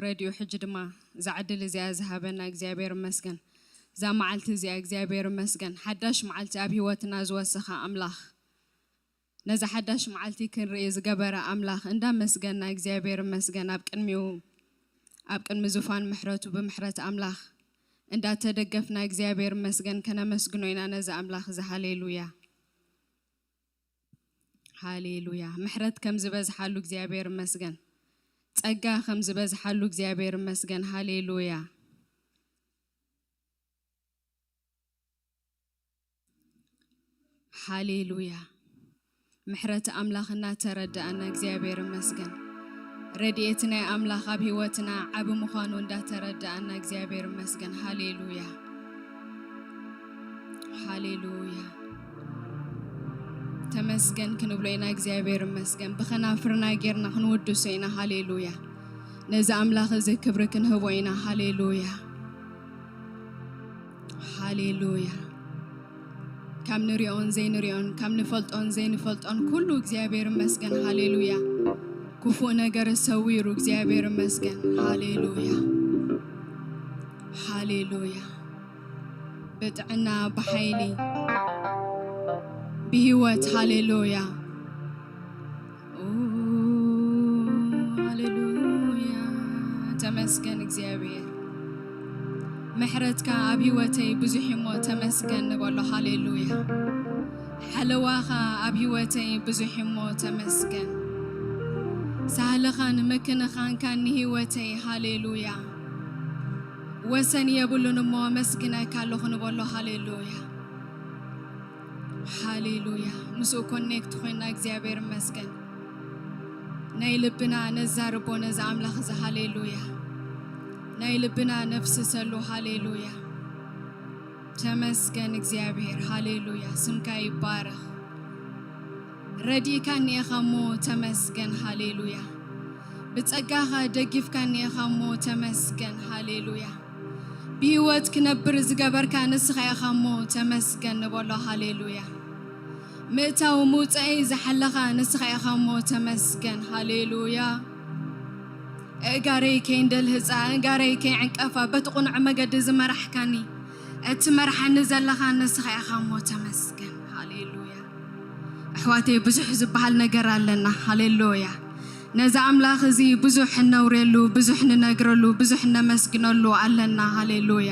ረድዩ ሕጂ ድማ እዛ ዕድል እዚኣ ዝሃበና እግዚኣብሔር ይመስገን። እዛ መዓልቲ እዚኣ እግዚኣብሔር ይመስገን። ሓዳሽ መዓልቲ ኣብ ህይወትና ዝወሰኻ ኣምላኽ፣ ነዛ ሓዳሽ መዓልቲ ክንርኢ ዝገበረ ኣምላኽ እንዳመስገና እግዚኣብሔር ይመስገን። ኣብ ቅድሚኡ፣ ኣብ ቅድሚ ዙፋን ምሕረቱ ብምሕረት ኣምላኽ እንዳተደገፍና እግዚኣብሔር ይመስገን ከነመስግኖ ኢና ነዚ ኣምላኽ እዚ። ሃሌሉያ፣ ሃሌሉያ። ምሕረት ከም ዝበዝሓሉ እግዚኣብሔር ይመስገን። ጸጋ ከም ዝበዝሓሉ እግዚኣብሔር ይመስገን። ሃሌሉያ፣ ሃሌሉያ። ምሕረት ኣምላኽ እናተረዳእና እግዚኣብሔር ይመስገን። ረድኤት ናይ ኣምላኽ ኣብ ህይወትና ዓቢ ምዃኑ እንዳተረዳእና እግዚኣብሔር ይመስገን። ሃሌሉያ፣ ሃሌሉያ። ተመስገን ክንብሎ ኢና እግዚኣብሔር ይመስገን። ብኸናፍርና ጌርና ክንውድሶ ኢና። ሃሌሉያ። ነዚ ኣምላኽ እዚ ክብሪ ክንህቦ ኢና። ሃሌሉያ፣ ሃሌሉያ። ካብ ንሪኦን ዘይንሪኦን፣ ካብ ንፈልጦን ዘይንፈልጦን ኩሉ እግዚኣብሔር ይመስገን። ሃሌሉያ። ክፉእ ነገር ሰዊሩ እግዚኣብሔር ይመስገን። ሃሌሉያ፣ ሃሌሉያ። ብጥዕና፣ ብሓይሊ፣ ብህይወት። ሃሌሉያ፣ ኦ፣ ሃሌሉያ። ተመስገን እግዚኣብሔር። ምሕረትካ ኣብ ህይወተይ ብዙሕ እሞ ተመስገን ንበሎ። ሃሌሉያ። ሓለዋኻ ኣብ ህይወተይ ብዙሕ እሞ ተመስገን። ሳህልኻን ምክንኻንካን ንህይወተይ። ሃሌሉያ። ወሰን የብሉን እሞ ኣመስግነካ ኣለኹ ንበሎ። ሃሌሉያ፣ ሃሌሉያ። ምስኡ ኮኔክት ኮይና እግዚኣብሔር ይመስገን። ናይ ልብና ነዛርቦ ነዚ ኣምላኽ እዚ። ሃሌሉያ። ናይ ልብና ነፍስሰሉ። ሃሌሉያ። ተመስገን እግዚኣብሔር። ሃሌሉያ። ስምካ ይባረኽ። ረዲእካኒ ኢኻ እሞ ተመስገን። ሃሌሉያ። ብጸጋኻ ደጊፍካኒ ኢኻ እሞ ተመስገን። ሃሌሉያ። ብህይወት ክነብር ዝገበርካ ንስኻ ኢኻ እሞ ተመስገን ንበሎ። ሃሌሉያ። ምእታው ምውጸኤይ ዝሓለኻ ንስኻ ኢኻ እሞ ተመስገን። ሃሌሉያ። እጋረይ ከይንደልህጻ፣ እጋረይ ከይዕንቀፋ በቲ ቁኑዕ መገዲ ዝመራሕካኒ፣ እትመርሓኒ ዘለኻ ንስኻ ኢኻ እሞ ተመስገን። ሃሌሉያ። ኣሕዋተይ፣ ብዙሕ ዝበሃል ነገር ኣለና። ሃሌሉያ። ነዚ ኣምላኽ እዚ ብዙሕ እነውርየሉ፣ ብዙሕ ንነግረሉ፣ ብዙሕ እነመስግነሉ ኣለና። ሃሌሉያ።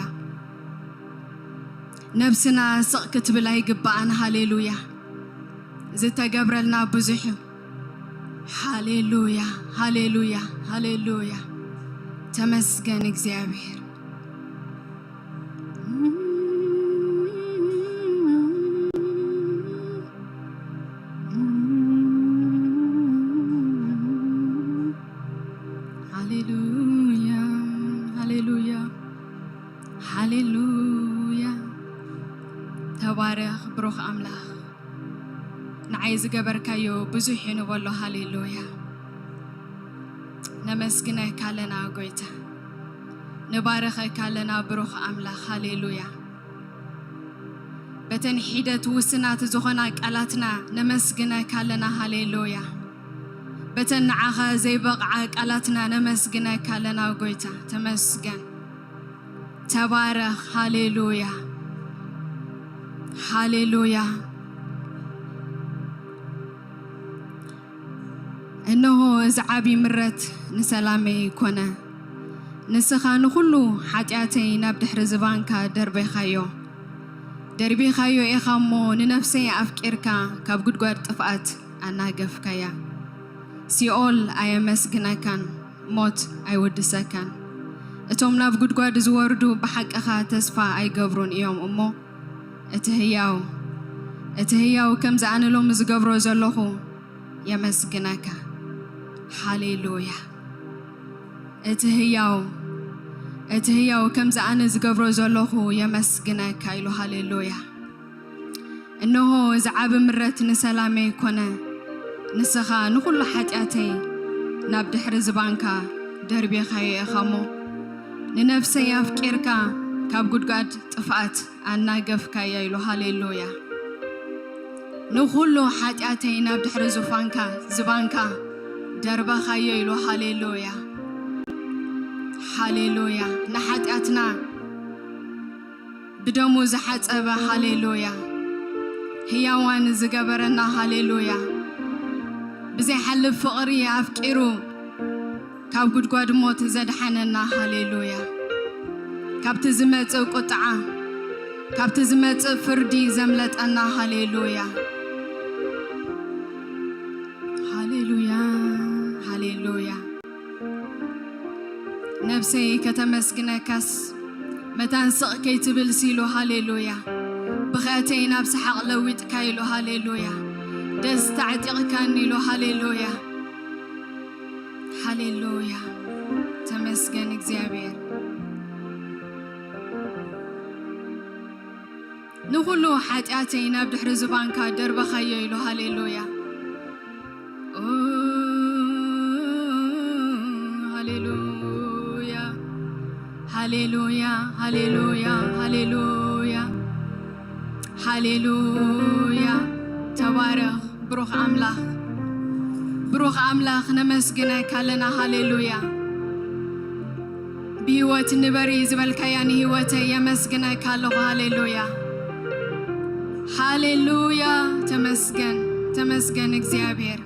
ነብስና ስቕ ክትብል ኣይግባኣን። ሃሌሉያ። ዝተገብረልና ብዙሕ እዩ። ሃሌሉያ፣ ሃሌሉያ፣ ሃሌሉያ። ተመስገን እግዚኣብሔር። ሃሌሉያ፣ ሃሌሉያ፣ ሃሌሉያ። ተባረኽ ብሩኽ ኣምላኽ። ንዓይ ዝገበርካዮ ብዙሕ እዩ ንበሎ። ሃሌሉያ። ነመስግነካ ኣለና ጎይታ። ንባረኸካ ኣለና ብሩኽ ኣምላኽ። ሃሌሉያ። በተን ሒደት ውስናት ዝኾና ቃላትና ነመስግነካ ኣለና። ሃሌሉያ። በተን ንዓኻ ዘይበቕዓ ቃላትና ነመስግነካ ኣለና ጎይታ። ተመስገን። ተባረኽ። ሃሌሉያ። ሃሌሉያ። እነሆ እዚ ዓቢ ምረት ንሰላመይ ኮነ። ንስኻ ንኹሉ ሓጢኣተይ ናብ ድሕሪ ዝባንካ ደርቤኻዮ። ደርቤኻዮ ኢኻ እሞ ንነፍሰይ ኣፍቂርካ ካብ ጉድጓድ ጥፍኣት ኣናገፍካያ። ሲኦል ኣየመስግነካን፣ ሞት ኣይውድሰካን። እቶም ናብ ጉድጓድ ዝወርዱ ብሓቅኻ ተስፋ ኣይገብሩን እዮም እሞ፣ እቲ ህያው፣ እቲ ህያው ከምዚ ኣነ ሎሚ ዝገብሮ ዘለኹ የመስግነካ። ሃሌሉያ። እቲ ህያው፣ እቲ ህያው ከምዚ ኣነ ዝገብሮ ዘለኹ የመስግነካ ኢሉ። ሃሌሉያ። እነሆ እዚ ዓቢ ምረት ንሰላመይ ኮነ፣ ንስኻ ንኹሉ ሓጢኣተይ ናብ ድሕሪ ዝባንካ ደርቤኻዮ ኢኻ እሞ፣ ንነፍሰይ ኣፍቂርካ ካብ ጉድጓድ ጥፍኣት ኣናገፍካያ ኢሉ። ሃሌሉያ። ንኹሉ ሓጢኣተይ ናብ ድሕሪ ዙፋንካ፣ ዝባንካ ደርበኻዮ ኢሉ። ሃሌሉያ። ሃሌሉያ። ንሓጢኣትና ብደሙ ዝሓጸበ፣ ሃሌሉያ። ህያዋን ዝገበረና፣ ሃሌሉያ። ብዘይሓልፍ ፍቕሪ ኣፍቂሩ ካብ ጉድጓድ ሞት ዘድሓነና፣ ሃሌሉያ። ካብቲ ዝመጽእ ቁጥዓ፣ ካብቲ ዝመጽእ ፍርዲ ዘምለጠና፣ ሃሌሉያ። ሃሌሉያ፣ ሃሌሉያ። ነብሰይ ከተመስግነካስ መታን ስቕ ከይትብል ሲሉ፣ ሃሌሉያ። ብኽያተይ ናብ ሰሓቕ ለዊጥካ ኢሉ፣ ሃሌሉያ። ደስታ ኣዕጢቕካኒ ኢሉ፣ ሃሌሉያ። ሃሌሉያ። ተመስገን እግዚኣብሔር። ንኹሉ ሓጢኣተይ ናብ ድሕሪ ዝባንካ ደርበኻዮ ኢሉ፣ ሃሌሉያ። ኦ፣ ሃሌሉያ፣ ሃሌሉያ፣ ሃሌሉያ፣ ሃሌሉያ፣ ሃሌሉያ። ተባረኽ ብሩኽ ኣምላኽ፣ ብሩኽ ኣምላኽ፣ ነመስግነካ ኣለና። ሃሌሉያ። ብህይወት ንበሪ ዝበልካያ ንህይወተይ የመስግነካ ኣለኹ። ሃሌሉያ፣ ሃሌሉያ። ተመስገን፣ ተመስገን እግዚኣብሔር።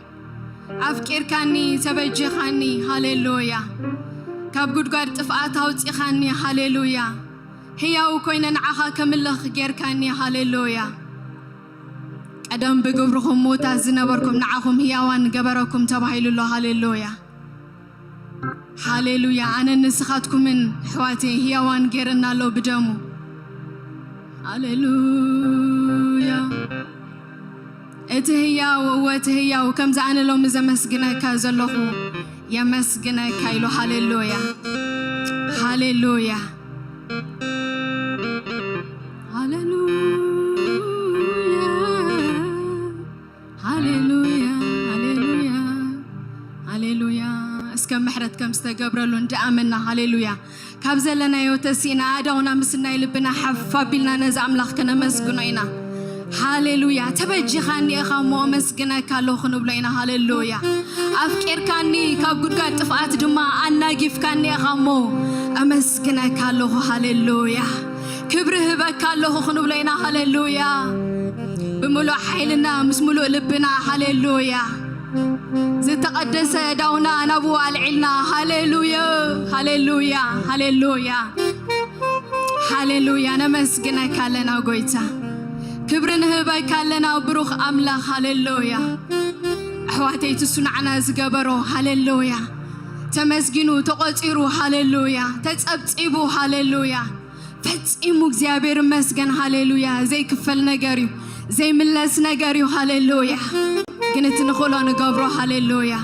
ኣፍቂርካኒ፣ ተበጂኻኒ። ሃሌሉያ። ካብ ጉድጓድ ጥፍኣት ኣውጺኻኒ። ሃሌሉያ። ህያው ኮይነ ንዓኻ ከምልኽ ጌርካኒ። ሃሌሉያ። ቀደም ብግብርኹም ምዉታት ዝነበርኩም ንዓኹም ህያዋን ገበረኩም ተባሂሉ ኣሎ። ሃሌሉያ፣ ሃሌሉያ። ኣነን ንስኻትኩምን ኣሕዋተይ ህያዋን ጌርና ኣሎ ብደሙ። ሃሌሉያ። እቲ ህያው፣ እወ እቲ ህያው፣ ከምዚ ኣነ ሎሚ ዘመስግነካ ዘለኹ የመስግነካ ኢሉ። ሃሌሉያ፣ ሃሌሉያ፣ ሃሌሉያ፣ ሃሌሉያ፣ ሃሌሉያ፣ ሃሌሉያ። እስከ ምሕረት ከም ዝተገብረሉ እንዳኣመና፣ ሃሌሉያ። ካብ ዘለናዮ ተሲእና ኣእዳውና ምስ ናይ ልብና ሓፍ ኣቢልና ነዚ ኣምላኽ ከነመስግኖ ኢና። ሃሌሉያ። ተበጂኻኒ ኢኻ እሞ ኣመስግነካ ኣለኹ ክንብሎ ኢና። ሃሌሉያ። ኣፍቂርካኒ ካብ ጉድጓድ ጥፍኣት ድማ ኣናጊፍካኒ ኢኻ እሞ ኣመስግነካ ኣለኹ። ሃሌሉያ። ክብሪ ህበካ ኣለኹ ክንብሎ ኢና። ሃሌሉያ። ብምሉእ ሓይልና ምስ ምሉእ ልብና፣ ሃሌሉያ። ዝተቐደሰ ዳውና ናብኡ ኣልዒልና፣ ሃሌሉያ፣ ሃሌሉያ፣ ሃሌሉያ፣ ሃሌሉያ። ነመስግነካ ኣለና ጎይታ፣ ክብሪ ንህበካ ኣለና ብሩኽ ኣምላኽ። ሃሌሉያ። ኣሕዋተይ፣ ትሱ ንዓና ዝገበሮ፣ ሃሌሉያ፣ ተመስጊኑ፣ ተቖጺሩ፣ ሃሌሉያ፣ ተጸብጺቡ፣ ሃሌሉያ። ፈጺሙ እግዚኣብሔር ይመስገን፣ ሃሌሉያ። ዘይክፈል ነገር እዩ፣ ዘይምለስ ነገር እዩ፣ ሃሌሉያ። ግን እቲ ንኽእሎ ንገብሮ፣ ሃሌሉያ፣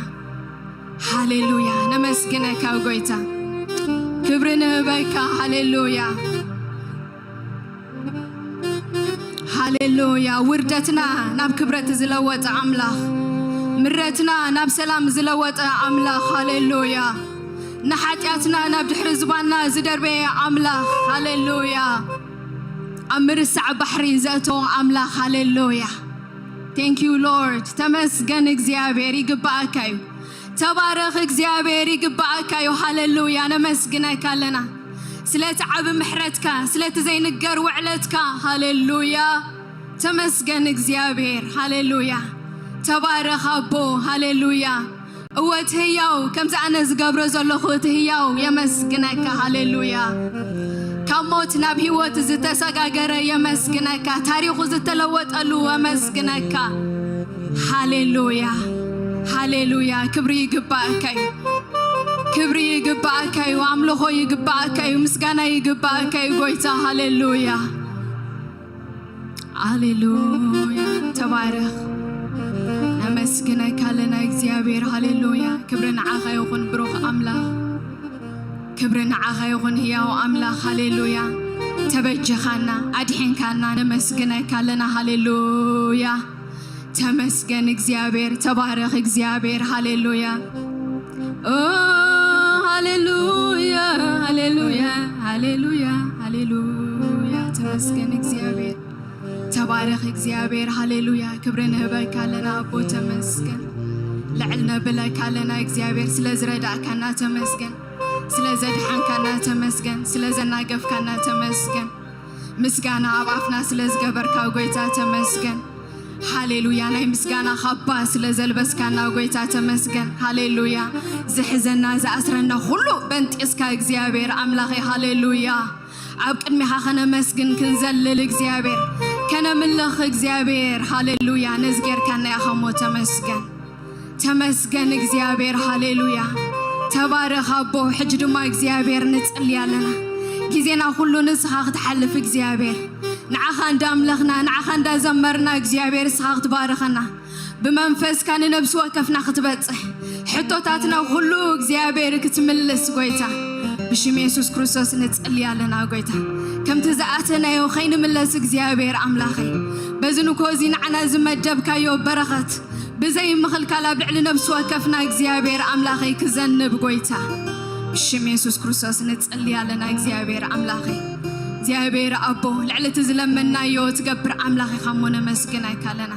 ሃሌሉያ። ነመስግነካ ጎይታ፣ ክብሪ ንህበካ፣ ሃሌሉያ፣ ሃሌሉያ። ውርደትና ናብ ክብረት ዝለወጠ ኣምላኽ፣ ምረትና ናብ ሰላም ዝለወጠ ኣምላኽ፣ ሃሌሉያ። ንሓጢኣትና ናብ ድሕሪ ዝባንና ዝደርበየ ኣምላኽ፣ ሃሌሉያ። ኣብ ምርሳዕ ባሕሪ ዘእተወ ኣምላኽ፣ ሃሌሉያ። Thank you Lord። ተመስገን እግዚኣብሔር፣ ይግባኣካ እዩ። ተባረኽ እግዚኣብሔር፣ ይግባኣካ እዩ። ሃሌሉያ። ነመስግነካ ኣለና ስለቲ ዓቢ ምሕረትካ፣ ስለቲ ዘይንገር ውዕለትካ። ሃሌሉያ። ተመስገን እግዚኣብሔር፣ ሃሌሉያ። ተባረኽ ኣቦ፣ ሃሌሉያ። እወ እቲ ህያው፣ ከምዚ ኣነ ዝገብሮ ዘለኹ እቲ ህያው የመስግነካ፣ ሃሌሉያ። ካብ ሞት ናብ ህይወት ዝተሰጋገረ የመስግነካ፣ ታሪኹ ዝተለወጠሉ የመስግነካ። ሃሌሉያ፣ ሃሌሉያ። ክብሪ ይግባኣካ እዩ፣ ክብሪ ይግባኣካ እዩ፣ ኣምልኾ ይግባኣካ እዩ፣ ምስጋና ይግባኣካ እዩ ጎይታ። ሃሌሉያ፣ ሃሌሉያ። ተባረኽ፣ ነመስግነካ ኣለና እግዚኣብሔር። ሃሌሉያ፣ ክብሪ ንዓኻ ይኹን ብሩኽ ኣምላኽ፣ ክብሪ ንዓኻ ይኹን ህያው ኣምላኽ። ሃሌሉያ፣ ተበጀኻና፣ ኣድሒንካና፣ ነመስግነካ ኣለና። ሃሌሉያ። ተመስገን እግዚኣብሔር፣ ተባረኽ እግዚኣብሔር። ሃሌሉያ፣ ኦ፣ ሃሌሉያ፣ ሃሌሉያ፣ ሃሌሉያ፣ ሃሌሉያ። ተመስገን እግዚኣብሔር፣ ተባረኽ እግዚኣብሔር። ሃሌሉያ፣ ክብሪ ንህበካ ኣለና ኣቦ፣ ተመስገን። ልዕል ነብለካ ኣለና እግዚኣብሔር፣ ስለ ዝረዳእካና ተመስገን። ስለ ዘድሓንካና ተመስገን፣ ስለ ዘናገፍካና ተመስገን። ምስጋና ኣብ ኣፍና ስለ ዝገበርካ ጎይታ ተመስገን። ሃሌሉያ። ናይ ምስጋና ካባ ስለ ዘልበስካና ጎይታ ተመስገን። ሃሌሉያ። ዝሕዘና ዝኣስረና ኩሉ በንጢስካ እግዚኣብሔር ኣምላኸይ። ሃሌሉያ። ኣብ ቅድሚኻ ከነመስግን ክንዘልል እግዚኣብሔር፣ ከነምልኽ እግዚኣብሔር። ሃሌሉያ። ነዚ ጌርካና ኢኻ እሞ ተመስገን። ተመስገን እግዚኣብሔር። ሃሌሉያ። ተባረኽ ኣቦ። ሕጂ ድማ እግዚኣብሔር ንጽሊ ኣለና። ግዜና ኩሉ ንስኻ ክትሓልፍ እግዚኣብሔር፣ ንዓኻ እንዳምለኽና፣ ንዓኻ እንዳዘመርና እግዚኣብሔር ንስኻ ክትባርኸና። ብመንፈስካ ንነብሲ ወከፍና ክትበጽሕ፣ ሕቶታትና ኩሉ እግዚኣብሔር ክትምልስ ጎይታ፣ ብሽም የሱስ ክርስቶስ ንጽሊ ኣለና ጎይታ። ከምቲ ዝኣተናዮ ከይንምለስ እግዚኣብሔር ኣምላኸይ፣ በዚ ንኮ እዚ ንዓና ዝመደብካዮ በረኸት ብዘይ ምኽልካል ኣብ ልዕሊ ነብሲ ወከፍና እግዚኣብሔር ኣምላኸይ ክዘንብ ጎይታ፣ ብሽም የሱስ ክርስቶስ ንጽሊ ኣለና። እግዚኣብሔር ኣምላኸይ፣ እግዚኣብሔር ኣቦ፣ ልዕሊ እቲ ዝለመናዮ ትገብር ኣምላኽ ኢኻ እሞ ነመስግነካ ኣለና።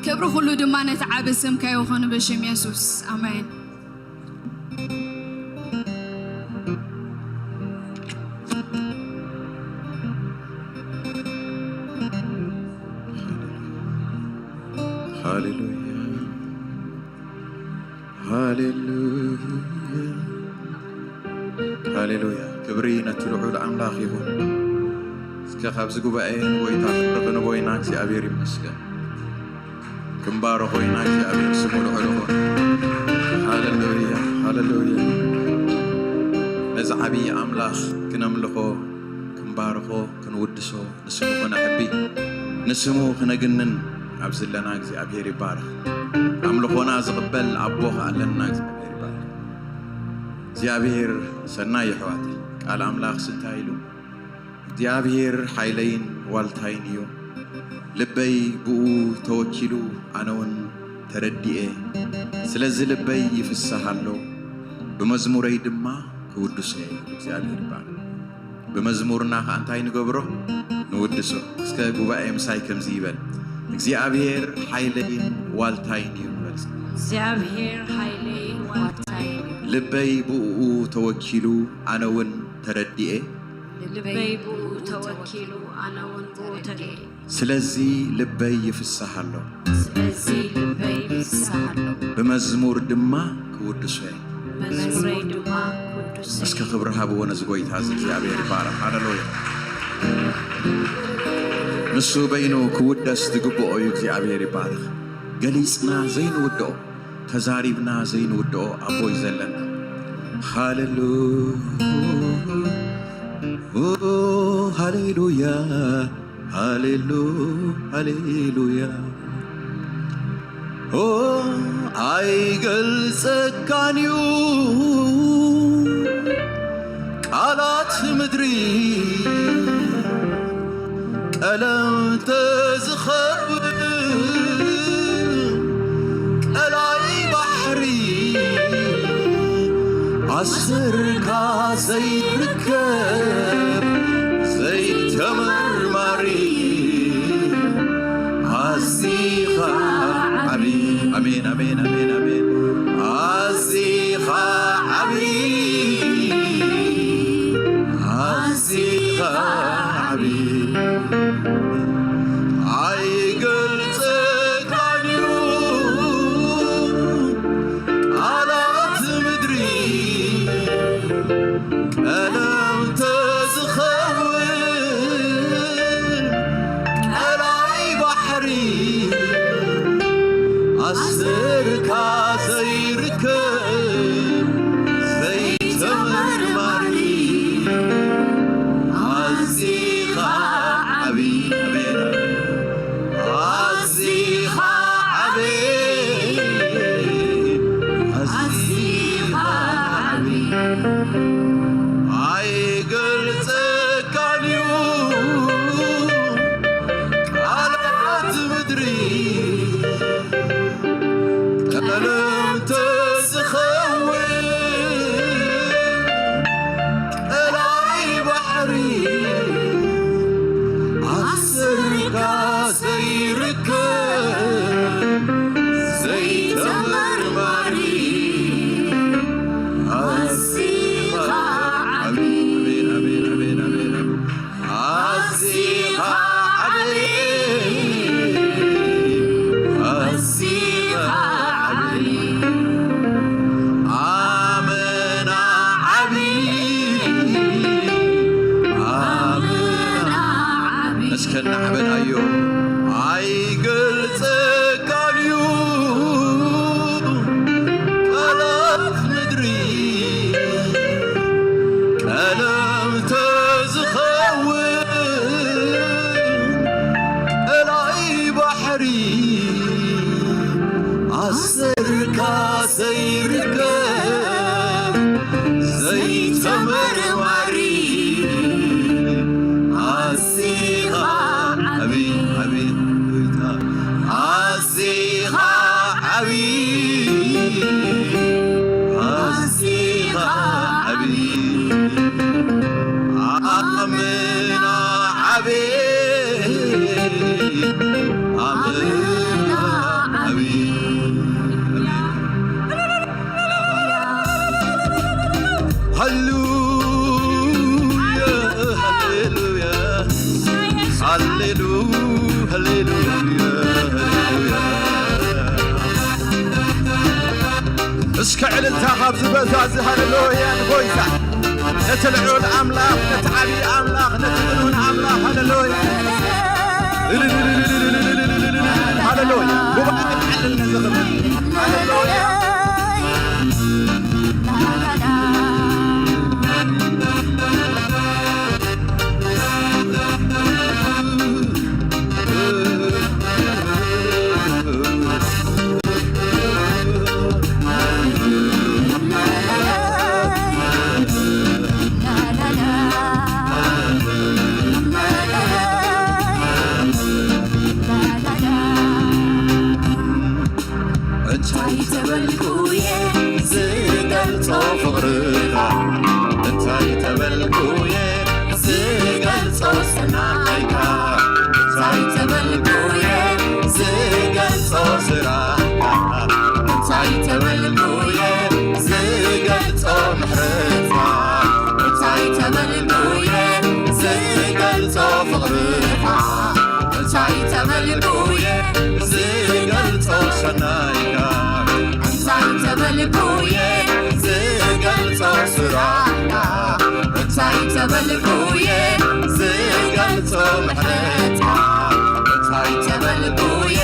ክብሪ ኩሉ ድማ ነቲ ዓቢ ስምካ ይኹን ብሽም የሱስ። ኣሜን። ሃሌሉያ፣ ሃሌሉያ፣ ሃሌሉያ። ክብሪ ነቲ ልዑል ኣምላኽ ይኹን። እስከ ካብዚ ጉባኤ ንጎይታ ክንርቕ ንቦይና እግዚኣብሔር ይመስገን። ክንባርኾ ኢና እግዚኣብሔር ስሙ ልዑል ይኹን። ሃሌሉያ፣ ሃሌሉያ። ነዚ ዓብዪ ኣምላኽ ክነምልኾ፣ ክንባርኾ፣ ክንውድሶ፣ ንስሙ ክነዕቢ፣ ንስሙ ክነግንን ኣብ ዘለና እግዚኣብሔር ይባረኽ። ኣምልኾና ዝቕበል ኣቦ ከኣለና እግዚኣብሔር ይባረኽ። እግዚኣብሔር ሰናይ የሕዋተይ። ቃል ኣምላኽ ስንታይ ኢሉ? እግዚኣብሔር ሓይለይን ዋልታይን እዩ። ልበይ ብኡ ተወኪሉ ኣነ እውን ተረዲኤ። ስለዚ ልበይ ይፍሳህ ኣሎ፣ ብመዝሙረይ ድማ ክውድሶ እየ። እግዚኣብሔር ይባረክ። ብመዝሙርና ከኣ እንታይ ንገብሮ? ንውድሶ። እስከ ጉባኤ ምሳይ ከምዚ ይበል፣ እግዚኣብሔር ሓይለይን ዋልታይን እዩ በል። እግዚኣብሔር ሓይለይን ዋልታይን እዩ። ልበይ ብኡ ተወኪሉ ኣነ እውን ተረዲኤ። ልበይ ብኡ ተወኪሉ ኣነ እውን ብኡ ተረዲኤ። ስለዚ ልበይ ይፍሳህ ኣሎ። ስለዚ ልበይ ይፍሳህ ኣሎ። ብመዝሙር ድማ ክውድሶ እየ። መዝሙረይ ድማ ክውድሶ እየ። እስከ ክብሪ ሃብዎ ነዚ ጎይታ እዚ እግዚኣብሔር ይባረክ። ሃሌሉያ። ንሱ በይኑ ክውደስ ዝግብኦ እዩ። እግዚኣብሔር ይባረክ። ገሊጽና ዘይንውድኦ፣ ተዛሪብና ዘይንውድኦ ኣቦ እዩ ዘለና። ሃሌሉያ፣ ሃሌሉያ፣ ሃሌሉ-፣ ሃሌሉያ። ኦ፣ ኣይገልጸካን እዩ ቃላት ምድሪ፣ ቀለም ተዝኸውን ቀላይ ባሕሪ፣ ኣሰርካ ዘይርከብ ዘይተመርማሪ፣ ኣዚኻ ዓቢ። ኣሜን፣ ኣሜን፣ ኣሜን፣ ኣሜን። ኣዚኻ ዓቢ፣ ኣዚኻ ዓቢ፣ ኣይገልጸካን እዩ ቃላት ምድሪ፣ ቀ- ተናዕበናዮ ኣይገልጸካን እዩ ቃላት ምድሪ ቀለም ተዝኸውን ቀላይ ባሕሪ ኣሰርካ ዘይርከብ ዘይተመርማሪ ኣዚኻ ዓቢ ዓቢ ኣዚኻ ዓቢ ኣዚኻ ዓቢ ኣመና ዓቢ ኣመና ዓቢ ሃሌሉያ ሃሌሉያ ሃሌሉ ሃሌሉያ ሃሌሉያ እስከ ዕልልታ ካብዚ በዛ እዚ ሃሌሉያ ንጎይታ ነቲ ልዑል ኣምላኽ ነቲ ዓብዪ ኣምላኽ ነቲ ቅኑን ኣምላኽ ሃሌሉያ ሃሌሉያ ጉባኤ ንዓልል ነዚ ክብሪ ሃሌሉያ እንታይ ተበልኩ እየ ዝገልጾ ፍቕርኻ እንታይ ተበልኩ እየ ዝገልጾ ሰናይካ እንታይ ተበልኩ እየ ዝገልጾ ስራሕካ እንታይ ተበልኩ እየ ዝገልጾ ምሕረትካ እንታይ ተበልኩ እየ ዝገልጾ ፍቕርኻ እንታይ ተበልኩ እየ ዝገልጾ ሰናይካ እንታይ ተበልኩ እየ ዝገልጾ ስራሕካ እንታይ ተበልኩ እየ ዝገልጾ ምሕረትካ እንታይ ተበልኩ እየ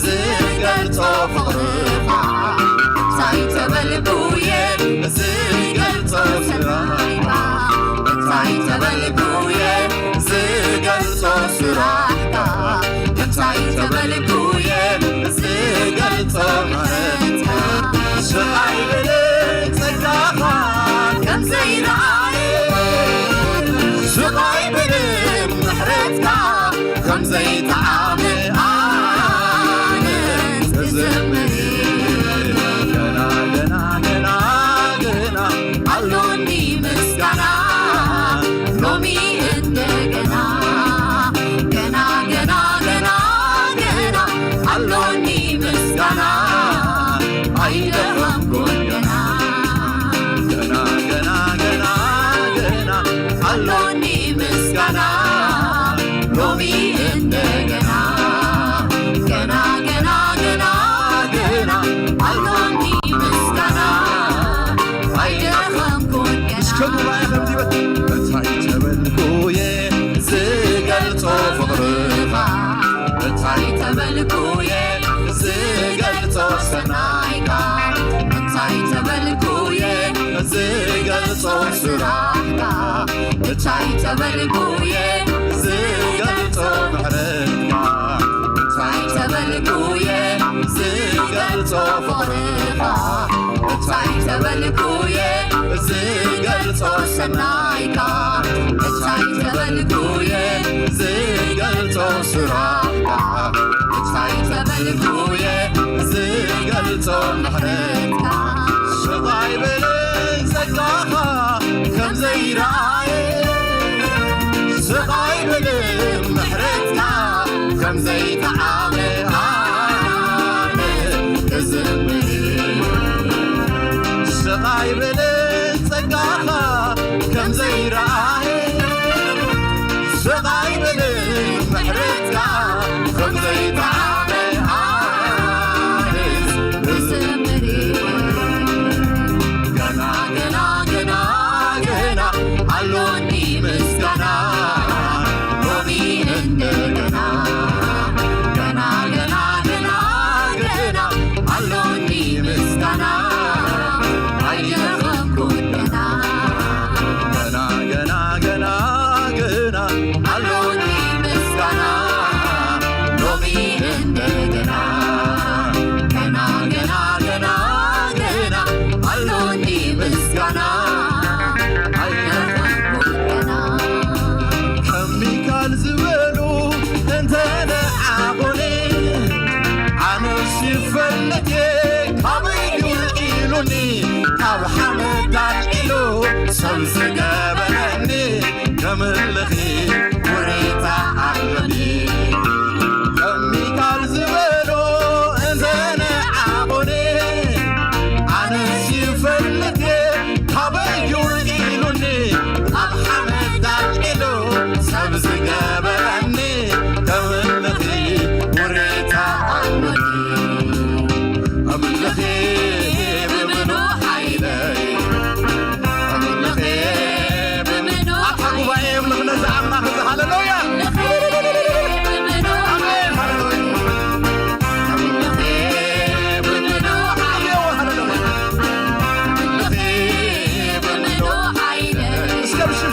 ዝገልጾ ፍቕርኻ እንታይ ተበልኩ እየ ዝገልጾ ስራሕካ እንታይ ተበልኩ እየ ዝገልጾ ስራሕካ እንታይ ተበልኩ እየ ዝገልጾ ምሕረትካ ስቓይ ብልም ጸጋኻ ከም ዘይረኣየ ስቓይ ብልም ምሕረትካ ከም ዘይተዓመ ኣነ ክዝምር ገና ገና ገና ገና ኣሎኒ ምስጋና ሎሚ እንደገና ገና ገና ገና ገና ኣሎኒ ምስጋና ኣይደኸምኩን ገና ገና ገና ገና ገና ኣሎኒ ምስጋና ሎሚ እንደገና ገና ገና ገና ገና ኣሎኒ ምስጋና ኣይደኸምኩን ገና እስከ ጉባኤ ከምዚ በል እንታይ ተበልኩ እየ ዝገልጾ ፍቕርኻ እንታይ ተበልኩ እየ ዝገልጾ ሰናይካ እንታይ ተበልኩ እየ ዝገልጾ ስራሕካ እንታይ ተበልኩ እየ ዝገልጾ ምሕረትካ እንታይ ተበልኩ እየ ዝገልጾ ፍቕርኻ እንታይ ተበልኩ እየ ዝገልጾ ሰናይካ እንታይ ተበልኩ እየ ዝገልጾ ስራሕካ እንታይ ተበልኩ እየ ዝገልጾ ምሕረትካ ስቓይ ብልም ጸጋኻ ከም ዘይረኣየ ስቓይ ብልም ምሕረትካ ከም ዘይተዓመ ኣነ ክዝምር ስቓይ ብልም ጸጋኻ ከም ዘይረኣየ ስቓይ ብልም ምሕረትካ ከም ዘይተዓመ ኣነስ ክዝምር ገና ገና ገና ገና ኣሎኒ ምስጋና ሎሚ እንደ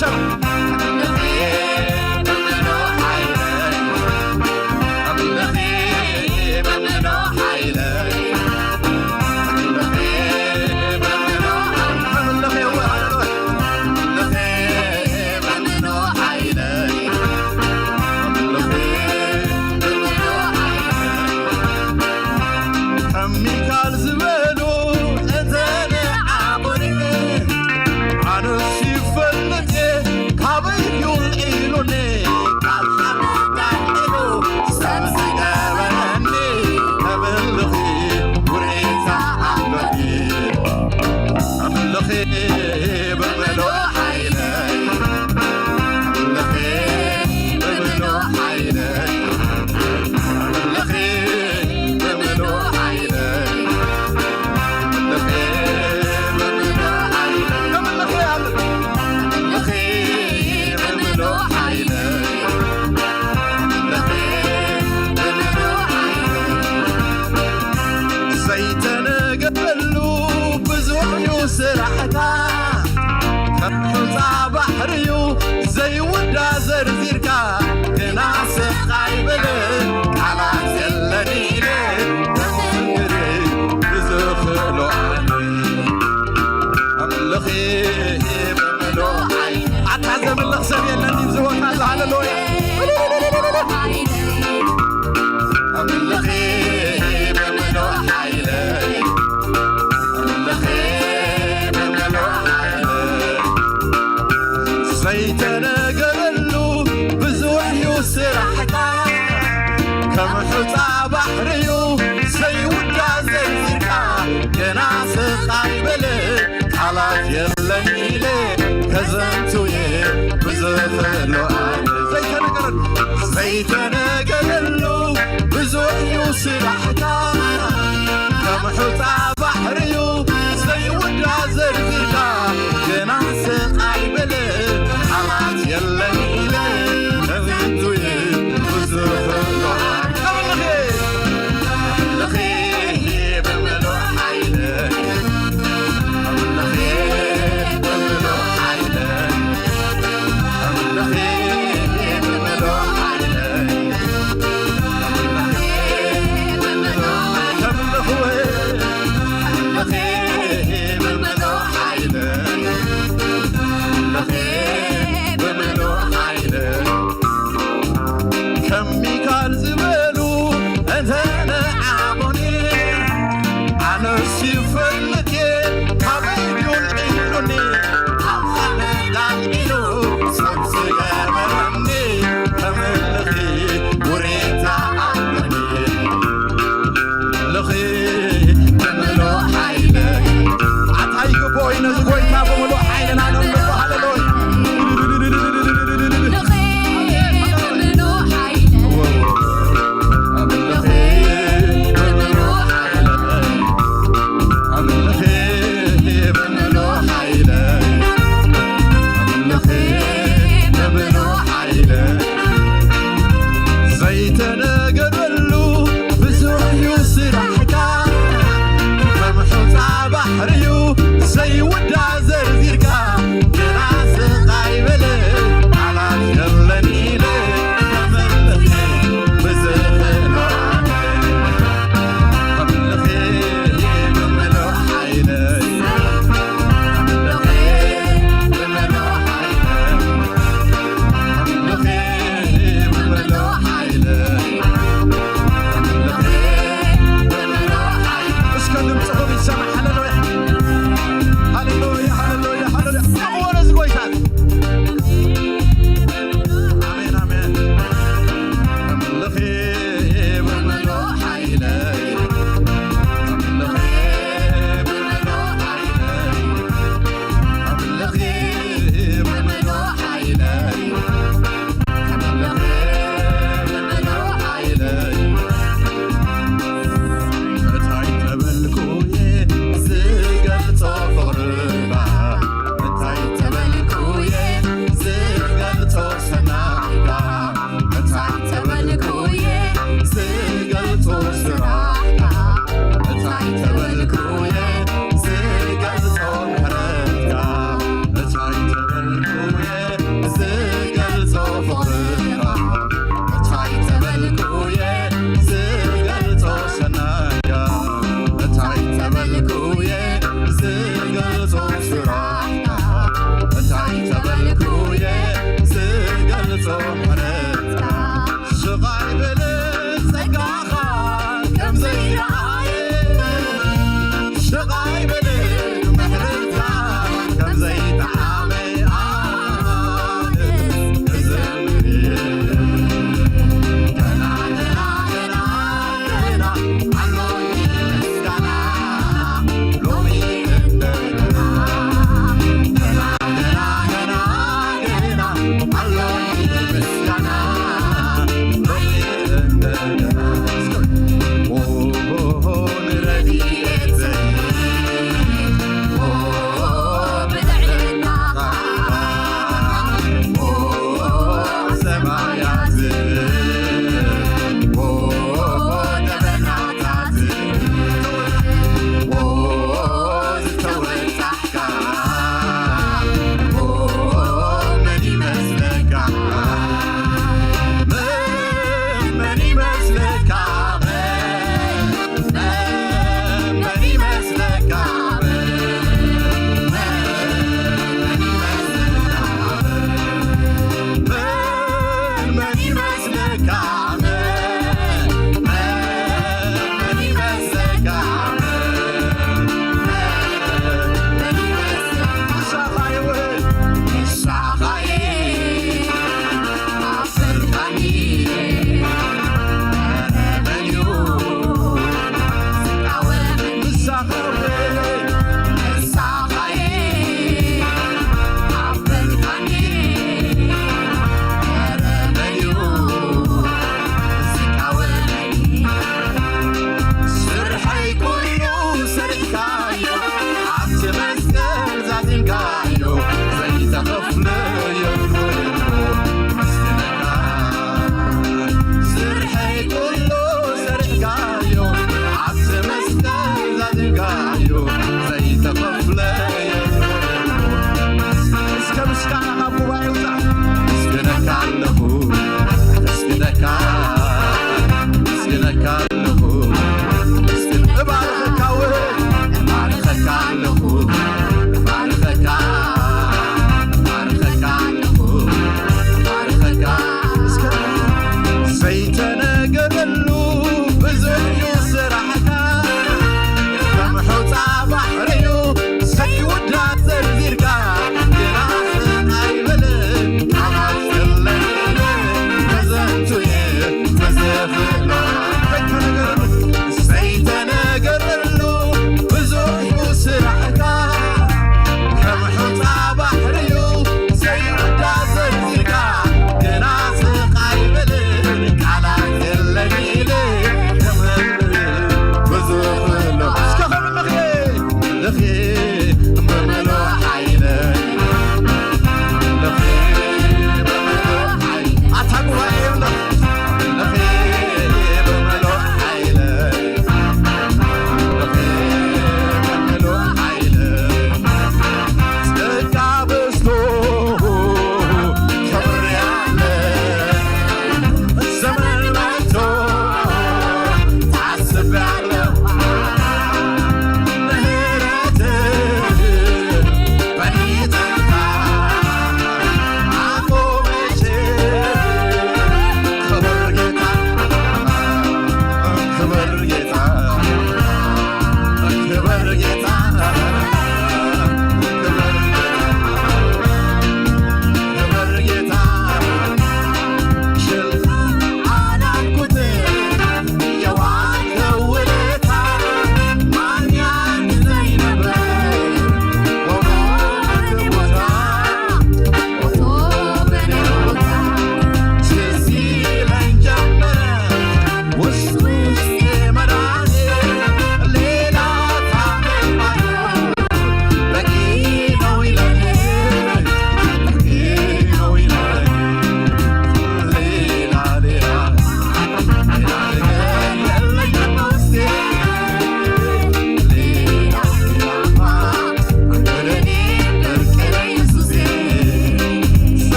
ሸባ። ሚካል ዝበሉ እተን ዓቑሪ ኣነስ ይፈልጥ እየ ካበይ ውዒሉኒ ቃል ሓመዳን ኢሉ ሰብ ዝገበረኒ ተብልኺ ውሬታ ኣሎኒ ኣምልኺ ብምሉእ ሓይለይ ኣምልኺ ብምሉእ ሓይለይ ኣምልኺ ብምሉእ ሓይለይ ኣምልኺ ብምሉእ ሓይለይ ኣምልኺ ኣምልኺ ብምሉእ ሓይለይ ኣምልኺ ብምሉእ ሓይለይ ዘይተነገረሉ ብዙሕ እዩ ስራሕካ ከም ሑፃ ባሕሪ እዩ ዘይውዳ ዘርዚርካ ግና ስቕ ኣይብል ቃላት የለን ኢለ ተመንግር ብዝኽእሎ ኣነ ኣምልኺ ብምሉእ ዓይኒ ኣታ ዘምልኽ ሰብ የለን ድዩ ዝወታ እዚ ሃለሉያ ኣምልኺ ብምሉእ ሓይለይ ኣምልኺ ብምሉእ ሓይለይ ዘይተነገረሉ ብዙሕ እዩ ስራሕካ ከም ሑፃ ባሕሪ እዩ ዘይውዳ ዘርዚርካ ገና ስቕ ኣይብል ቃላት የለን ኢለ ከዘንትው እየ ብዝኽእሎ ኣነ ዘይተነገረሉ ዘይተነገረሉ ብዙሕ እዩ ስራሕካ ከም ሑፃ ባሕሪ እዩ ዘይውዳ ዘርዚርካ ገና ስቕ ኣይብል ቃላት የለን ኢለ ከዘንትው እየ ብዝኽእሎ ኣነ ኣምልኺ ኣምልኺ ብምሉእ ሓይለይ ኣምልኺ ብምሉእ ሓይለይ ኣምልኺ ብምሉእ ሓይለይ ኣምልኺ ብምሉእ ሓይለይ ኣምልኽወ ኣምልኺ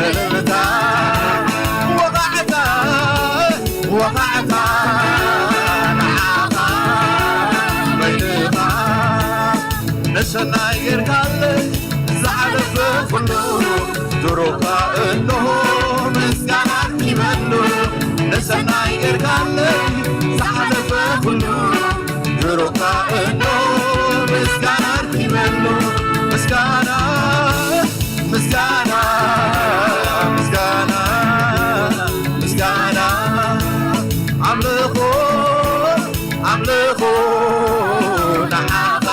እልልታ፣ ወቓዕታ፣ ወቓዕታ፣ ንዓኻ በይንኻ ንሰናይ ጌርካለይ ዝሓለፈ ኩሉ፣ ድሮካ እንሆ ምስጋና ኣርኪበሉ። ንሰናይ ጌርካለይ ዝሓለፈ ኩሉ፣ ድሮካ እንሆ ምስጋና ኣርኪበሉ። ምስጋና፣ ምስጋና፣ ምስጋና፣ ምስጋና፣ ኣምልኾ፣ ኣምልኾ ንዓኻ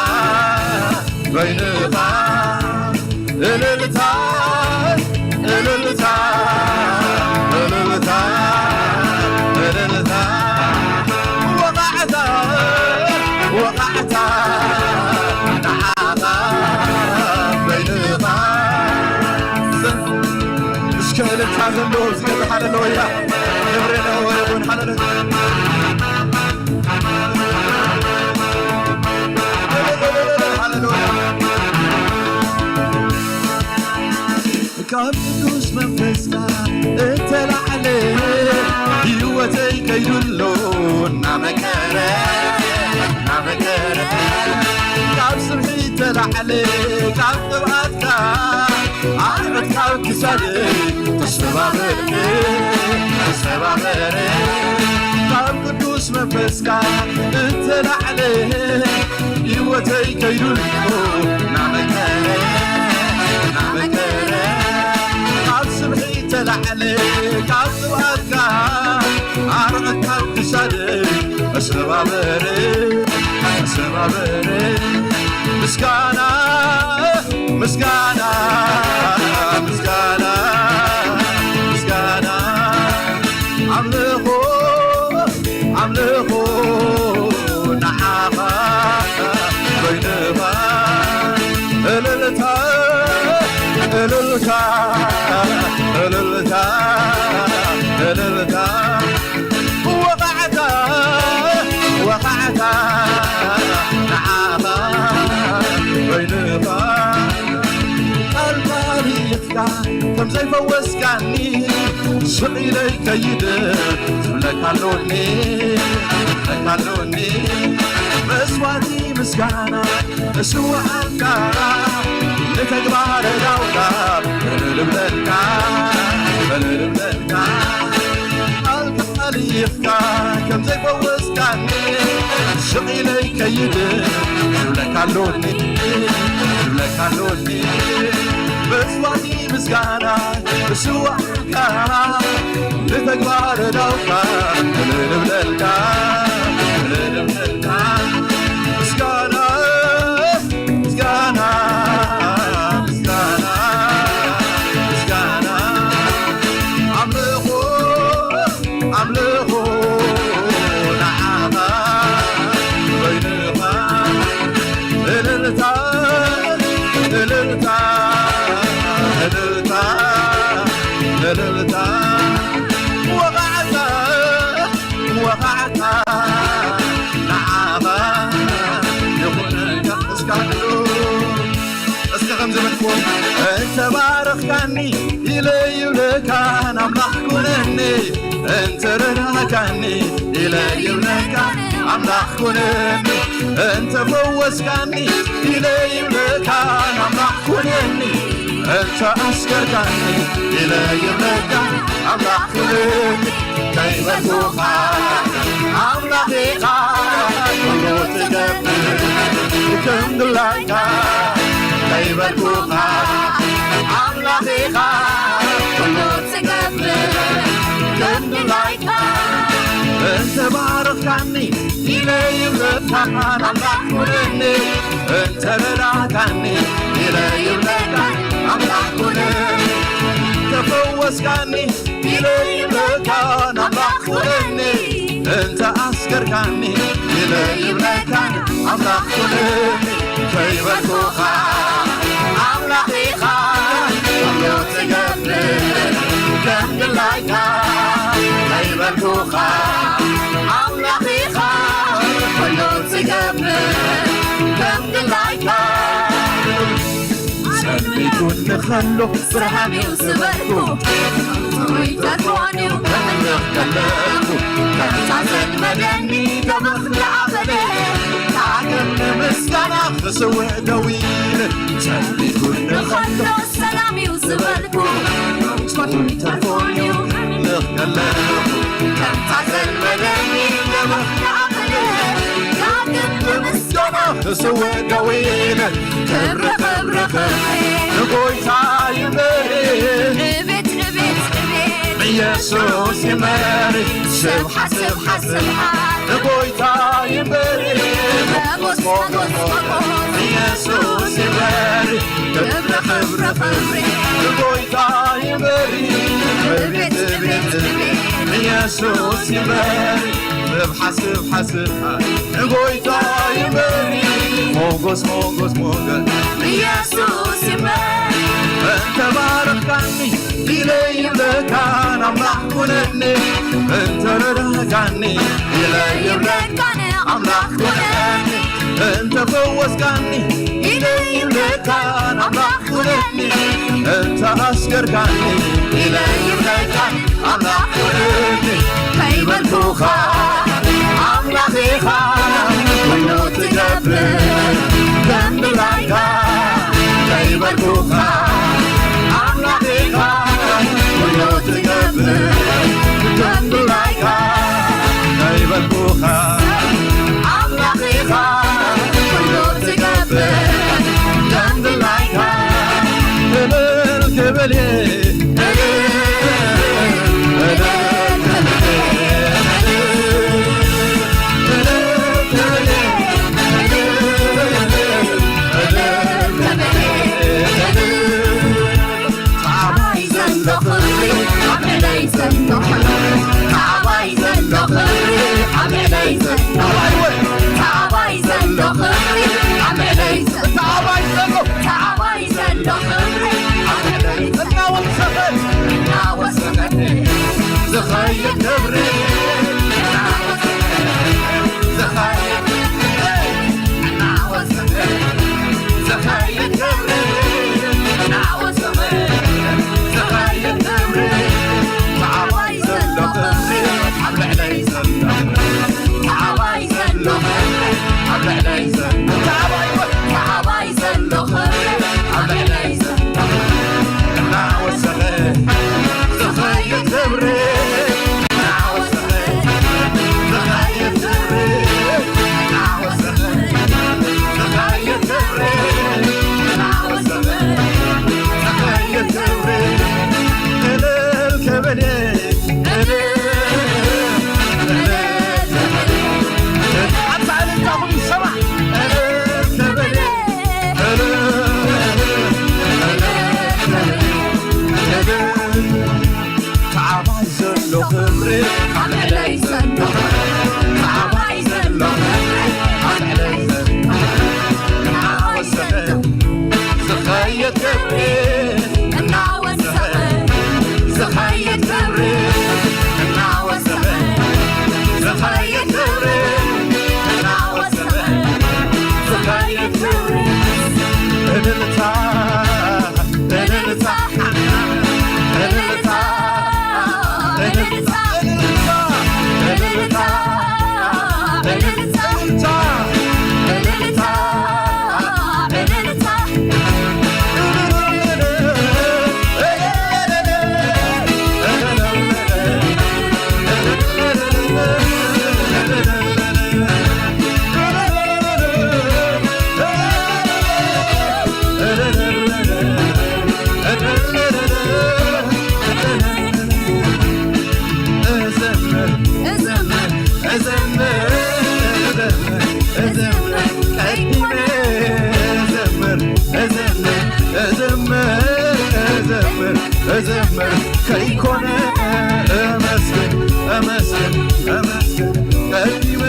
በይንኻ። እልልታ፣ እልልታ፣ እልልታ፣ እልልታ፣ ወቓዕታ፣ ወቓዕታ፣ ንዓኻ በይንኻ። እስከ እልልታ ዘለዎ ዝገዛ ሃለሉያ። ክብሪ ንእግዚኣብሔር ይኹን። ሃለሉያ። ሃለሉያ። ካብ ቅዱስ መንፈስካ እተላዕለ ህይወተይ ከይዱ ኣሎ እናመከረ፣ እናመከረ። ካብ ስምዒት ተላዕለ ካብ ቅብኣትካ ኣርዕድ ካብ ክሳደይ ተሰባበረ፣ ተሰባበረ። ካብ ቅዱስ መንፈስካ እተላዕለ ህይወተይ ከይዱ ኣሎ እናመከረ፣ እናመከረ። ካብ ስምዒት ተላዕለ ካብ ቅብኣትካ ኣርዕድ ካብ ክሳደይ ተሰባበረ፣ ተሰባበረ። ምስጋና፣ ምስጋና፣ ምስጋና፣ ምስጋና፣ ኣምልኾ፣ ኣምልኾ ንዓኻ ኮይንኻ። እልልታ፣ እልልታ፣ እልልታ፣ እልልታ። ወቓዕታ፣ ወቓዕታ ንዓኻ ኮይንኻ። ቃልካ ልኢኽካ ከም ዘይፈወስካኒ፣ ስቕ ኢለ ይከይድ ዝብለካ ኣሎኒ፣ ዝብለካ ኣሎኒ። መስዋዕቲ ምስጋና እስውዓልካ፣ ንተግባር እዳውካ እልል እብለልካ፣ እልል እብለልካ። ቃልካ ልኢኽካ ከም ዘይፈወስካኒ፣ ስቕ ኢለ ይከይድ ዝብለካ ኣሎኒ፣ ዝብለካ ኣሎኒ። መስዋዕቲ ምስጋና እስውዓልካ፣ ንተግባር እዳውካ እልል እብለልካ፣ እልል እብለልካ። ምስጋና፣ ምስጋና፣ ምስጋና፣ ምስጋና፣ ኣምልኾ፣ ኣምልኾ ንዓኻ ኮይንኻ። እልልታ፣ እልልታ፣ እልልታ፣ እልልታ፣ ወቓዕታ፣ ወቓዕታ ንዓኻ ይኹነልካ። እስካሉ እስከ ከምዚ በልኩ፣ እንተ ባረኽካኒ ኢለ ይብለካ ኣምላኽ ኩነኒ፣ እንተ ረዳእካኒ ኢለ ይብለካ ኣምላኽ ኩነኒ፣ እንተ ፈወስካኒ ኢለ ይብለካ ኣምላኽ ኩነኒ፣ እንተ ኣስከርካኒ ኢለ ይብለካ ኣምላኽ ኩነኒ። ከይበልኩኻ ኣምላኽ ኢኻ ኩሉ ትገብር፣ ከም ድላይካ ከይበልኩኻ ኣምላኽ ኢኻ ኩሉ ትገብር፣ ከም ድላይካ። እንተ ባረኽካኒ ኢለ ይብለካ ኣምላኽ ኩነኒ፣ እንተ ረዳእካኒ ኢለ ይብለካ ኣምላኽ ኩነኒ፣ ተፈወስካኒ ኢለ ይብለካ ኣምላኽ ኩነኒ፣ እንተ ኣስከርካኒ ኢለ ይብለካ ኣምላኽ ኩነኒ። ከይበልኩኻ ኣምላኽ ኢኻ ኩሉ ትገብር፣ ከም ድላይካ ከይበልኩኻ ኣምላኽ ኢኻ ኩሉ ትገብር፣ ከም ድላይካ። ጸልሚ ጎንኻ ከሎ ብርሃን እዩ ዝበልኩ። ጥዑይ ተኮንዩ ከምልኽ ከለኹ፣ ከምታ ዘልመደኒ ደበኽ ደኣ በለ። ዓለም ንምስጋና ክስውእ ደው ኢለ፣ ጸሊት ኩሉ ከሎ ሰላም እዩ ዝበልኩ። ጥዑይ ተኮንዩ ከምልኽ ከለኹ፣ ከምታ ዘልመደኒ ደበኽ ደኣ በለ። ዳግም ንምስጋና ክስውእ ደው ኢለ፣ ክብሪ፣ ክብሪ፣ ክብሪ ንጎይታ ይበል። ዕቤት፣ ዕቤት፣ ዕቤት ንየሱስ ይበል። ስብሓት፣ ስብሓት፣ ስብሓት ንጎይታ ይበል። ሞጎስ፣ ሞጎስ፣ ሞጎስ ንየሱስ ይበል። ክብሪ፣ ክብሪ፣ ክብሪ ንጎይታ ይበል። ዕቤት፣ ዕቤት፣ ዕቤት ንየሱስ ይበል። ስብሓት፣ ስብሓት፣ ስብሓት ንጎይታ ይበል። ሞጎስ፣ ሞጎስ፣ ሞጎስ ንየሱስ ይበል። እንተ ባረኽካኒ ኢለ ይብለካ ኣምላኽ ኩነኒ፣ እንተ ረዳእካኒ ኢለ ይብለካ ኣምላኽ ኩነኒ፣ እንተ ፈወስካኒ ኢለ ይብለካ ኣምላኽ ኩነኒ፣ እንተ ኣስገርካኒ ኢለ ይብለካ ኣምላኽ ኩነኒ። ከይበልኩኻ ኣምላኽ ኢኻ ኩሉ ትገብር፣ ከም ድላይካ ከይበልኩኻ ኣምላኽ ኢኻ ኩሉ ትገብር፣ ከም ድላይካ ከይበልኩኻ ኣምላኽ ኢኻ ኩሉ ትገብር፣ ከም ድላይካ እልል ክብል እየ። ታባይ ዘሎ ክብሪ ኣብ ልዕለይ ዘሎ ክብሪ፣ ታባይ ዘሎ ክብሪ ኣብ ልዕለይ ዘሎ ክብሪ፣ ታባይ ዘሎ ክብሪ ኣብ ልዕለይ ዘሎ፣ ታባይ ዘሎ፣ ታባይ ዘሎ ክብሪ ኣብ ልዕለይ ዘሎ እናወሰኸ፣ እናወሰኸ ዝኸይድ ክብሪ፣ እናወሰኸ ዝኸይድ ክብሪ፣ እናወሰኸ ዝኸይድ ክብሪ፣ እናወሰኸ ዝኸይድ ክብሪ፣ ታባይ ዘሎ ክብሪ ኣብ ልዕለይ ዘሎ፣ ታባይ ዘሎ ክብሪ ኣብ ልዕለይ ዘሎ፣ ታባይ፣ ታባይ ዘሎ ክብሪ ኣብ ልዕለይ ዘሎ፣ እናወሰኸ ዝኸይድ ክብሪ፣ እናወሰኸ ዝኸይድ ክብሪ፣ እናወሰኸ ዝኸይድ ክብሪ፣ እናወሰኸ ዝኸይድ ክብሪ፣ እልል ክብል እየ። ኣታ እልልታኹም ይሰማዕ። ታዕባይ ዘሎ ክብሪ ኣብ ልዕለይ ዘሎ፣ ታዕባይ ዘሎ ክብሪ ኣብ ልዕለይ ዘሎ፣ እናወሰኸ ዝኸይድ ክብሪ፣ እናወሰኸ ዝኸይድ ክብሪ፣ እናወሰኸ ዝኸይድ ክብሪ፣ እናወሰኸ ዝኸይድ ክብሪ፣ እልልታ፣ እልልታ፣ እልልታ፣ እልልታ፣ እልልታ፣ እልልታ፣ እልልታ፣ እልልታ፣ እልልታ። እዘምር፣ እዘምር፣ እዘምር፣ እዘምር፣ እዘምር፣ ቀዲመ እዘምር፣ እዘምር፣ እዘምር፣ እዘምር፣ እዘምር፣ ከይኮነ እመስግን፣ እመስግን፣ እመስግን፣ ቀዲመ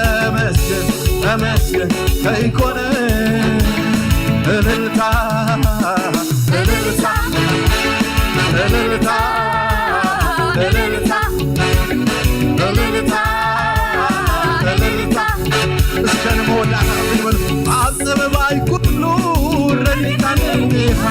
እመስግን፣ እመስግን፣ ከይኮነ እልልታ፣ እልልታ፣ እልልታ፣ እልልታ፣ እልልታ፣ እልልታ። እስከ ንመወዳእታ ክንብል ኣብ ጥበባይ ኩሉ ረዲእካኒ ኢኻ፣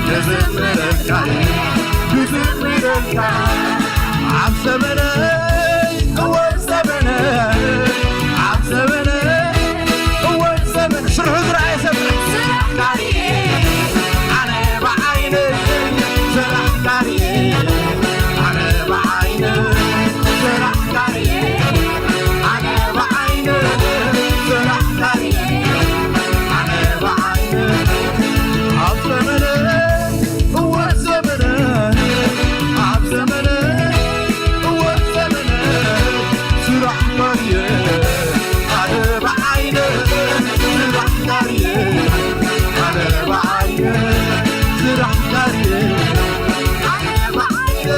ክዝምረልካ ክዝምረልካ ኣብ ዘመነይ እወ ዘመነይ ኣብ ዘመነይ እወ ዘመን ስርሑ ዝረኣየ ሰብ ስራሕካ ርኤ ኣነ ብዓይነይ ስራሕካ ርኤ ኣነ ብዓይነይ ስራሕካ ርኤ ኣነ ብዓይነይ ስራሕካ ርኤ ኣነ ብዓይነይ ኣብ ዘመነይ እወ ዘመነ ኣብ ዘመነ እወ ዘመነ ስራሕ ማየ ኣነ ብዓይነ ስራሕ ማየ ኣነ ብዓይነ ስራሕ ማየ ኣነ ብዓይነ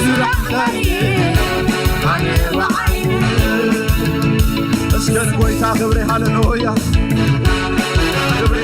ስራሕ ማየ ኣነ ብዓይነ እስከ ንጎይታ ክብሪ ሃሌሉያ ክብሪ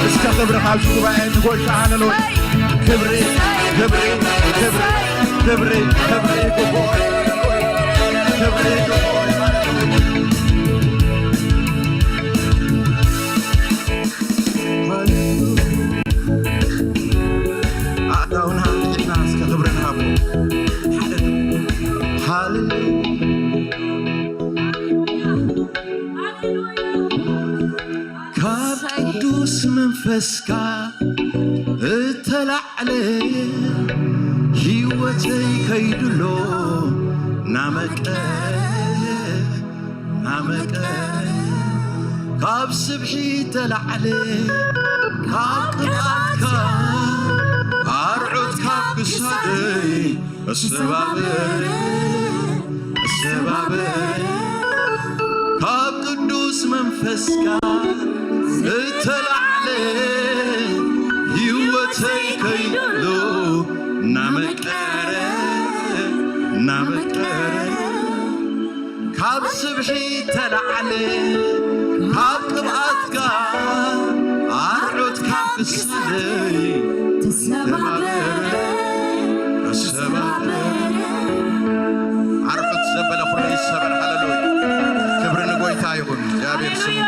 እስከ ክብሪ ካብዚ ጉባኤ ንጎይታ ሃሌሉያ ክብሪ ክብሪ ክብሪ ክብሪ ክብሪ ክብሪ ክብሪ ኣእዳውና ኣልዒልና እስከ ክብሪ ንሃቦ። ሓደ ሃሌሉያ። ካብ ቅዱስ መንፈስካ እተላዕለ ህይወተይ ከይድሎ ናመቀ ናመቀ ካብ ስብሒ ተላዕለ ካብ ቅብኣትካ ኣርዑት ካብ ክሳደይ ኣስተባብር ኣስተባብር ካብ ቅዱስ መንፈስካ እተላዕለ ህይወተይ ከይሎ እናመቀረ እናመቀረ ካብ ስብሒ ተላዕለ ካብ ቅብኣትካ ኣርዑት ካብ ክሳደይ ተሰባበረ ተሰባበረ ኣርዑት ዘበለ ኩሉ ይሰበር ሃሌሉያ ክብሪ ንጎይታ ይኹን እግዚኣብሔር ስሙ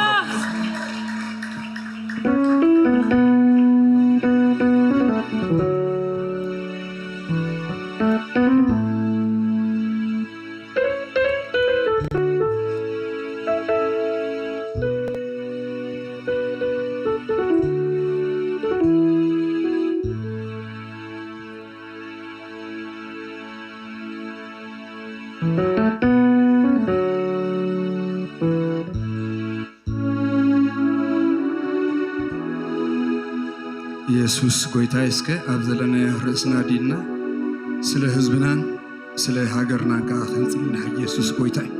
ኢየሱስ ጎይታይ እስከ ኣብ ዘለናዮ ርእስና ዲና ስለ ህዝብናን ስለ ሃገርና ከኣ ክንጽሊ ንሕጂ የሱስ ጎይታ እዩ።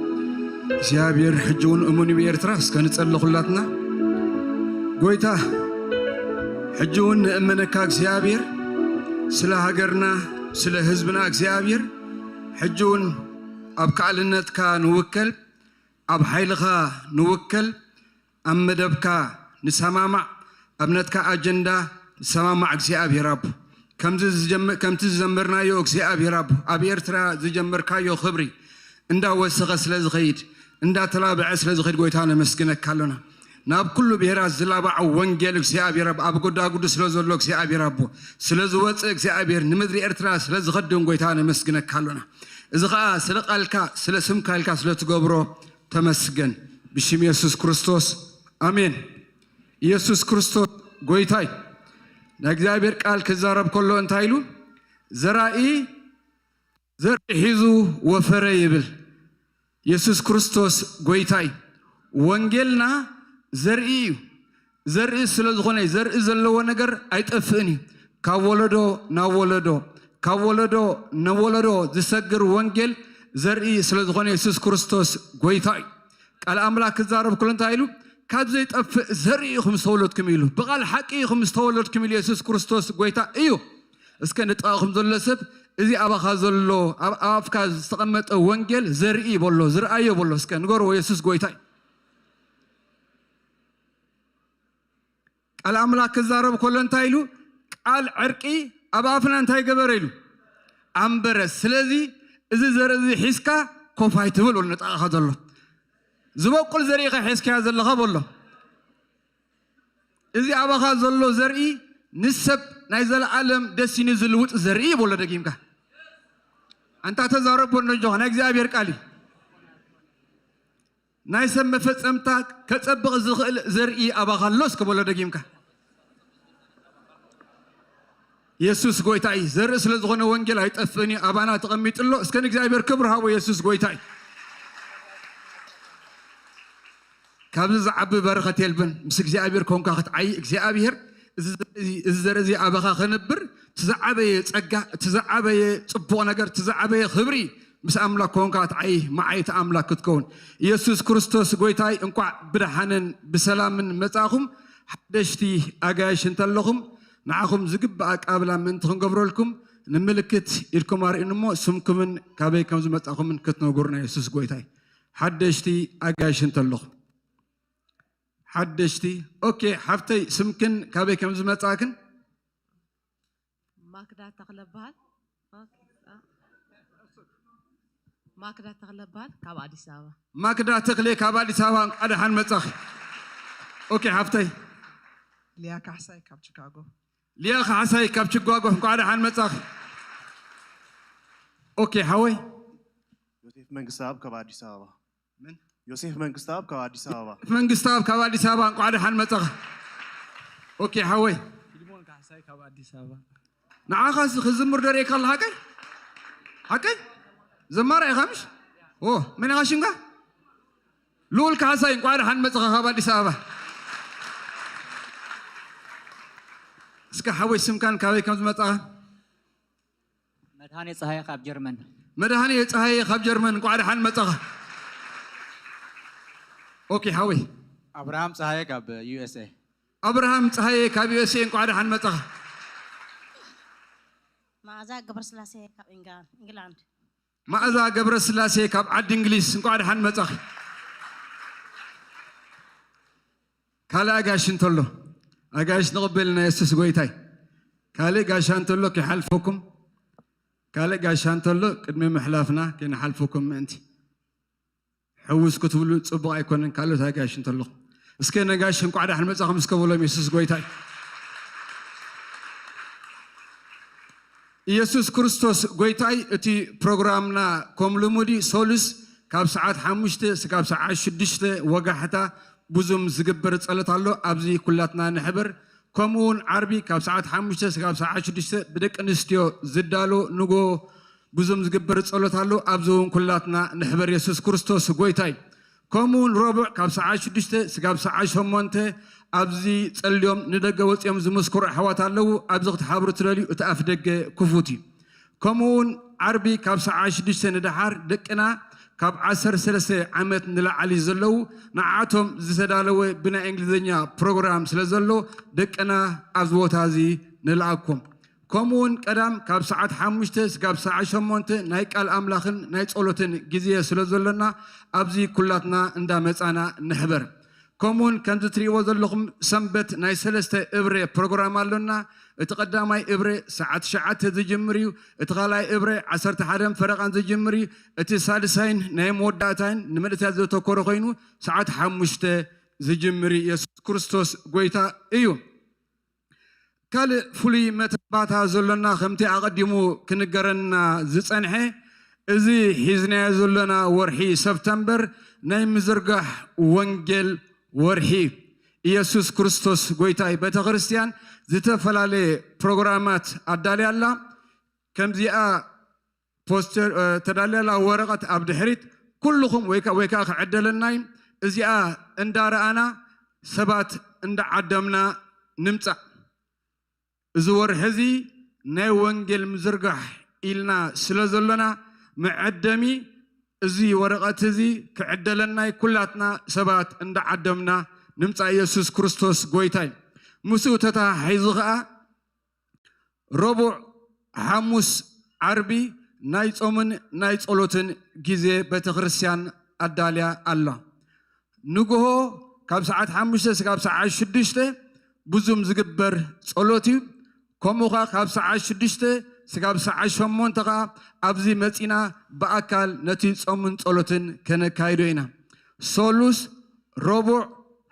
እግዚኣብሔር ሕጂ እውን እሙን እዩ ብኤርትራ። እስከ ንጸሊ ኩላትና። ጎይታ ሕጂ እውን ንእመነካ እግዚኣብሔር፣ ስለ ሃገርና፣ ስለ ህዝብና እግዚኣብሔር፣ ሕጂ እውን ኣብ ከኣልነትካ ንውከል፣ ኣብ ሓይልኻ ንውከል፣ ኣብ መደብካ ንሰማማዕ፣ ኣብ ነትካ ኣጀንዳ ንሰማማዕ እግዚኣብሔር ኣቦ። ከምዚ ዝጀመ-፣ ከምቲ ዝዘመርናዮ እግዚኣብሔር ኣቦ፣ ኣብ ኤርትራ ዝጀመርካዮ ክብሪ እንዳወሰኸ ስለ ዝኸይድ፣ እንዳተላብዐ ስለ ዝኸይድ ጎይታ ነመስግነካ ኣሎና። ናብ ኩሉ ብሔራት ዝላባዕ ወንጌል እግዚኣብሔር ኣቦ፣ ኣብ ጎዳጉዲ ስለ ዘሎ እግዚኣብሔር ኣቦ፣ ስለ ዝወፅእ እግዚኣብሔር ንምድሪ ኤርትራ ስለ ዝኸድን ጎይታ ነመስግነካ ኣሎና። እዚ ኸኣ ስለ ቃልካ፣ ስለ ስምካ ኢልካ ስለ ትገብሮ ተመስገን። ብሽም የሱስ ክርስቶስ ኣሜን። የሱስ ክርስቶስ ጎይታ እዩ። ናይ እግዚኣብሔር ቃል ክዛረብ ከሎ እንታይ ኢሉ? ዘራኢ ዘርኢ ሒዙ ወፈረ ይብል። የሱስ ክርስቶስ ጎይታ እዩ። ወንጌልና ዘርኢ እዩ። ዘርኢ ስለ ዝኾነ እዩ። ዘርኢ ዘለዎ ነገር ኣይጠፍእን እዩ። ካብ ወለዶ ናብ ወለዶ፣ ካብ ወለዶ ናብ ወለዶ ዝሰግር ወንጌል ዘርኢ ስለ ዝኾነ የሱስ ክርስቶስ ጎይታ እዩ። ቃል ኣምላክ ክዛረብ ከሎ እንታይ ኢሉ? ካብ ዘይጠፍእ ዘርኢ ኢኹም ዝተወለድኩም ኢሉ። ብቓል ሓቂ ኢኹም ዝተወለድኩም ኢሉ። የሱስ ክርስቶስ ጎይታ እዩ። እስከ ንጥቓኹም ዘሎ ሰብ፣ እዚ ኣባኻ ዘሎ፣ ኣብ ኣፍካ ዝተቐመጠ ወንጌል ዘርኢ በሎ፣ ዝረኣዮ በሎ። እስከ ንገርዎ፣ የሱስ ጎይታ እዩ። ቃል ኣምላክ ክዛረብ ከሎ እንታይ ኢሉ? ቃል ዕርቂ ኣብ ኣፍና እንታይ ገበረ ኢሉ? ኣንበረ። ስለዚ እዚ ዘርኢ እዚ ሒዝካ ኮፍ ኣይትብል በሎ ንጥቓኻ ዘሎ። ዝበቁል ዘርኢ ኢኻ ሒዝካዮ ዘለኻ በሎ። እዚ ኣባኻ ዘሎ ዘርኢ ንሰብ ናይ ዘለኣለም ደስቲኒ ዝልውጥ ዘርኢ እዩ በሎ ደጊምካ። ኣንታ ተዛረብ በሎ እንጆ፣ ናይ እግዚኣብሔር ቃል እዩ። ናይ ሰብ መፈጸምታ ከጸብቕ ዝኽእል ዘርኢ ኣባኻ ኣሎ እስከ በሎ ደጊምካ። የሱስ ጎይታ እዩ። ዘርኢ ስለ ዝኾነ ወንጌል ኣይጠፍእን እዩ፣ ኣባና ተቐሚጡ ኣሎ። እስከ ንእግዚኣብሔር ክብሪ ሃቦ። የሱስ ጎይታ እዩ። ካብዚ ዝዓቢ በረኸት የልብን። ምስ እግዚኣብሔር ኮንካ ክትዓይ እግዚኣብሔር እዚ ዘርኢ እዚ ኣባኻ ከንብር እቲ ዝዓበየ ጸጋ፣ እቲ ዝዓበየ ጽቡቕ ነገር፣ እቲ ዝዓበየ ክብሪ ምስ ኣምላክ ኮንካ ክትዓይ መዓይቲ ኣምላክ ክትከውን። ኢየሱስ ክርስቶስ ጎይታይ እንቋዕ ብደሓንን ብሰላምን መጻእኹም። ሓደሽቲ ኣጋይሽ እንተለኹም ንዓኹም ዝግባእ ኣቃብላ ምእንቲ ክንገብረልኩም ንምልክት ኢድኩም ኣርእን እሞ ስምኩምን ካበይ ከም ዝመጻኹምን ክትነግሩና። ኢየሱስ ጎይታይ ሓደሽቲ ኣጋይሽ እንተለኹም ሓደሽቲ። ኦኬ ሓፍተይ ስምክን ካበይ ከም ዝመጻክን? ማክዳ ተኽለ በሃል። ማክዳ ተኽለ በሃል ካብ ኣዲስ ኣበባ። ማክዳ ተኽሌ ካብ ኣዲስ ኣበባ እንኳዕ ደሓን መጻኺ። ኦኬ ሓፍተይ። ሊያ ካሕሳይ ካብ ቺካጎ። ሊያ ካሕሳይ ካብ ቺካጎ እንኳዕ ደሓን መጻኺ። ኦኬ ሓወይ። ዮሴፍ መንግስተኣብ ካብ ኣዲስ ኣበባ። ምን? ዮሴፍ መንግስተኣብ ካብ ኣዲስ ኣበባ። መንግስተኣብ ካብ ኣዲስ ኣበባ እንኳዕ ደሓን መጻኻ። ኦኬ ሓወይ። ፊልሞን ካሕሳይ ካብ ኣዲስ ኣበባ። ንዓኻ ሲ ክዝምር ደርእየካ ኣሎ ሓቀይ? ሓቀይ? ዘማሪ ኢኻ ምሽ? ኦ፣ መን ኢኻ ሽምካ? ልኡል ካሕሳይ እንኳዕ ደሓን መጻኻ ካብ ኣዲስ ኣበባ። እስከ ሓወይ ስምካን ካበይ ከም ዝመጻኻ? መድሃኔ ፀሃየ ካብ ጀርመን። መድሃኔ ፀሃየ ካብ ጀርመን እንኳዕ ደሓን መጻኻ። ኦኬ ሓወይ። ኣብርሃም ፀሃየ ካብ ዩ ኤስ ኤ። ኣብርሃም ፀሃየ ካብ ዩ ኤስ ኤ እንኳዕ ደሓን መጻኻ። መዓዛ ገብረስላሴ ካብ ኢንግላንድ። መዓዛ ገብረስላሴ ካብ ዓዲ እንግሊዝ እንኳዕ ደሓን መጻኺ። ካልእ ኣጋይሽ እንተሎ ኣጋይሽ ንቕበልና። የሱስ ጎይታይ። ካልእ ጋሻ እንተሎ ከይሓልፈኩም። ካልእ ጋሻ እንተሎ ቅድሚ ምሕላፍና ከይንሓልፈኩም ምእንቲ። ሕውስ ክትብሉ ጽቡቕ ኣይኮነን። ካልኦት ኣጋይሽ እንተለኹም እስከ ነጋሽ እንቋዕ ዳሕን መጻኹም እስከ በሎም። የሱስ ጎይታይ ኢየሱስ ክርስቶስ ጎይታይ። እቲ ፕሮግራምና ከም ልሙዲ ሶሉስ ካብ ሰዓት ሓሙሽተ እስካብ ሰዓት ሽዱሽተ ወጋሕታ ብዙም ዝግበር ጸሎት ኣሎ። ኣብዚ ኩላትና ንሕበር። ከምኡ እውን ዓርቢ ካብ ሰዓት ሓሙሽተ እስካብ ሰዓት ሽዱሽተ ብደቂ ኣንስትዮ ዝዳሎ ንጎ ብዙም ዝግበር ጸሎት ኣሎ። ኣብዚ እውን ኩላትና ንሕበር። የሱስ ክርስቶስ ጎይታይ። ከምኡ እውን ረቡዕ ካብ ሰዓት ሽዱሽተ እስካብ ሰዓት ሸሞንተ ኣብዚ ጸልዮም ንደገ ወጺኦም ዝምስክሩ ኣሕዋት ኣለዉ። ኣብዚ ክትሓብሩ ትደልዩ እቲ ኣፍ ደገ ክፉት እዩ። ከምኡ እውን ዓርቢ ካብ ሰዓት ሽዱሽተ ንደሓር ደቅና ካብ ዓሰርተ ሰለስተ ዓመት ንላዕሊ ዘለዉ ንዓቶም ዝተዳለወ ብናይ እንግሊዝኛ ፕሮግራም ስለ ዘሎ ደቅና ኣብዚ ቦታ እዚ ንልኣኩም። ከምኡ እውን ቀዳም ካብ ሰዓት ሓሙሽተ ስጋብ ሰዓት ሸሞንተ ናይ ቃል ኣምላኽን ናይ ጸሎትን ግዜ ስለ ዘሎና ኣብዚ ኩላትና እንዳመጻና ንሕበር። ከምኡውን ከምዚ ትርእይዎ ዘለኹም ሰንበት ናይ ሰለስተ እብረ ፕሮግራም ኣሎና። እቲ ቀዳማይ እብረ ሰዓት ትሽዓተ ዝጅምር እዩ። እቲ ካልኣይ እብረ ዓሰርተ ሓደን ፈረቓን ዝጅምር እዩ። እቲ ሳልሳይን ናይ መወዳእታይን ንመንእሰያት ዘተኮረ ኮይኑ ሰዓት ሓሙሽተ ዝጅምር እዩ። የሱስ ክርስቶስ ጎይታ እዩ። ካልእ ፍሉይ መተባታ ዘሎና ከምቲ ኣቐዲሙ ክንገረና ዝጸንሐ እዚ ሒዝናዮ ዘሎና ወርሒ ሰፕተምበር ናይ ምዝርጋሕ ወንጌል ወርሒ እዩ። ኢየሱስ ክርስቶስ ጎይታ እዩ። ቤተ ክርስቲያን ዝተፈላለየ ፕሮግራማት ኣዳልያ ኣላ። ከምዚኣ ፖስተር ተዳልያላ ወረቐት ኣብ ድሕሪት ኩልኹም ወይ ከዓ ክዕደለናይ እዚኣ እንዳረኣና ሰባት እንዳዓደምና ንምፃእ። እዚ ወርሒ እዚ ናይ ወንጌል ምዝርጋሕ ኢልና ስለ ዘሎና መዐደሚ እዚ ወረቐት እዚ ክዕደለናይ ኩላትና ሰባት እንዳዓደምና ንምፃእ። ኢየሱስ ክርስቶስ ጎይታይ ምስኡ ተተሓሒዙ ከዓ ረቡዕ፣ ሓሙስ፣ ዓርቢ ናይ ጾምን ናይ ጸሎትን ግዜ ቤተ ክርስቲያን ኣዳልያ ኣላ። ንግሆ ካብ ሰዓት ሓሙሽተ ስጋብ ሰዓት ሽዱሽተ ብዙም ዝግበር ጸሎት እዩ። ከምኡ ኸዓ ካብ ሰዓት ሽዱሽተ ስጋብ ሰዓት ሸሞንተ ኸዓ ኣብዚ መጺና ብኣካል ነቲ ጾምን ጸሎትን ከነካይዶ ኢና። ሶሉስ፣ ረቡዕ፣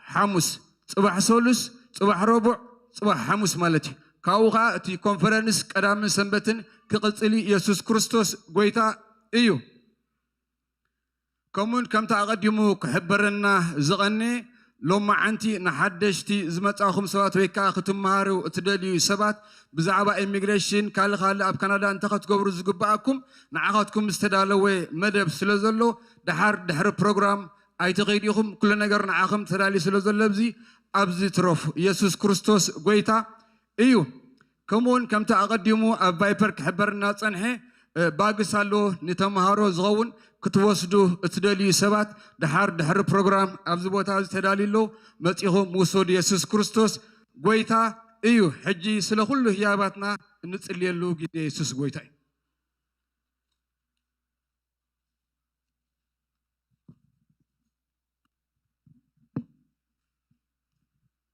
ሓሙስ፣ ጽባሕ ሶሉስ፣ ጽባሕ ረቡዕ፣ ጽባሕ ሓሙስ ማለት እዩ። ካብኡ ኸዓ እቲ ኮንፈረንስ ቀዳምን ሰንበትን ክቕጽል እዩ። ኢየሱስ ክርስቶስ ጎይታ እዩ። ከምኡውን ከምቲ ኣቐዲሙ ክሕበረና ዝቐነ ሎማዓንቲ ንሓደሽቲ ዝመጻኹም ሰባት ወይ ከኣ ክትመሃሩ እትደልዩ ሰባት ብዛዕባ ኢሚግሬሽን ካልእ ካልእ ኣብ ካናዳ እንተ ክትገብሩ ዝግብኣኩም ንዓኻትኩም ዝተዳለወ መደብ ስለ ዘሎ ደሓር ድሕሪ ፕሮግራም ኣይትኸይዱ ኢኹም። ኩሉ ነገር ንዓኹም ተዳልዩ ስለ ዘሎ ኣብዚ ኣብዚ ትረፉ። ኢየሱስ ክርስቶስ ጎይታ እዩ። ከምኡውን ከምቲ ኣቐዲሙ ኣብ ቫይፐር ክሕበርና ጸንሐ ባግስ ኣሎ ንተምሃሮ ዝኸውን ክትወስዱ እትደልዩ ሰባት ድሓር ድሕሪ ፕሮግራም ኣብዚ ቦታ እዚ ተዳልዩ ኣሎ። መጺኹም ውሰዱ። የሱስ ክርስቶስ ጎይታ እዩ። ሕጂ ስለ ኩሉ ህያባትና እንጽልየሉ ግዜ የሱስ ጎይታ እዩ።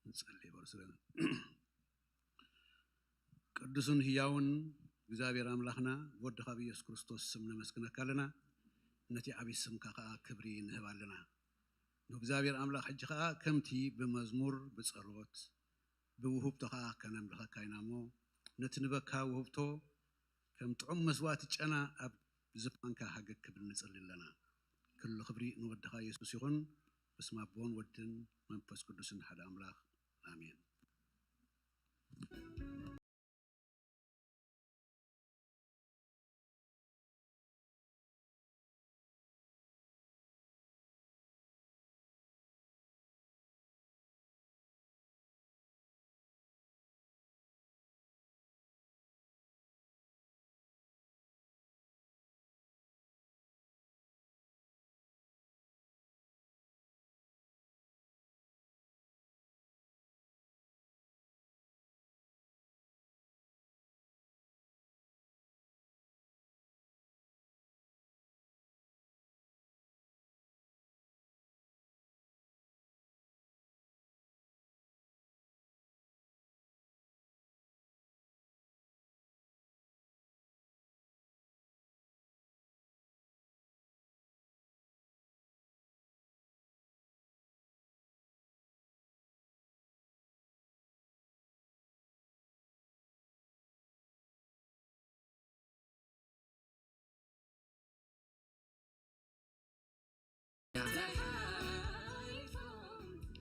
ንጸሊ በርሱ ቅዱስን ህያውን እግዚኣብሔር ኣምላኽና ብወድኻ ብኢየሱስ ክርስቶስ ስም ነመስግነካ ኣለና። ነቲ ዓብዪ ስምካ ኸዓ ክብሪ ንህብ ኣለና። ንእግዚኣብሔር ኣምላኽ ሕጂ ኸዓ ከምቲ ብመዝሙር ብጸሎት ብውህብቶ ኸዓ ከነምልኸካ ኢና እሞ ነቲ ንበካ ውህብቶ ከም ጥዑም መስዋእቲ ጨና ኣብ ዝፋንካ ሃገግ ክብል ንጽሊ ኣለና። ክሉ ክብሪ ንወድኻ ኢየሱስ ይኹን። በስመ አብ ወወልድ ወመንፈስ ቅዱስ ሓደ ኣምላኽ ኣሜን።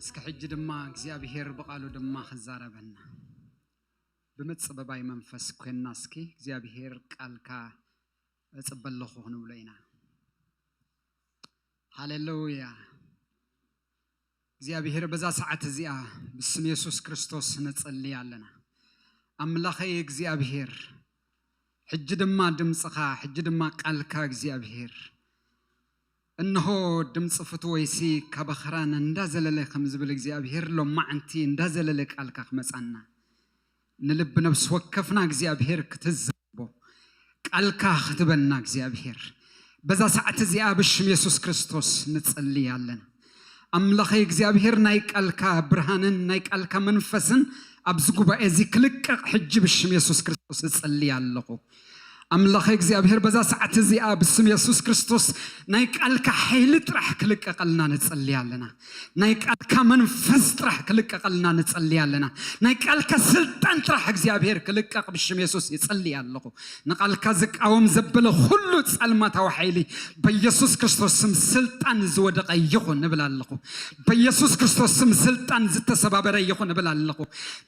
እስከ ሕጂ ድማ እግዚኣብሔር ብቓሉ ድማ ክዛረበና ብምጽበባይ መንፈስ ኮይንና እስኪ እግዚኣብሔር ቃልካ እጽበ ኣለኹ ክንብሎ ኢና። ሃሌሉያ። እግዚኣብሔር በዛ ሰዓት እዚኣ ብስም የሱስ ክርስቶስ ንጽሊ ኣለና። ኣምላኸይ እግዚኣብሔር ሕጂ ድማ ድምፅኻ፣ ሕጂ ድማ ቃልካ እግዚኣብሔር። እንሆ ድምፂ ፍትወይሲ ካብ ኣኽራን እንዳዘለለ ከም ዝብል እግዚኣብሔር፣ ሎማዓንቲ እንዳዘለለ ቃልካ ክመፃና፣ ንልቢ ነፍሲ ወከፍና እግዚኣብሔር ክትዛቦ፣ ቃልካ ክትበና እግዚኣብሔር፣ በዛ ሰዓት እዚኣ ብሽም የሱስ ክርስቶስ ንጸሊ ኣለና። ኣምላኸይ እግዚኣብሔር፣ ናይ ቃልካ ብርሃንን ናይ ቃልካ መንፈስን ኣብዚ ጉባኤ እዚ ክልቀቕ ሕጂ ብሽም የሱስ ክርስቶስ እጸሊ ኣለኹ። ኣምላኸ እግዚኣብሔር፣ በዛ ሰዓት እዚኣ ብስም የሱስ ክርስቶስ ናይ ቃልካ ሓይሊ ጥራሕ ክልቀቐልና ንጸሊ ኣለና። ናይ ቃልካ መንፈስ ጥራሕ ክልቀቐልና ንጸሊ ኣለና። ናይ ቃልካ ስልጣን ጥራሕ እግዚኣብሔር ክልቀቕ ብሽም የሱስ ይጸሊ ኣለኹ። ንቃልካ ዝቃወም ዘበለ ኩሉ ጸልማታዊ ሓይሊ በኢየሱስ ክርስቶስ ስም ስልጣን ዝወደቐ ይኹን እብል ኣለኹ። በኢየሱስ ክርስቶስ ስም ስልጣን ዝተሰባበረ ይኹን እብል ኣለኹ።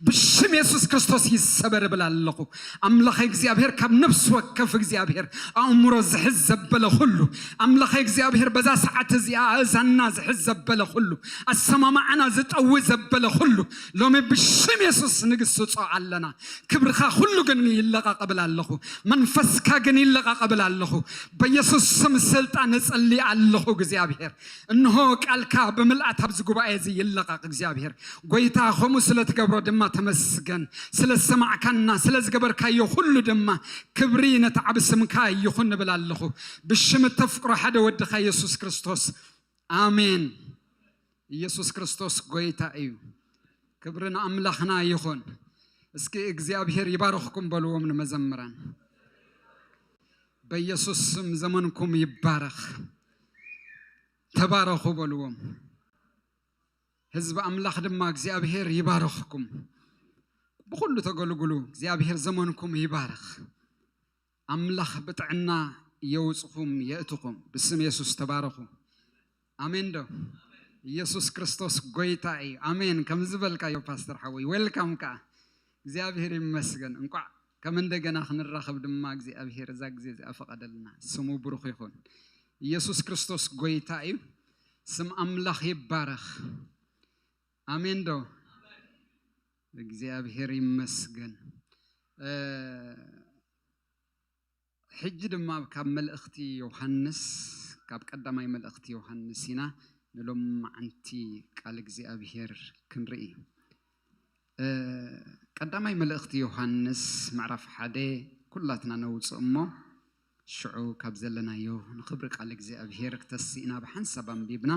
ብሽም የሱስ ክርስቶስ ይሰበር እብል ኣለኹ። ኣምላኸ እግዚኣብሔር፣ ካብ ነፍሲ ወከፍ እግዚኣብሔር ኣእምሮ ዝሕዝ ዘበለ ኩሉ፣ ኣምላኸ እግዚኣብሔር፣ በዛ ሰዓት እዚኣ ኣእዛንና ዝሕዝ ዘበለ ኩሉ፣ ኣሰማማዕና ዝጠዊ ዘበለ ኩሉ፣ ሎሚ ብሽም የሱስ ንግስጾ ኣለና። ክብርኻ ኩሉ ግን ይለቐቕ እብል ኣለኹ። መንፈስካ ግን ይለቐቕ እብል ኣለኹ። በኢየሱስ ስም ስልጣን እጸሊ ኣለኹ እግዚኣብሔር። እንሆ ቃልካ ብምልኣት ኣብዚ ጉባኤ እዚ ይለቐቕ እግዚኣብሔር። ጎይታ፣ ከምኡ ስለ ትገብሮ ድማ ተመስገን። ስለ ዝሰማዕካና፣ ስለ ዝገበርካዮ ኩሉ ድማ ክብሪ ነቲ ዓቢ ስምካ ይኹን እብል ኣለኹ። ብሽም እተፍቅሮ ሓደ ወድኻ የሱስ ክርስቶስ። ኣሜን። ኢየሱስ ክርስቶስ ጎይታ እዩ። ክብሪ ንኣምላኽና ይኹን። እስኪ እግዚኣብሔር ይባርኽኩም በልዎም ንመዘምራን። በኢየሱስ ስም ዘመንኩም ይባረኽ። ተባረኹ በልዎም። ህዝቢ ኣምላኽ ድማ እግዚኣብሔር ይባርኽኩም። ብኹሉ ተገልግሉ። እግዚኣብሔር ዘመንኩም ይባርኽ። ኣምላኽ ብጥዕና የውፅኹም የእትኹም። ብስም የሱስ ተባረኹ። ኣሜን ዶ? ኢየሱስ ክርስቶስ ጎይታ እዩ። ኣሜን። ከም ዝበልካዮ ፓስተር ሓወይ፣ ዌልካም ከዓ። እግዚኣብሔር ይመስገን። እንቋዕ ከም እንደገና ክንራኸብ ድማ እግዚኣብሔር እዛ ግዜ እዚኣ ፈቐደልና። ስሙ ብሩኽ ይኹን። ኢየሱስ ክርስቶስ ጎይታ እዩ። ስም ኣምላኽ ይባረኽ። ኣሜን ዶ? እግዚኣብሔር ይመስገን። እ፣ ሕጂ ድማ ካብ መልእኽቲ ዮሃንስ፣ ካብ ቀዳማይ መልእኽቲ ዮሃንስ ኢና ንሎማዓንቲ ቃል እግዚኣብሔር ክንርኢ። እ፣ ቀዳማይ መልእኽቲ ዮሃንስ ምዕራፍ ሓደ ኩላትና ነውፅእ እሞ፣ ሽዑ ካብ ዘለናዮ ንኽብሪ ቃል እግዚኣብሔር ክተስእና ብሓንሳብ ኣንቢብና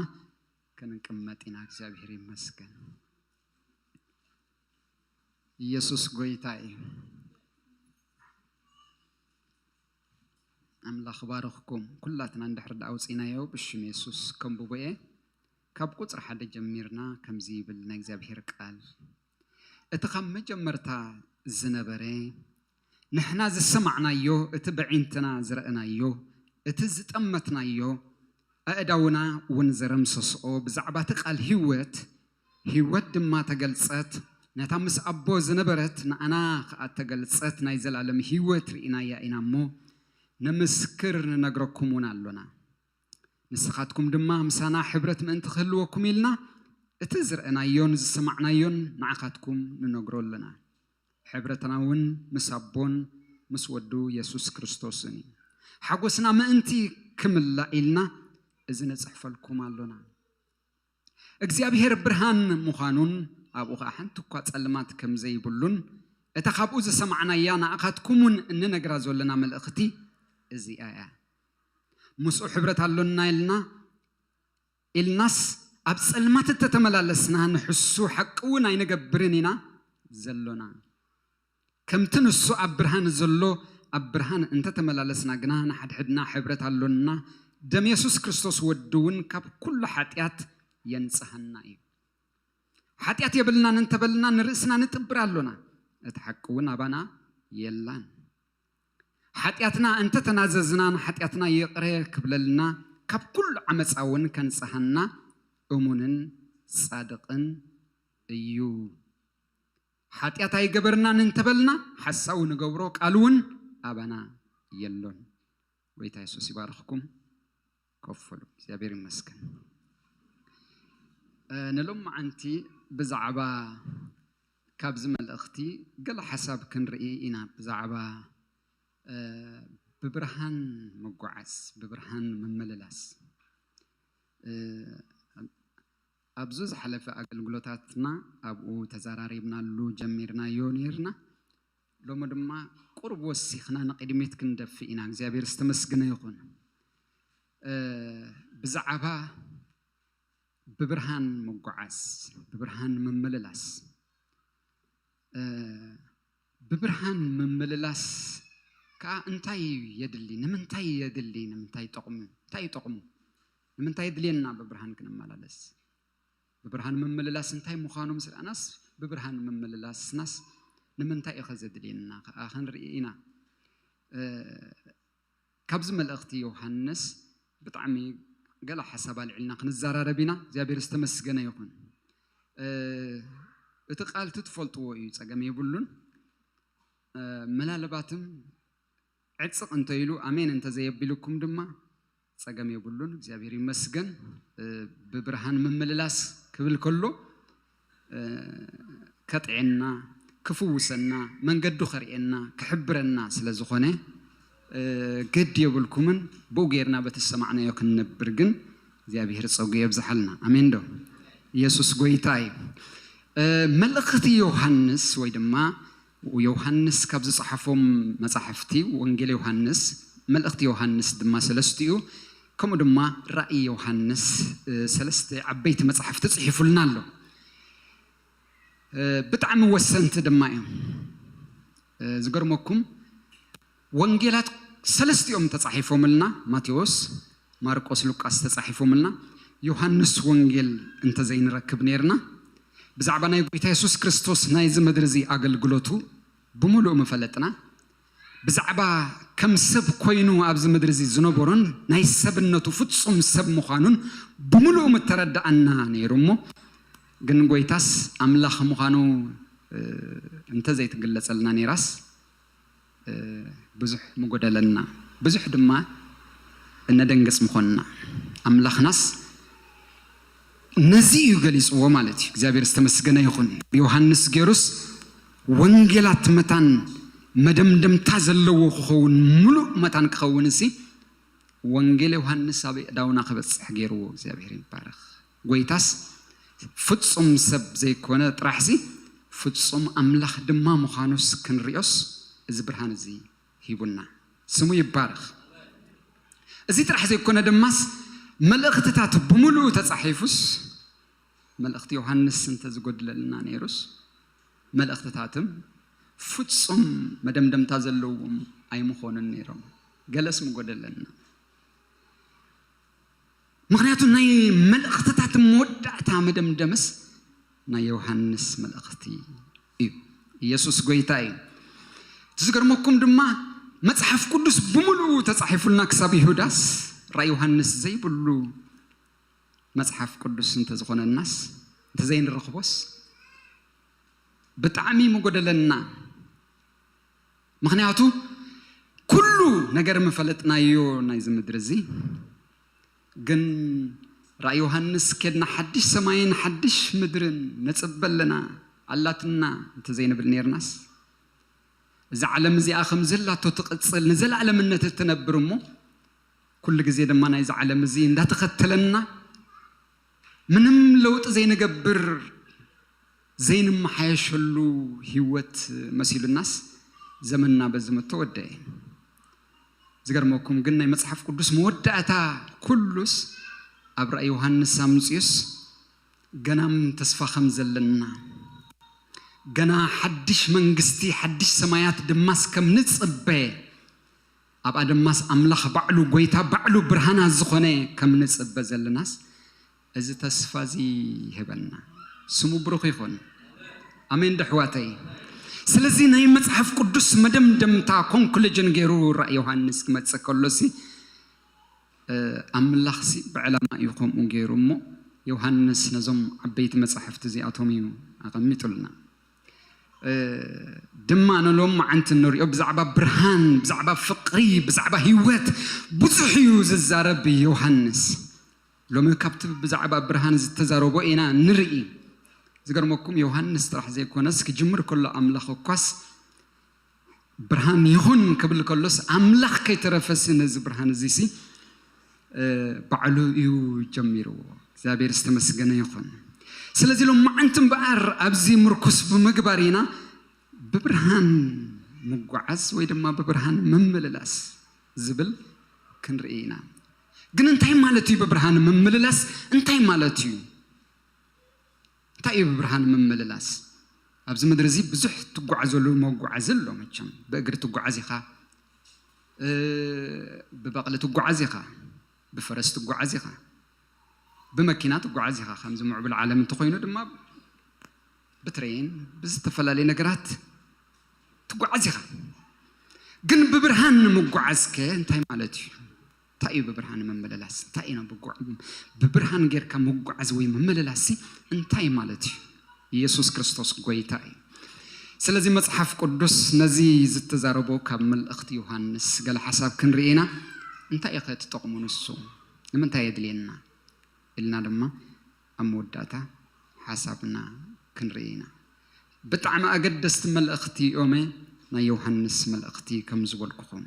ክንቅመጥ ኢና። እግዚኣብሔር ይመስገን። ኢየሱስ ጎይታ እዩ። ኣምላኽ ባርኽኩም። ኩላትና እንድሕር ደኣ ኣውፂእናዮ ብሽም የሱስ ከንብቦ እየ። ካብ ቁፅሪ ሓደ ጀሚርና ከምዚ ይብል ናይ እግዚኣብሔር ቃል። እቲ ካብ መጀመርታ ዝነበረ፣ ንሕና ዝሰማዕናዮ፣ እቲ በዒንትና ዝረእናዮ፣ እቲ ዝጠመትናዮ፣ ኣእዳውና እውን ዘረምሰስኦ ብዛዕባ እቲ ቃል ህይወት፣ ህይወት ድማ ተገልጸት፣ ነታ ምስ ኣቦ ዝነበረት ንኣና ከኣ ተገልጸት ናይ ዘላለም ህይወት ርኢናያ ኢና እሞ፣ ንምስክር ንነግረኩም እውን ኣሎና። ንስኻትኩም ድማ ምሳና ሕብረት ምእንቲ ክህልወኩም ኢልና፣ እቲ ዝረእናዮን ዝሰማዕናዮን ንዓኻትኩም ንነግሮ ኣለና። ሕብረትና እውን ምስ ኣቦን ምስ ወዱ የሱስ ክርስቶስን እዩ። ሓጎስና ምእንቲ ክምላእ ኢልና፣ እዚ ንጽሕፈልኩም ኣሎና። እግዚኣብሔር ብርሃን ምዃኑን ኣብኡ ኸዓ ሓንቲ እኳ ጸልማት ከም ዘይብሉን፣ እታ ካብኡ ዝሰማዕናያ ንኣኻትኩም እውን እንነግራ ዘለና መልእኽቲ እዚኣ እያ። ምስኡ ሕብረት ኣሎና ኢልና፣ ኢልናስ ኣብ ጸልማት እተተመላለስና ንሕሱ ሓቂ እውን ኣይንገብርን ኢና ዘሎና። ከምቲ ንሱ ኣብ ብርሃን ዘሎ ኣብ ብርሃን እንተተመላለስና ግና ንሓድሕድና ሕብረት ኣሎና፣ ደም የሱስ ክርስቶስ ወዱ እውን ካብ ኩሉ ሓጢኣት የንጽሃና እዩ። ሓጢኣት የብልናን እንተበልና ንርእስና ንጥብር ኣሎና፣ እቲ ሓቂ እውን ኣባና የላን። ሓጢኣትና እንተተናዘዝና ንሓጢኣትና ይቕረ ክብለልና፣ ካብ ኩሉ ዓመፃ እውን ከንጽሃና እሙንን ጻድቕን እዩ። ሓጢኣት ኣይገበርናን እንተበልና ሓሳዊ ንገብሮ፣ ቃሉ እውን ኣባና የሎን። ጎይታ የሱስ ይባርኽኩም። ኮፍ በሉ። እግዚኣብሔር ይመስገን። እ፣ ንሎማዓንቲ ብዛዕባ ካብዚ መልእኽቲ ገለ ሓሳብ ክንርኢ ኢና። ብዛዕባ እ፣ ብብርሃን ምጉዓዝ፣ ብብርሃን ምምልላስ። እ፣ ኣብዙ ዝሓለፈ ኣገልግሎታትና ኣብኡ ተዘራሪብናሉ ጀሚርናዮ ነይርና። ሎሚ ድማ ቁሩብ ወሲኽና ንቕድሚት ክንደፍእ ኢና። እግዚኣብሔር ዝተመስገነ ይኹን። እ፣ ብዛዕባ ብብርሃን ምጉዓዝ፣ ብብርሃን ምምልላስ። እ፣ ብብርሃን ምምልላስ ከኣ እንታይ የድሊ? ንምንታይ የድሊ? ንምንታይ ጠቕሙ? እንታይ እዩ ጠቕሙ? ንምንታይ የድልየና ብብርሃን ክንመላለስ? ብብርሃን ምምልላስ እንታይ ምዃኑ ምስ ረኣናስ፣ ብብርሃን ምምልላስናስ ንምንታይ እዩ ከ ዘድልየና ከኣ ክንርኢ ኢና። እ፣ ካብዚ መልእኽቲ ዮሃንስ ብጣዕሚ ገለ ሓሳብ ኣልዒልና ክንዘራረብ ኢና። እግዚኣብሔር ዝተመስገነ ይኹን። እ፣ እቲ ቃል እቲ ትፈልጥዎ እዩ፣ ጸገም የብሉን። እ፣ ምናልባትም ዕጽቕ እንተ ኢሉ ኣሜን እንተ ዘየቢልኩም ድማ ጸገም የብሉን። እግዚኣብሔር ይመስገን። እ፣ ብብርሃን ምምልላስ ክብል ከሎ፣ እ፣ ከጥዕየና፣ ክፍውሰና፣ መንገዱ ከርእየና፣ ክሕብረና ስለ ዝኾነ፣ እ፣ ግድ የብልኩምን። ብኡ ጌርና በቲ ዝሰማዕናዮ ክንነብር ግን እግዚኣብሔር ጸጉ የብዝሓልና። ኣሜን ዶ? ኢየሱስ ጎይታ እዩ። እ፣ መልእኽቲ ዮሃንስ ወይ ድማ ዮሃንስ ካብ ዝጸሓፎም መጻሕፍቲ፣ ወንጌል ዮሃንስ፣ መልእኽቲ ዮሃንስ ድማ ሰለስቲኡ፣ ከምኡ ድማ ራእይ ዮሃንስ፣ እ፣ ሰለስተ ዓበይቲ መጻሕፍቲ ጽሒፉልና ኣሎ። እ፣ ብጣዕሚ ወሰንቲ ድማ እዮም። እ፣ ዝገርመኩም ወንጌላት ሰለስቲኦም ተጻሒፎምልና፣ ማቴዎስ፣ ማርቆስ፣ ሉቃስ ተጻሒፎምልና፣ ዮሃንስ ወንጌል እንተዘይንረክብ ነይርና፣ ብዛዕባ ናይ ጎይታ የሱስ ክርስቶስ ናይዚ ምድሪ እዚ ኣገልግሎቱ ብምሉእ ምፈለጥና፣ ብዛዕባ ከም ሰብ ኮይኑ ኣብዚ ምድሪ እዚ ዝነበሮን ናይ ሰብነቱ ፍጹም ሰብ ምዃኑን ብምሉእ ምተረድኣና ነይሩ እሞ፣ ግን ጎይታስ ኣምላኽ ምዃኑ፣ እ፣ እንተዘይትግለጸልና ነይራስ፣ እ፣ ብዙሕ ምጎደለና፣ ብዙሕ ድማ እነደንግጽ ምኾንና። ኣምላኽናስ ነዚ እዩ ገሊጽዎ ማለት እዩ። እግዚኣብሔር ዝተመስገነ ይኹን። ዮሃንስ ገይሩስ ወንጌላት መታን መደምደምታ ዘለዎ ክኸውን፣ ምሉእ መታን ክኸውን እሲ ወንጌል ዮሃንስ ኣብ ኣእዳውና ክበጽሕ ገይርዎ። እግዚኣብሔር ይባረኽ። ጎይታስ ፍጹም ሰብ ዘይኮነ ጥራሕሲ ፍጹም ኣምላኽ ድማ ምዃኑስ ክንሪኦስ እዚ ብርሃን እዚ ሂቡና። ስሙ ይባረኽ። እዚ ጥራሕ ዘይኮነ ድማስ መልእኽትታት ብምሉኡ ተጻሒፉስ፣ መልእኽቲ ዮሃንስ እንተዝጎድለልና ነይሩስ፣ መልእኽትታትም ፍጹም መደምደምታ ዘለዎም ኣይምኾኑን ነይሮም። ገለስ ምጎደለና። ምኽንያቱ ናይ መልእኽትታት መወዳእታ መደምደምስ ናይ ዮሃንስ መልእኽቲ እዩ። ኢየሱስ ጎይታ እዩ። እቲ ዝገርመኩም ድማ መጽሓፍ ቅዱስ ብምሉኡ ተጻሒፉልና ክሳብ ይሁዳስ ራእይ ዮሃንስ ዘይብሉ መጽሓፍ ቅዱስ እንተዝኾነናስ፣ እንተዘይንረኽቦስ ብጣዕሚ ምጎደለና። ምኽንያቱ ኩሉ ነገር ምፈለጥናዮ ናይዚ ምድሪ እዚ፣ ግን ራእይ ዮሃንስ ኬድና ሓድሽ ሰማይን ሓድሽ ምድርን ነጽበ ኣለና፣ ኣላትና እንተዘይንብል ነይርናስ፣ እዛ ዓለም እዚኣ ከም ዘላቶ ትቕጽል፣ ንዘለኣለምነት እትነብር እሞ፣ ኩሉ ግዜ ድማ ናይዚ ዓለም እዚ እንዳተኸተለና፣ ምንም ለውጢ ዘይንገብር፣ ዘይንመሓየሸሉ ህይወት መሲሉናስ፣ ዘመንና በዚ ምተወደአ። ዝገርመኩም ግን ናይ መጽሓፍ ቅዱስ መወዳእታ ኩሉስ ኣብ ራእይ ዮሃንስ ኣምጽኡስ፣ ገናም ተስፋ ከም ዘለና፣ ገና ሓድሽ መንግስቲ፣ ሓድሽ ሰማያት ድማስ ከም ንጽበ፣ ኣብኣ ድማስ ኣምላኽ ባዕሉ፣ ጎይታ ባዕሉ ብርሃና ዝኾነ ከም ንጽበ ዘለናስ፣ እዚ ተስፋ እዚ ይህበና። ስሙ ብሩኽ ይኹን። ኣሜን ዶ ኣሕዋተይ? ስለዚ ናይ መጽሓፍ ቅዱስ መደምደምታ፣ ኮንክሉጅን ገይሩ ራእይ ዮሃንስ ክመጽእ ከሎሲ፣ እ፣ ኣምላኽሲ ብዕላማ እዩ ከምኡ ገይሩ እሞ፣ ዮሃንስ ነዞም ዓበይቲ መጻሕፍቲ እዚኣቶም እዩ ኣቐሚጡልና። እ፣ ድማ ንሎም መዓንቲ እንሪኦ ብዛዕባ ብርሃን፣ ብዛዕባ ፍቕሪ፣ ብዛዕባ ህይወት ብዙሕ እዩ ዝዛረብ ዮሃንስ። ሎሚ ካብቲ ብዛዕባ ብርሃን ዝተዛረቦ ኢና ንርኢ። ዝገርመኩም ዮሃንስ ጥራሕ ዘይኮነስ ክጅምር ከሎ ኣምላኽ እኳስ ብርሃን ይኹን ክብል ከሎስ ኣምላኽ ከይተረፈሲ ነዚ ብርሃን እዚሲ ባዕሉ እዩ ጀሚርዎ። እግዚኣብሔር ዝተመስገነ ይኹን። ስለዚ ሎማዓንቲ እምበኣር ኣብዚ ምርኩስ ብምግባር ኢና ብብርሃን ምጓዓዝ ወይ ድማ ብብርሃን ምምልላስ ዝብል ክንርኢ ኢና። ግን እንታይ ማለት እዩ ብብርሃን ምምልላስ? እንታይ ማለት እዩ? እንታይ እዩ ብብርሃን ምምልላስ? ኣብዚ ምድሪ እዚ ብዙሕ ትጓዓዘሉ መጓዓዚ ኣሎ። መቸም ብእግሪ ትጓዓዝ ኢኻ፣ ብበቕሊ ትጓዓዝ ኢኻ፣ ብፈረስ ትጓዓዝ ኢኻ፣ ብመኪና ትጓዓዝ ኢኻ። ከምዚ ምዕቡል ዓለም እንተኾይኑ ድማ ብትሬን ብዝተፈላለዩ ነገራት ትጓዓዝ ኢኻ። ግን ብብርሃን ንምጓዓዝከ እንታይ ማለት እዩ? እንታይ እዩ ብብርሃን ምምልላስ? እንታይ እዩ ብብርሃን ጌርካ ምጓዓዝ ወይ ምምልላስ እንታይ ማለት እዩ? ኢየሱስ ክርስቶስ ጎይታ እዩ። ስለዚ መጽሓፍ ቅዱስ ነዚ ዝተዛረቦ ካብ መልእኽቲ ዮሃንስ ገለ ሓሳብ ክንርኢ ኢና። እንታይ እዩ ከ ትጠቕሙ ንሱ? ንምንታይ የድልየና? ኢልና ድማ ኣብ መወዳእታ ሓሳብና ክንርኢ ኢና። ብጣዕሚ ኣገደስቲ መልእኽቲ እዮመ ናይ ዮሃንስ መልእኽቲ ከም ዝበልኩኹም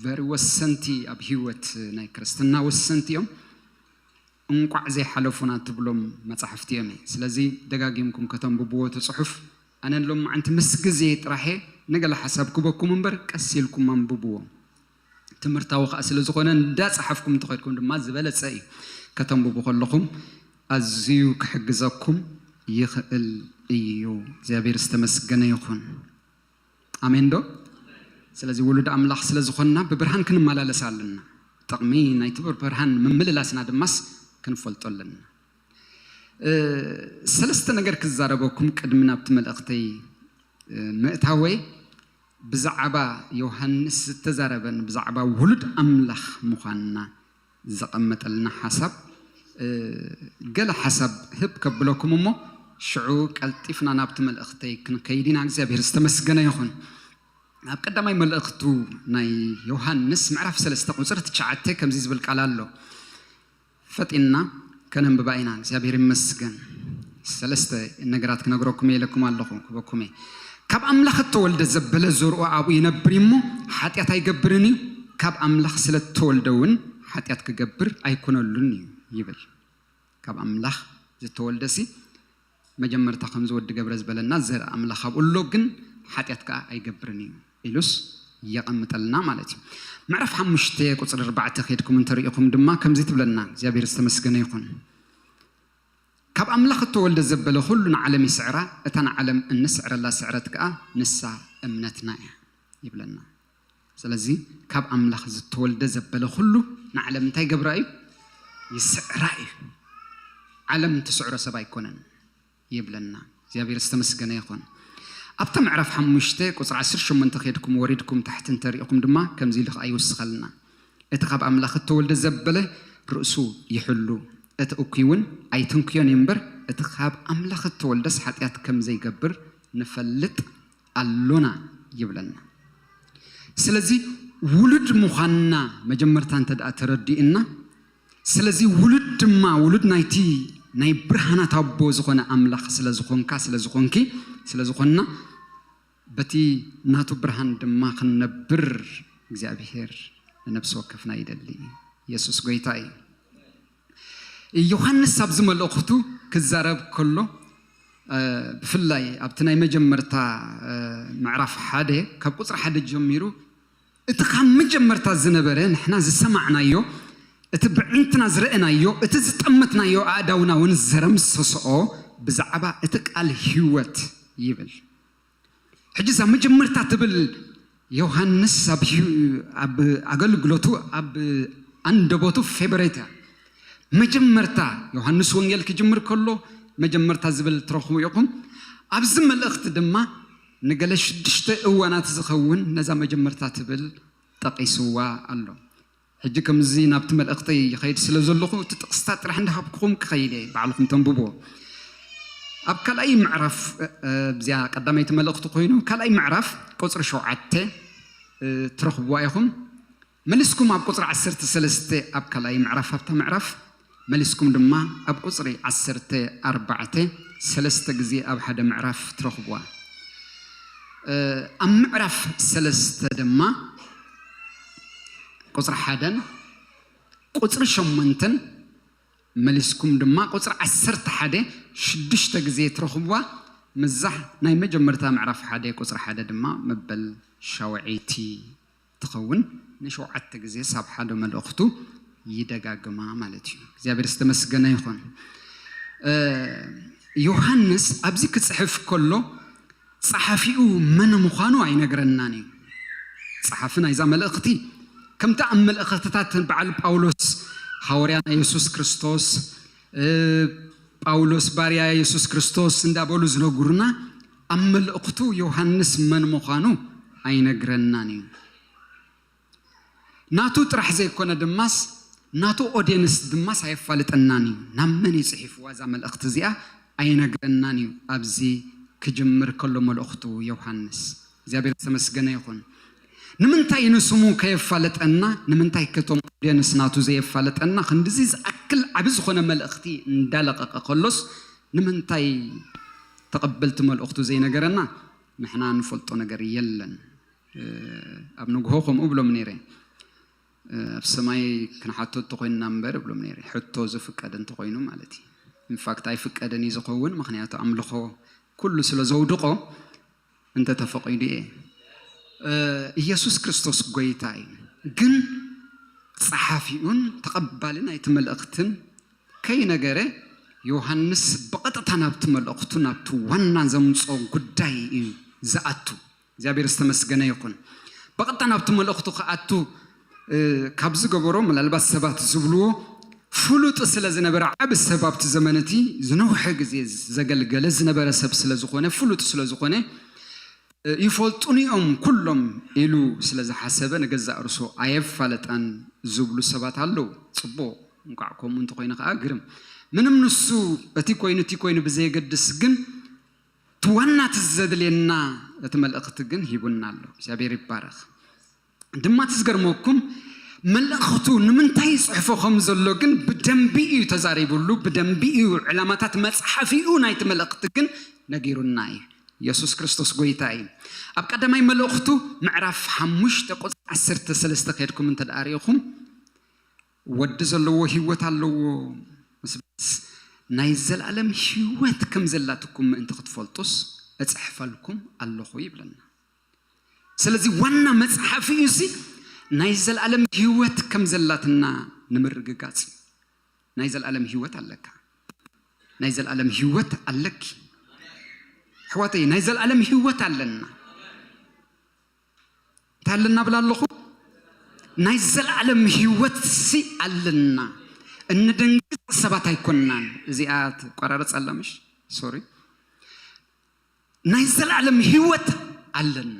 very ወሰንቲ ኣብ ህይወት ናይ ክርስትና ወሰንቲ እዮም። እንቋዕ ዘይሓለፉና ትብሎም መጻሕፍቲ እዮም። ስለዚ ደጋጊምኩም ከተንብብዎ እቲ ጽሑፍ። ኣነ ሎማዓንቲ ምስ ግዜ ጥራሐ ንገለ ሓሳብ ክበኩም እምበር ቀስ ኢልኩም ኣንብብዎ። ትምህርታዊ ከዓ ስለ ዝኾነ እንዳጸሓፍኩም እንተኸድኩም ድማ ዝበለጸ እዩ። ከተንብቡ ከለኹም ኣዝዩ ክሕግዘኩም ይኽእል እዩ። እግዚኣብሔር ዝተመስገነ ይኹን። ኣሜን ዶ? ስለዚ ውሉድ ኣምላኽ ስለ ዝኾንና ብብርሃን ክንመላለስ ኣለና። ጥቕሚ ናይቲ ብርሃን ምምልላስና ድማስ ክንፈልጦ ኣለና። ሰለስተ ነገር ክዛረበኩም ቅድሚ ናብቲ መልእኽተይ ምእታወይ፣ ብዛዕባ ዮሃንስ ዝተዛረበን ብዛዕባ ውሉድ ኣምላኽ ምዃንና ዘቐመጠልና ሓሳብ ገለ ሓሳብ ህብ ከብለኩም እሞ ሽዑ ቀልጢፍና ናብቲ መልእኽተይ ክንከይድ ኢና። እግዚኣብሔር ዝተመስገነ ይኹን። ኣብ ቀዳማይ መልእኽቱ ናይ ዮሃንስ ምዕራፍ ሰለስተ ቁፅሪ ትሽዓተ ከምዚ ዝብል ቃል ኣሎ። ፈጢንና ከነንብባ ኢና። እግዚኣብሔር ይመስገን። ሰለስተ ነገራት ክነግረኩም እየ ኢለኩም ኣለኹ፣ ክበኩም እየ። ካብ ኣምላኽ እተወልደ ዘበለ ዘርኡ ኣብኡ ይነብር እዩ እሞ ሓጢኣት ኣይገብርን እዩ። ካብ ኣምላኽ ስለ እተወልደ እውን ሓጢኣት ክገብር ኣይኮነሉን እዩ ይብል። ካብ ኣምላኽ ዝተወልደሲ መጀመርታ ከምዚ ወዲ ገብረ ዝበለና ዘርኢ ኣምላኽ ኣብኡ ኣሎ፣ ግን ሓጢኣት ከዓ ኣይገብርን እዩ ኢሉስ የቐምጠልና ማለት እዩ። ምዕራፍ ሓሙሽተ ቁፅሪ ኣርባዕተ ከድኩም እንተሪኢኹም ድማ ከምዚ ትብለና። እግዚኣብሔር ዝተመስገነ ይኹን። ካብ ኣምላኽ እተወልደ ዘበለ ኩሉ ንዓለም ይስዕራ፣ እታ ንዓለም እንስዕረላ ስዕረት ከዓ ንሳ እምነትና እያ ይብለና። ስለዚ ካብ ኣምላኽ ዝተወልደ ዘበለ ኩሉ ንዓለም እንታይ ገብራ እዩ? ይስዕራ እዩ። ዓለም ትስዕሮ ሰብ ኣይኮነን ይብለና። እግዚኣብሔር ዝተመስገነ ይኹን። ኣብታ ምዕራፍ ሓሙሽተ ቁፅሪ ዓሰርተ ሸሞንተ ከድኩም ወሪድኩም ታሕቲ እንተሪኢኹም ድማ ከምዚ ኢሉ ከዓ ይውስኸልና። እቲ ካብ ኣምላኽ እተወልደ ዘበለ ርእሱ ይሕሉ፣ እቲ እኩይ እውን ኣይትንክዮን እዩ እምበር፣ እቲ ካብ ኣምላኽ እተወልደስ ሓጢኣት ከም ዘይገብር ንፈልጥ ኣሎና ይብለና። ስለዚ ውሉድ ምዃንና መጀመርታ እንተ ደኣ ተረዲእና፣ ስለዚ ውሉድ ድማ ውሉድ ናይቲ ናይ ብርሃናት ኣቦ ዝኾነ ኣምላኽ ስለ ዝኾንካ፣ ስለ ዝኾንኪ፣ ስለ ዝኾንና፣ በቲ ናቱ ብርሃን ድማ ክንነብር እግዚኣብሔር ንነብሲ ወከፍና ይደሊ። ኢየሱስ ጎይታ እዩ። ዮሃንስ ኣብዚ መልእኽቱ ክዛረብ ከሎ፣ እ፣ ብፍላይ ኣብቲ ናይ መጀመርታ፣ እ፣ ምዕራፍ ሓደ ካብ ቁፅሪ ሓደ ጀሚሩ እቲ ካብ መጀመርታ ዝነበረ ንሕና ዝሰማዕናዮ፣ እቲ ብዕንትና ዝረእናዮ፣ እቲ ዝጠመትናዮ ኣእዳውና እውን ዘረምሰስኦ ብዛዕባ እቲ ቃል ህይወት ይብል። ሕጂ እዛ መጀመርታ ትብል ዮሃንስ ኣብ ህዩ-፣ ኣብ ኣገልግሎቱ፣ ኣብ ኣንደበቱ ፌቨሬት እያ። መጀመርታ ዮሃንስ ወንጌል ክጅምር ከሎ መጀመርታ ዝብል ትረኽቡ ኢኹም። ኣብዚ መልእኽቲ ድማ ንገለ ሽዱሽተ እዋናት ዝኸውን ነዛ መጀመርታ ትብል ጠቒስዋ ኣሎ። ሕጂ ከምዚ ናብቲ መልእኽተይ ይኸይድ ስለ ዘለኹ እቲ ጥቕስታት ጥራሕ እንዳሃብኩኹም ክኸይድ እየ፣ ባዕልኹም ተንብብዎ። ኣብ ካልኣይ ምዕራፍ፣ እ፣ እ፣ እዚኣ ቀዳመይቲ መልእኽቲ ኮይኑ፣ ካልኣይ ምዕራፍ ቁፅሪ ሸውዓተ፣ እ፣ ትረኽብዋ ኢኹም። መሊስኩም ኣብ ቁፅሪ ዓሰርተ ሰለስተ ኣብ ካልኣይ ምዕራፍ፣ ኣብታ ምዕራፍ መሊስኩም ድማ ኣብ ቁፅሪ ዓሰርተ ኣርባዕተ ሰለስተ ግዜ ኣብ ሓደ ምዕራፍ ትረኽብዋ። ኣብ ምዕራፍ ሰለስተ ድማ ቁፅሪ ሓደን ቁፅሪ ሸሞንተን መሊስኩም ድማ ቁፅሪ ዓሰርተ ሓደ ሽዱሽተ ግዜ ትረኽብዋ። ምዛሕ ናይ መጀመርታ ምዕራፍ ሓደ ቁፅሪ ሓደ ድማ መበል ሻውዐይቲ ትኸውን። ንሸውዓተ ግዜ ሳብ ሓደ መልእኽቱ ይደጋግማ ማለት እዩ። እግዚኣብሔር ዝተመስገነ ይኹን። ዮሃንስ ኣብዚ ክፅሕፍ ከሎ ጸሓፊኡ መን ምዃኑ ኣይነግረናን እዩ። ጸሓፊ ናይዛ መልእኽቲ ከምቲ ኣብ መልእኽትታት በዓል ጳውሎስ ሃዋርያ ናይ የሱስ ክርስቶስ፣ ጳውሎስ ባርያ የሱስ ክርስቶስ እንዳበሉ ዝነግሩና፣ ኣብ መልእኽቱ ዮሃንስ መን ምዃኑ ኣይነግረናን እዩ። ናቱ ጥራሕ ዘይኮነ ድማስ ናቱ ኦድየንስ ድማስ ኣየፋልጠናን እዩ። ናብ መን እዩ ጽሒፍዋ እዛ መልእኽቲ እዚኣ ኣይነግረናን እዩ። ኣብዚ ክጅምር ከሎ መልእኽቱ ዮሃንስ እግዚኣብሔር ዝተመስገነ ይኹን። ንምንታይ ንስሙ ከየፋለጠና፣ ንምንታይ ከቶም ኦድየንስ ናቱ ዘየፋለጠና ክንድዚ ዝኣክል ዓቢ ዝኾነ መልእኽቲ እንዳለቐቐ ከሎስ ንምንታይ ተቐበልቲ መልእኽቱ ዘይነገረና? ንሕና ንፈልጦ ነገር የለን። ኣብ ንግሆ ከምኡ ብሎም ነይረ። ኣብ ሰማይ ክንሓቶ እንተኮይንና እምበር ብሎም ነይረ። ሕቶ ዝፍቀድ እንተኮይኑ ማለት እዩ። ኢንፋክት ኣይፍቀድን እዩ ዝኸውን፣ ምክንያቱ ኣምልኾ ኩሉ ስለ ዘውድቆ እንተተፈቒዱ እየ። ኢየሱስ ክርስቶስ ጎይታ እዩ። ግን ጸሓፊኡን ተቐባሊ ናይቲ መልእኽትን ከይነገረ ዮሃንስ ብቐጥታ ናብቲ መልእኽቱ ናብቲ ዋና ዘምጾ ጉዳይ እዩ ዝኣቱ። እግዚኣብሔር ዝተመስገነ ይኹን። ብቐጥታ ናብቲ መልእኽቱ ክኣቱ ካብ ዝገበሮ ምናልባት ሰባት ዝብልዎ ፍሉጥ ስለ ዝነበረ ዓቢ ሰብ ኣብቲ ዘመን እቲ ዝነውሐ ግዜ ዘገልገለ ዝነበረ ሰብ ስለ ዝኾነ ፍሉጥ ስለ ዝኾነ ይፈልጡኒ እዮም ኩሎም ኢሉ ስለ ዝሓሰበ ንገዛእ ርሶ ኣየፋለጣን ዝብሉ ሰባት ኣለዉ። ጽቡቕ፣ እንኳዕ ከምኡ እንተኾይኑ ከዓ ግርም። ምንም ንሱ እቲ ኮይኑ እቲ ኮይኑ ብዘየገድስ ግን እቲ ዋና እቲ ዘድልየና እቲ መልእኽቲ ግን ሂቡና ኣሎ። እግዚኣብሔር ይባረኽ። ድማ እቲ ዝገርመኩም መልእኽቱ ንምንታይ ይፅሕፎ ከም ዘሎ ግን ብደንቢ እዩ ተዛሪቡሉ፣ ብደንቢ እዩ ዕላማታት መፅሓፊኡ ናይቲ መልእኽቲ ግን ነጊሩና እዩ። ኢየሱስ ክርስቶስ ጎይታ እዩ። ኣብ ቀዳማይ መልእኽቱ ምዕራፍ ሓሙሽተ ቁፅሪ ዓሰርተ ሰለስተ ከድኩም እንተ ደኣ ርኢኹም ወዲ ዘለዎ ህይወት ኣለዎ ምስ በለስ ናይ ዘለኣለም ህይወት ከም ዘላትኩም ምእንቲ ክትፈልጡስ እፅሕፈልኩም ኣለኹ ይብለና። ስለዚ ዋና መፅሓፊ እዩ ሲ ናይ ዘለኣለም ህይወት ከም ዘላትና ንምርግጋፅ እዩ። ናይ ዘለኣለም ህይወት ኣለካ። ናይ ዘለኣለም ህይወት ኣለኪ። ኣሕዋተይ ናይ ዘለኣለም ህይወት ኣለና። እንታይ ኣለና ብላ ኣለኹ? ናይ ዘለኣለም ህይወት ሲ ኣለና። እንደንግጽ ሰባት ኣይኮናን። እዚኣ ትቆራረጽ ኣላ ምሽ? ሶሪ። ናይ ዘለኣለም ህይወት ኣለና።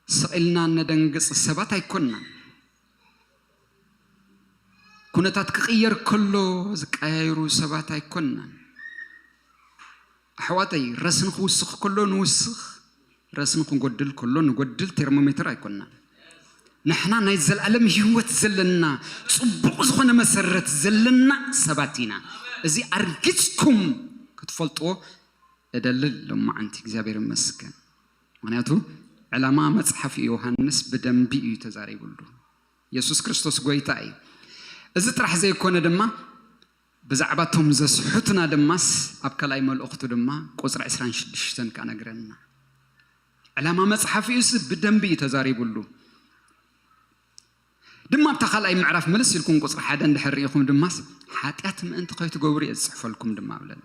ስቕ ኢልና እነደንግጽ ሰባት ኣይኮናን። ኩነታት ክቕየር ከሎ ዝቀያየሩ ሰባት ኣይኮናን። ኣሕዋተይ ረስኒ ክውስኽ ከሎ ንውስኽ፣ ረስኒ ክንጎድል ከሎ ንጎድል ቴርሞሜትር ኣይኮናን። ንሕና ናይ ዘለኣለም ህይወት ዘለና ጽቡቕ ዝኾነ መሰረት ዘለና ሰባት ኢና። እዚ ኣርጊጽኩም ክትፈልጥዎ እደሊ ሎማዓንቲ። እግዚኣብሔር ይመስገን። ምክንያቱ ዕላማ መጽሓፍ ዮሃንስ ብደንቢ እዩ ተዛሪቡሉ። የሱስ ክርስቶስ ጎይታ እዩ። እዚ ጥራሕ ዘይኮነ ድማ ብዛዕባ እቶም ዘስሑትና ድማስ ኣብ ካልኣይ መልእኽቱ ድማ ቁፅሪ ዕስራን ሽዱሽተን ከኣ ነግረና። ዕላማ መፅሓፍ እዩስ ብደንቢ እዩ ተዛሪቡሉ። ድማ ኣብታ ካልኣይ ምዕራፍ መለስ ኢልኩም ቁፅሪ ሓደ እንድሕር ርኢኹም ድማስ ሓጢኣት ምእንቲ ከይትገብሩ እየ ዝፅሕፈልኩም ድማ ብለና።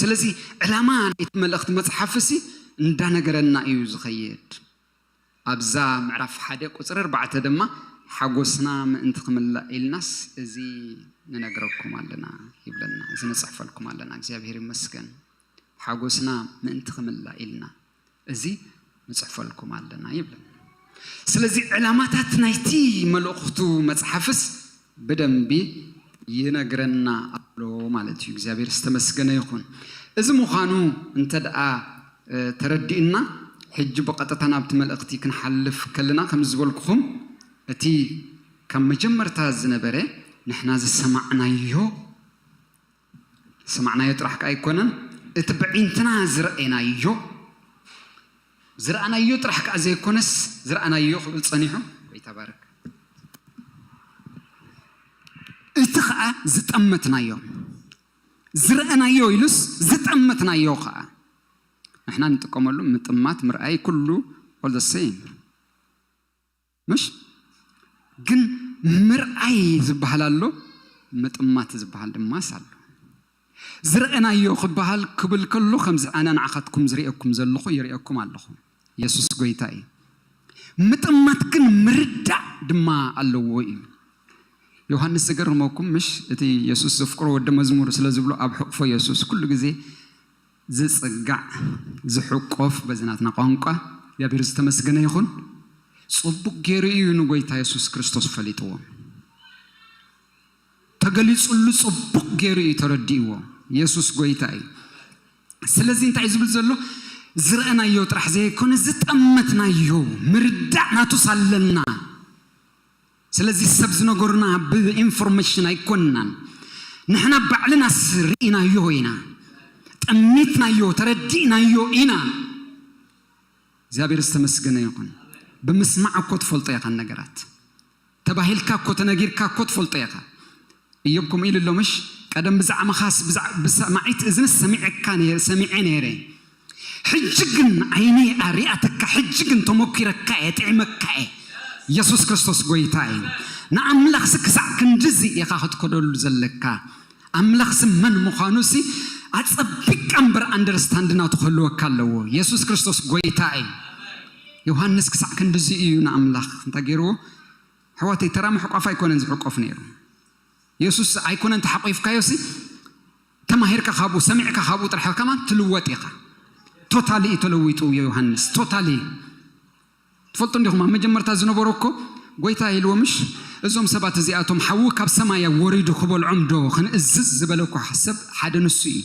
ስለዚ ዕላማ ናይቲ መልእኽቲ መፅሓፍ ሲ እንዳነገረና እዩ ዝኸይድ። ኣብዛ ምዕራፍ ሓደ ቁፅሪ ኣርባዕተ ድማ ሓጎስና ምእንቲ ክምላእ ኢልናስ እዚ ንነግረኩም ኣለና ይብለና፣ እዚ ንፅሕፈልኩም ኣለና። እግዚኣብሔር ይመስገን። ሓጎስና ምእንቲ ክምላእ ኢልና እዚ ንፅሕፈልኩም ኣለና ይብለና። ስለዚ ዕላማታት ናይቲ መልእኽቱ መፅሓፍስ ብደንቢ ይነግረና ኣሎ ማለት እዩ። እግዚኣብሔር ዝተመስገነ ይኹን። እዚ ምዃኑ እንተ ደኣ ተረዲእና ሕጂ ብቐጥታ ናብቲ መልእኽቲ ክንሓልፍ ከለና ከም ዝበልኩኹም እቲ ካብ መጀመርታ ዝነበረ ንሕና ዝሰማዕናዮ ዝሰማዕናዮ ጥራሕ ከኣ ኣይኮነን እቲ ብዒንትና ዝረኣናዮ ዝረኣናዮ ጥራሕ ከዓ ዘይኮነስ ዝረኣናዮ ክብል ጸኒሑ። ጎይታ ባርክ። እቲ ከዓ ዝጠመትናዮ ዝረኣናዮ ኢሉስ ዝጠመትናዮ ከዓ ንሕና ንጥቀመሉ ምጥማት ምርኣይ ኩሉ all the same። ምሽ ግን ምርኣይ ዝበሃል ኣሎ፣ ምጥማት ዝበሃል ድማ ኣሎ። ዝረኣናዮ ክበሃል ክብል ከሎ ከምዚ ኣነ ንዓኻትኩም ዝርእየኩም ዘለኹ ይርእየኩም ኣለኹ። የሱስ ጎይታ እዩ። ምጥማት ግን ምርዳእ ድማ ኣለዎ እዩ። ዮሃንስ ዝገርመኩም ምሽ እቲ የሱስ ዘፍቅሮ ወደ መዝሙር ስለ ዝብሎ ኣብ ሕቕፎ የሱስ ኩሉ ግዜ ዝጽጋዕ ዝሕቆፍ በዚ ናትና ቋንቋ እግዚኣብሔር ዝተመስገነ ይኹን። ጽቡቕ ገይሩ እዩ ንጎይታ የሱስ ክርስቶስ ፈሊጥዎ። ተገሊጹሉ ጽቡቕ ገይሩ እዩ ተረዲእዎ። የሱስ ጎይታ እዩ። ስለዚ እንታይ እዩ ዝብል ዘሎ? ዝረኣናዮ ጥራሕ ዘይኮነ ዝጠመትናዮ ምርዳእ ናቱስ ኣለና። ስለዚ ሰብ ዝነገሩና ብኢንፎርሜሽን ኣይኮንናን። ንሕና ባዕልናስ ርኢናዮ ኢና። ጠሚትናዮ፣ ተረዲእናዮ ኢና። እግዚኣብሔር ዝተመስገነ ይኹን። ብምስማዕ እኮ ትፈልጦ ኢኻ ነገራት። ተባሂልካ እኮ ተነጊርካ እኮ ትፈልጦ ኢኻ። እዮብ ከምኡ ኢሉ ኣሎ ምሽ? ቀደም ብዛዕባኻስ ብዛዕ- ብሰማዒት እዝንስ ሰሚዐካ ነየ- ሰሚዐ ነይረ። ሕጂ ግን ዓይነይ ኣሪኣተካ፣ ሕጂ ግን ተመኪረካ እየ፣ ጥዒመካ እየ። የሱስ ክርስቶስ ጎይታ እዩ። ንኣምላኽሲ ክሳዕ ክንድዚ ኢኻ ክትከደሉ ዘለካ። ኣምላኽሲ መን ምዃኑሲ ኣጸቢቕካ እምበር ኣንደርስታንድ ናቱ ክህልወካ ኣለዎ። የሱስ ክርስቶስ ጎይታ እዩ። ዮሃንስ ክሳዕ ክንድዚ እዩ ንኣምላኽ እንታይ ገይርዎ? ኣሕዋተይ፣ ተራ ምሕቋፍ ኣይኮነን ዝሕቆፍ ነይሩ። የሱስ ኣይኮነን ተሓቂፍካዮሲ፣ ተማሂርካ ካብኡ፣ ሰሚዕካ ካብኡ ጥራሕ ከማን ትልወጥ ኢኻ። ቶታሊ እዩ ተለዊጡ ዮሃንስ፣ ቶታሊ። ትፈልጡ እንዲኹም፣ ኣብ መጀመርታ ዝነበሮ እኮ ጎይታ ኢልዎ ምሽ? እዞም ሰባት እዚኣቶም ሓዊ ካብ ሰማይ ወሪዱ ክበልዖም ዶ ክንእዝዝ ዝበለ እኮ ሰብ ሓደ ንሱ እዩ።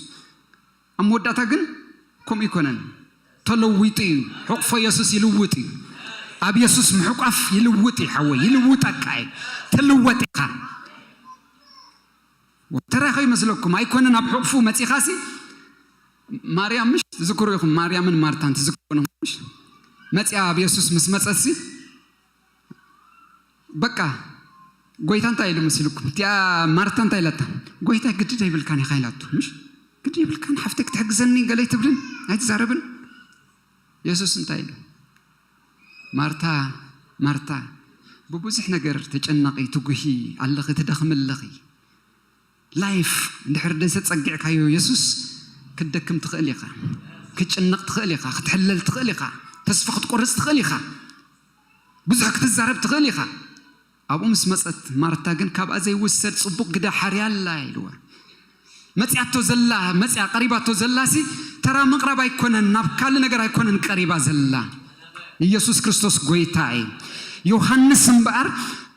ኣብ መወዳእታ ግን ከምኡ ኣይኮነን። ተለዊጡ እዩ። ሕቕፎ የሱስ ይልውጥ እዩ። ኣብ የሱስ ምሕቋፍ ይልውጥ እዩ። ሓወይ፣ ይልውጠካ እዩ። ትልወጥ ኢኻ። ተራኸ ይመስለኩም ኣይኮነን? ኣብ ሕቕፉ መጺኻሲ ማርያም ምሽ ትዝክሩ ኢኹም? ማርያምን ማርታን ትዝክሩ ኢኹም ምሽ? መጺኣ ኣብ የሱስ ምስ መጸትሲ በቃ ጎይታ እንታይ ኢሉ መሲልኩም? እቲኣ ማርታ እንታይ ኢላታ? ጎይታ ግድድ ኣይብልካን ኢኻ ኢላቶ። ምሽ ግድድ ይብልካን ሓፍተይ ክትሕግዘኒ ገለ ኣይትብልን ኣይትዛረብን? የሱስ እንታይ ኢሉ? ማርታ ማርታ፣ ብብዙሕ ነገር ትጨነቒ ትጉሂ ኣለኺ፣ ትደኽሚ ኣለኺ። ላይፍ እንድሕር ደሰ ጸጊዕካዮ የሱስ ክትደክም ትኽእል ኢኻ፣ ክትጭነቕ ትኽእል ኢኻ፣ ክትሕለል ትኽእል ኢኻ፣ ተስፋ ክትቆርጽ ትኽእል ኢኻ፣ ብዙሕ ክትዛረብ ትኽእል ኢኻ። ኣብኡ ምስ መጸት ማርታ ግን ካብኣ ዘይውሰድ ጽቡቕ ግደ ሓርያ ኣላ ኢልዋ። መጽያቶ ዘላ መጽያ ቀሪባቶ ዘላሲ ተራ ምቕራብ ኣይኮነን፣ ናብ ካልእ ነገር ኣይኮነን ቀሪባ ዘላ። ኢየሱስ ክርስቶስ ጎይታ እዩ። ዮሃንስ እምበኣር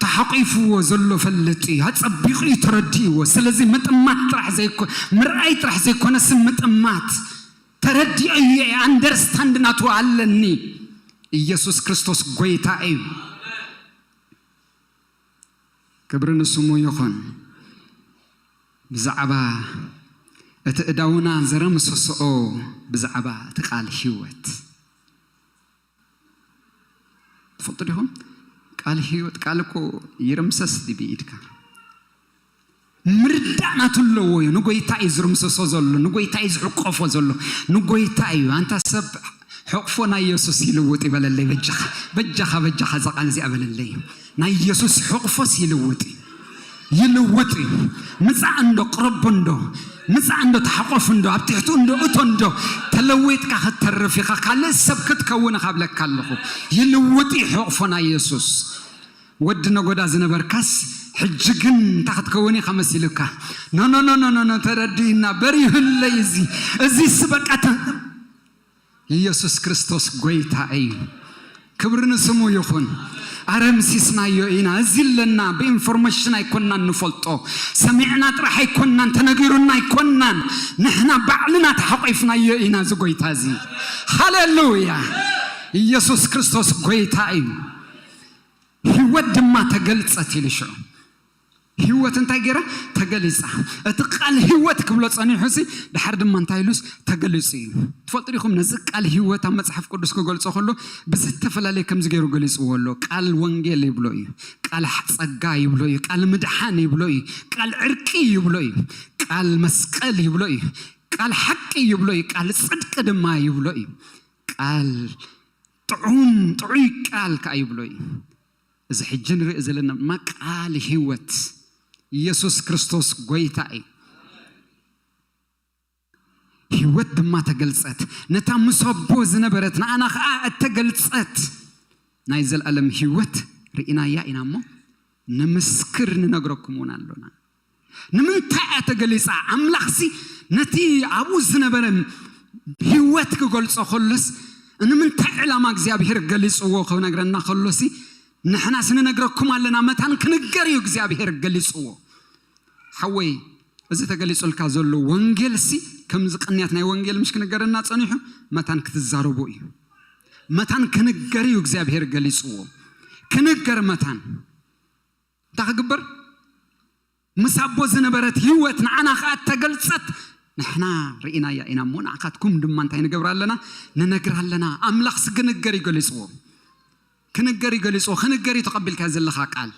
ተሓቂፍዎ ዘሎ ፈልጥ እዩ፣ ኣጸቢቑ እዩ ተረዲእዎ። ስለዚ ምጥማት ጥራሕ ዘይኮ ምርኣይ ጥራሕ ዘይኮነስ ምጥማት ተረዲኦ እየ፣ ኣንደርስታንድ ናቱ ኣለኒ። ኢየሱስ ክርስቶስ ጎይታ እዩ። ክብሪ ንስሙ ይኹን። ብዛዕባ እቲ እዳውና ዘረምሰስኦ ብዛዕባ እቲ ቃል ህይወት ትፈልጡ ዲኹም? ቃል ህይወት ቃል እኮ ይርምሰስ ድዩ ብኢድካ? ምርዳእ ናቱ ኣለዎ እዩ። ንጎይታ እዩ ዝርምሰሶ ዘሎ፣ ንጎይታ እዩ ዝሕቆፎ ዘሎ፣ ንጎይታ እዩ። ኣንታ ሰብ ሕቕፎ ናይ የሱስ ይልውጥ ይበለለይ። በጃኻ በጃኻ በጃኻ እዛ ቃል እዚኣ በለለይ። ናይ የሱስ ሕቕፎስ ይልውጥ እዩ። ይልውጥ እዩ። ምጻእ እንዶ ቅረቦ እንዶ ምጻእ እንዶ ተሓቆፍ እንዶ ኣብ ትሕቱ እንዶ እቶ እንዶ ተለዊጥካ ክትተርፍ ኢኻ። ካልእ ሰብ ክትከውን ኢኻ ብለካ ኣለኹ። ይልውጥ እዩ ሕቕፎ ናይ የሱስ። ወዲ ነጎዳ ዝነበርካስ ሕጂ ግን እንታይ ክትከውን ኢኻ መሲሉካ? ኖ ኖ ኖ ኖ ኖ ኖ፣ ተረዲእና በሪህለይ። እዚ እዚስ በቃ ተ- ኢየሱስ ክርስቶስ ጎይታ እዩ። ክብሪ ንስሙ ይኹን። ኣረምሲስናዮ ኢና። እዚ ኣለና። ብኢንፎርሜሽን ኣይኮንናን ንፈልጦ፣ ሰሚዕና ጥራሕ ኣይኮንናን፣ ተነጊሩና ኣይኮንናን። ንሕና ባዕልና ተሓቂፍናዮ ኢና እዚ ጎይታ እዚ። ሃሌሉያ። ኢየሱስ ክርስቶስ ጎይታ እዩ። ህይወት ድማ ተገልጸት ኢሉ ሽዑ ህይወት እንታይ ገይራ ተገሊጻ? እቲ ቃል ህይወት ክብሎ ጸኒሑ ሲ ድሓር ድማ እንታይ ኢሉስ ተገሊጹ እዩ። ትፈልጡ ዲኹም? ነዚ ቃል ህይወት ኣብ መጽሓፍ ቅዱስ ክገልጾ ከሎ ብዝተፈላለየ ከምዚ ገይሩ ገሊጽዎ ኣሎ። ቃል ወንጌል ይብሎ እዩ፣ ቃል ጸጋ ይብሎ እዩ፣ ቃል ምድሓን ይብሎ እዩ፣ ቃል ዕርቂ ይብሎ እዩ፣ ቃል መስቀል ይብሎ እዩ፣ ቃል ሓቂ ይብሎ እዩ፣ ቃል ጽድቂ ድማ ይብሎ እዩ፣ ቃል ጥዑም ጥዑይ ቃል ከኣ ይብሎ እዩ። እዚ ሕጂ ንሪኦ ዘለና ድማ ቃል ህይወት ኢየሱስ ክርስቶስ ጎይታ እዩ። ህይወት ድማ ተገልጸት፣ ነታ ምስ ኣቦ ዝነበረት ንኣና ኸኣ እተገልጸት ናይ ዘለኣለም ህይወት ርኢናያ ኢና እሞ ንምስክር ንነግረኩም እውን ኣሎና። ንምንታይ እያ ተገሊጻ? ኣምላኽሲ ነቲ ኣብኡ ዝነበረ ህይወት ክገልጾ ከሎስ ንምንታይ ዕላማ እግዚኣብሔር ገሊጽዎ ክነግረና ከሎሲ ንሕናስ ንነግረኩም ኣለና። መታን ክንገር እዩ እግዚኣብሔር ገሊጽዎ። ሓወይ፣ እዚ ተገሊጹልካ ዘሎ ወንጌልሲ ከምዚ ቅንያት ናይ ወንጌል ምሽ ክንገረና ጸኒሑ መታን ክትዛረቦ እዩ። መታን ክንገር እዩ እግዚኣብሔር ገሊጽዎ። ክንገር መታን እንታይ ክግበር? ምስ ኣቦ ዝነበረት ህይወት ንዓና ኸኣ ተገልጸት። ንሕና ርኢናያ ኢና እሞ ንዓኻትኩም ድማ እንታይ ንገብር ኣለና? ንነግር ኣለና። ኣምላኽሲ ክንገር እዩ ገሊጽዎ። ክንገር እዩ ገሊጽዎ። ክንገር እዩ ተቐቢልካ ዘለኻ ቃል።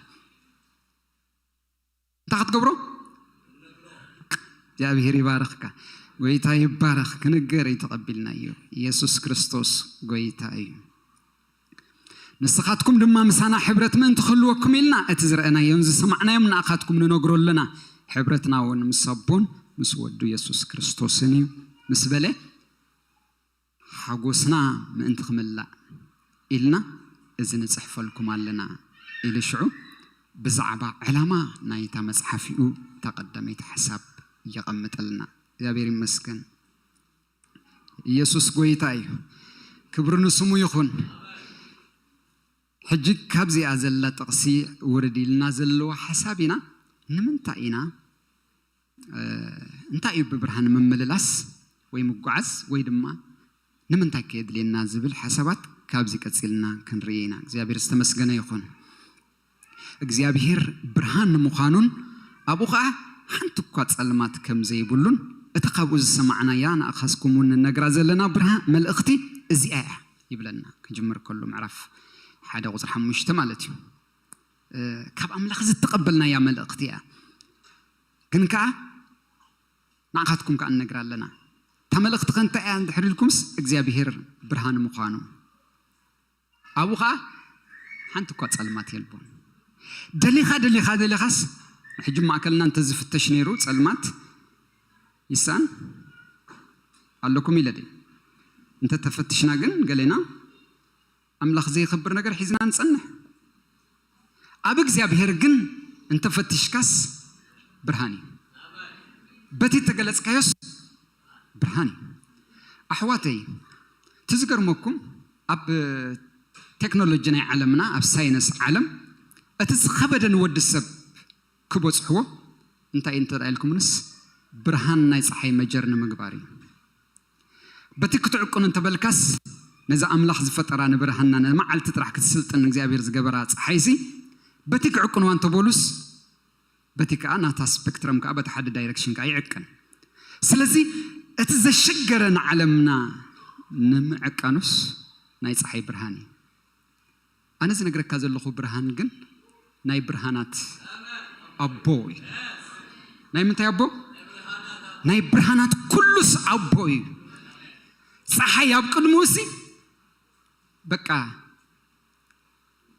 እንታይ ክትገብሮ? እግዚኣብሔር ይባርኽካ። ጎይታ ይባረኽ። ክንገር እዩ ተቐቢልናዮ። ኢየሱስ ክርስቶስ ጎይታ እዩ። ንስኻትኩም ድማ ምሳና ሕብረት ምእንቲ ክህልወኩም ኢልና እቲ ዝረኣናዮን ዝሰማዕናዮም ንኣኻትኩም ንነግሮ ኣለና። ሕብረትና እውን ምስ ኣቦን ምስ ወዱ የሱስ ክርስቶስን እዩ ምስ በለ ሓጎስና ምእንቲ ክምላእ ኢልና እዚ ንጽሕፈልኩም ኣለና ኢሉ ሽዑ ብዛዕባ ዕላማ ናይታ መጽሓፊኡ እታ ቀዳመይቲ ሓሳብ የቐምጠልና። እግዚኣብሔር ይመስገን። ኢየሱስ ጎይታ እዩ። ክብሪ ንስሙ ይኹን። ሕጂ ካብዚኣ ዘላ ጥቕሲ ውርድ ኢልና ዘለዎ ሓሳብ ኢና። ንምንታይ ኢና እንታይ እዩ ብብርሃን ምምልላስ ወይ ምጓዓዝ ወይ ድማ ንምንታይ ከየድልየና ዝብል ሓሳባት ካብዚ ቀጺልና ክንርኢ ኢና። እግዚኣብሔር ዝተመስገነ ይኹን። እግዚኣብሔር ብርሃን ንምዃኑን ኣብኡ ኸዓ ሓንቲ እኳ ጸልማት ከም ዘይብሉን እቲ ካብኡ ዝሰማዕናያ ንኣኻስኩም እውን ንነግራ ዘለና ብርሃን መልእኽቲ እዚኣ እያ ይብለና። ክጅምር ከሎ ምዕራፍ ሓደ ቁፅሪ ሓሙሽተ ማለት እዩ። ካብ ኣምላኽ ዝተቐበልናያ መልእኽቲ እያ። ግን ከኣ ንዓኻትኩም ከኣ ንነግር ኣለና። እታ መልእኽቲ ከ እንታይ እያ እንድሕር ኢልኩምስ እግዚኣብሄር ብርሃን ምዃኑ ኣብኡ ኸኣ ሓንቲ እኳ ጸልማት የልቦን። ደሊኻ ደሊኻ ደሊኻስ ሕጂ ማእከልና እንተዝፍተሽ ነይሩ ጸልማት ይሳን ኣለኩም ኢለ ድየ? እንተተፈትሽና ግን ገሌና ኣምላኽ ዘይኸብር ነገር ሒዝና ንጸንሕ። ኣብ እግዚኣብሔር ግን እንተፈትሽካስ ብርሃን እዩ። በቲ እተገለጽካዮስ ብርሃን እዩ። ኣሕዋተይ፣ እቲ ዝገርመኩም ኣብ ቴክኖሎጂ ናይ ዓለምና፣ ኣብ ሳይንስ ዓለም እቲ ዝኸበደ ንወዲ ሰብ ክበጽሕዎ እንታይ እዩ እንተ ኢልኩምንስ ብርሃን ናይ ጸሓይ መጀር ንምግባር እዩ። በቲ ክትዕቅኑ እንተበልካስ ነዚ ኣምላኽ ዝፈጠራ ንብርሃንና ንመዓልቲ ጥራሕ ክትስልጥን እግዚኣብሔር ዝገበራ ጸሓይሲ በቲ ክዕቅንዋ እንተበሉስ በቲ ከኣ ናታ ስፔክትረም ከኣ በቲ ሓደ ዳይረክሽን ከኣ ይዕቀን። ስለዚ እቲ ዘሸገረ ንዓለምና ንምዕቃኑስ ናይ ጸሓይ ብርሃን እዩ። ኣነ ዝነግረካ ዘለኹ ብርሃን ግን ናይ ብርሃናት ኣቦ እዩ። ናይ ምንታይ ኣቦ? ናይ ብርሃናት ኩሉስ ኣቦ እዩ። ጸሓይ ኣብ ቅድሚኡ ሲ በቃ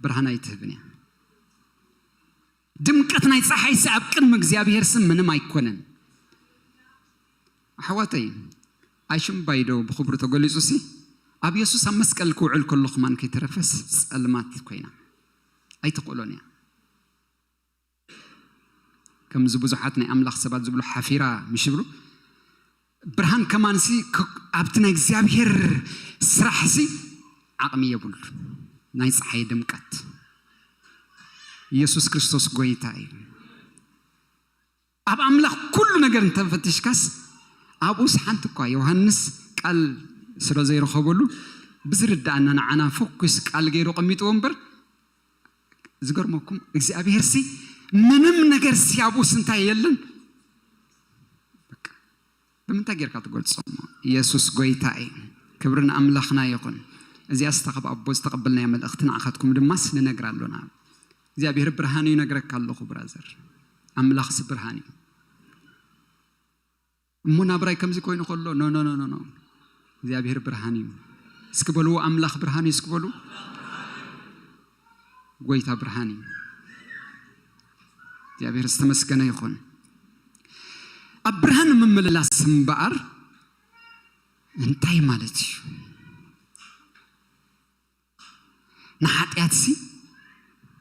ብርሃን ኣይትህብን እያ። ድምቀት ናይ ጸሓይ ሲ ኣብ ቅድሚ እግዚኣብሔር ሲ ምንም ኣይኮነን። ኣሕዋተይ፣ ኣይሽምባይዶ ብኽብሩ ተገሊጹ ሲ ኣብ የሱስ ኣብ መስቀል ክውዕል ከሎ ከማን ከይተረፈስ ጸልማት ኮይና ኣይትኽእሎን እያ። ከምዚ ብዙሓት ናይ ኣምላኽ ሰባት ዝብሉ ሓፊራ ምሽ ይብሉ። ብርሃን ከማንሲ ክ-፣ ኣብቲ ናይ እግዚኣብሔር ስራሕሲ ዓቕሚ የብሉ። ናይ ጸሓይ ድምቀት። ኢየሱስ ክርስቶስ ጎይታ እዩ። ኣብ ኣምላኽ ኩሉ ነገር እንተፈትሽካስ ኣብኡስ ሓንቲ እኳ ዮሃንስ ቃል ስለ ዘይረኸበሉ ብዝርድኣና ንዓና ፎኩስ ቃል ገይሩ ቀሚጥዎ እምበር ዝገርመኩም እግዚኣብሔር ሲ ምንም ነገር ሲያቡስ እንታይ የለን። በቃ ብምንታይ ጌርካ ትገልጾ? ኢየሱስ ጎይታ እዩ። ክብሪ ንኣምላኽና ይኹን። እዚኣስ እታ ካብ ኣቦ ዝተቐበልናያ መልእኽቲ ንዓኻትኩም ድማስ ንነግራ ኣሎና። እግዚኣብሔር ብርሃን እዩ፣ ነግረካ ኣለኹ ብራዘር። ኣምላኽሲ ብርሃን እዩ። እሞ ናብራይ ከምዚ ኮይኑ ከሎ፣ ኖ፣ ኖ፣ ኖ፣ ኖ፣ ኖ። እግዚኣብሔር ብርሃን እዩ። እስኪ በልዎ፣ ኣምላኽ ብርሃን እዩ እስኪ በሉ። ጎይታ ብርሃን እዩ። እግዚኣብሔር ዝተመስገነ ይኹን። ኣብ ብርሃን ምምልላስ እምበኣር እንታይ ማለት እዩ? ንሓጢኣትሲ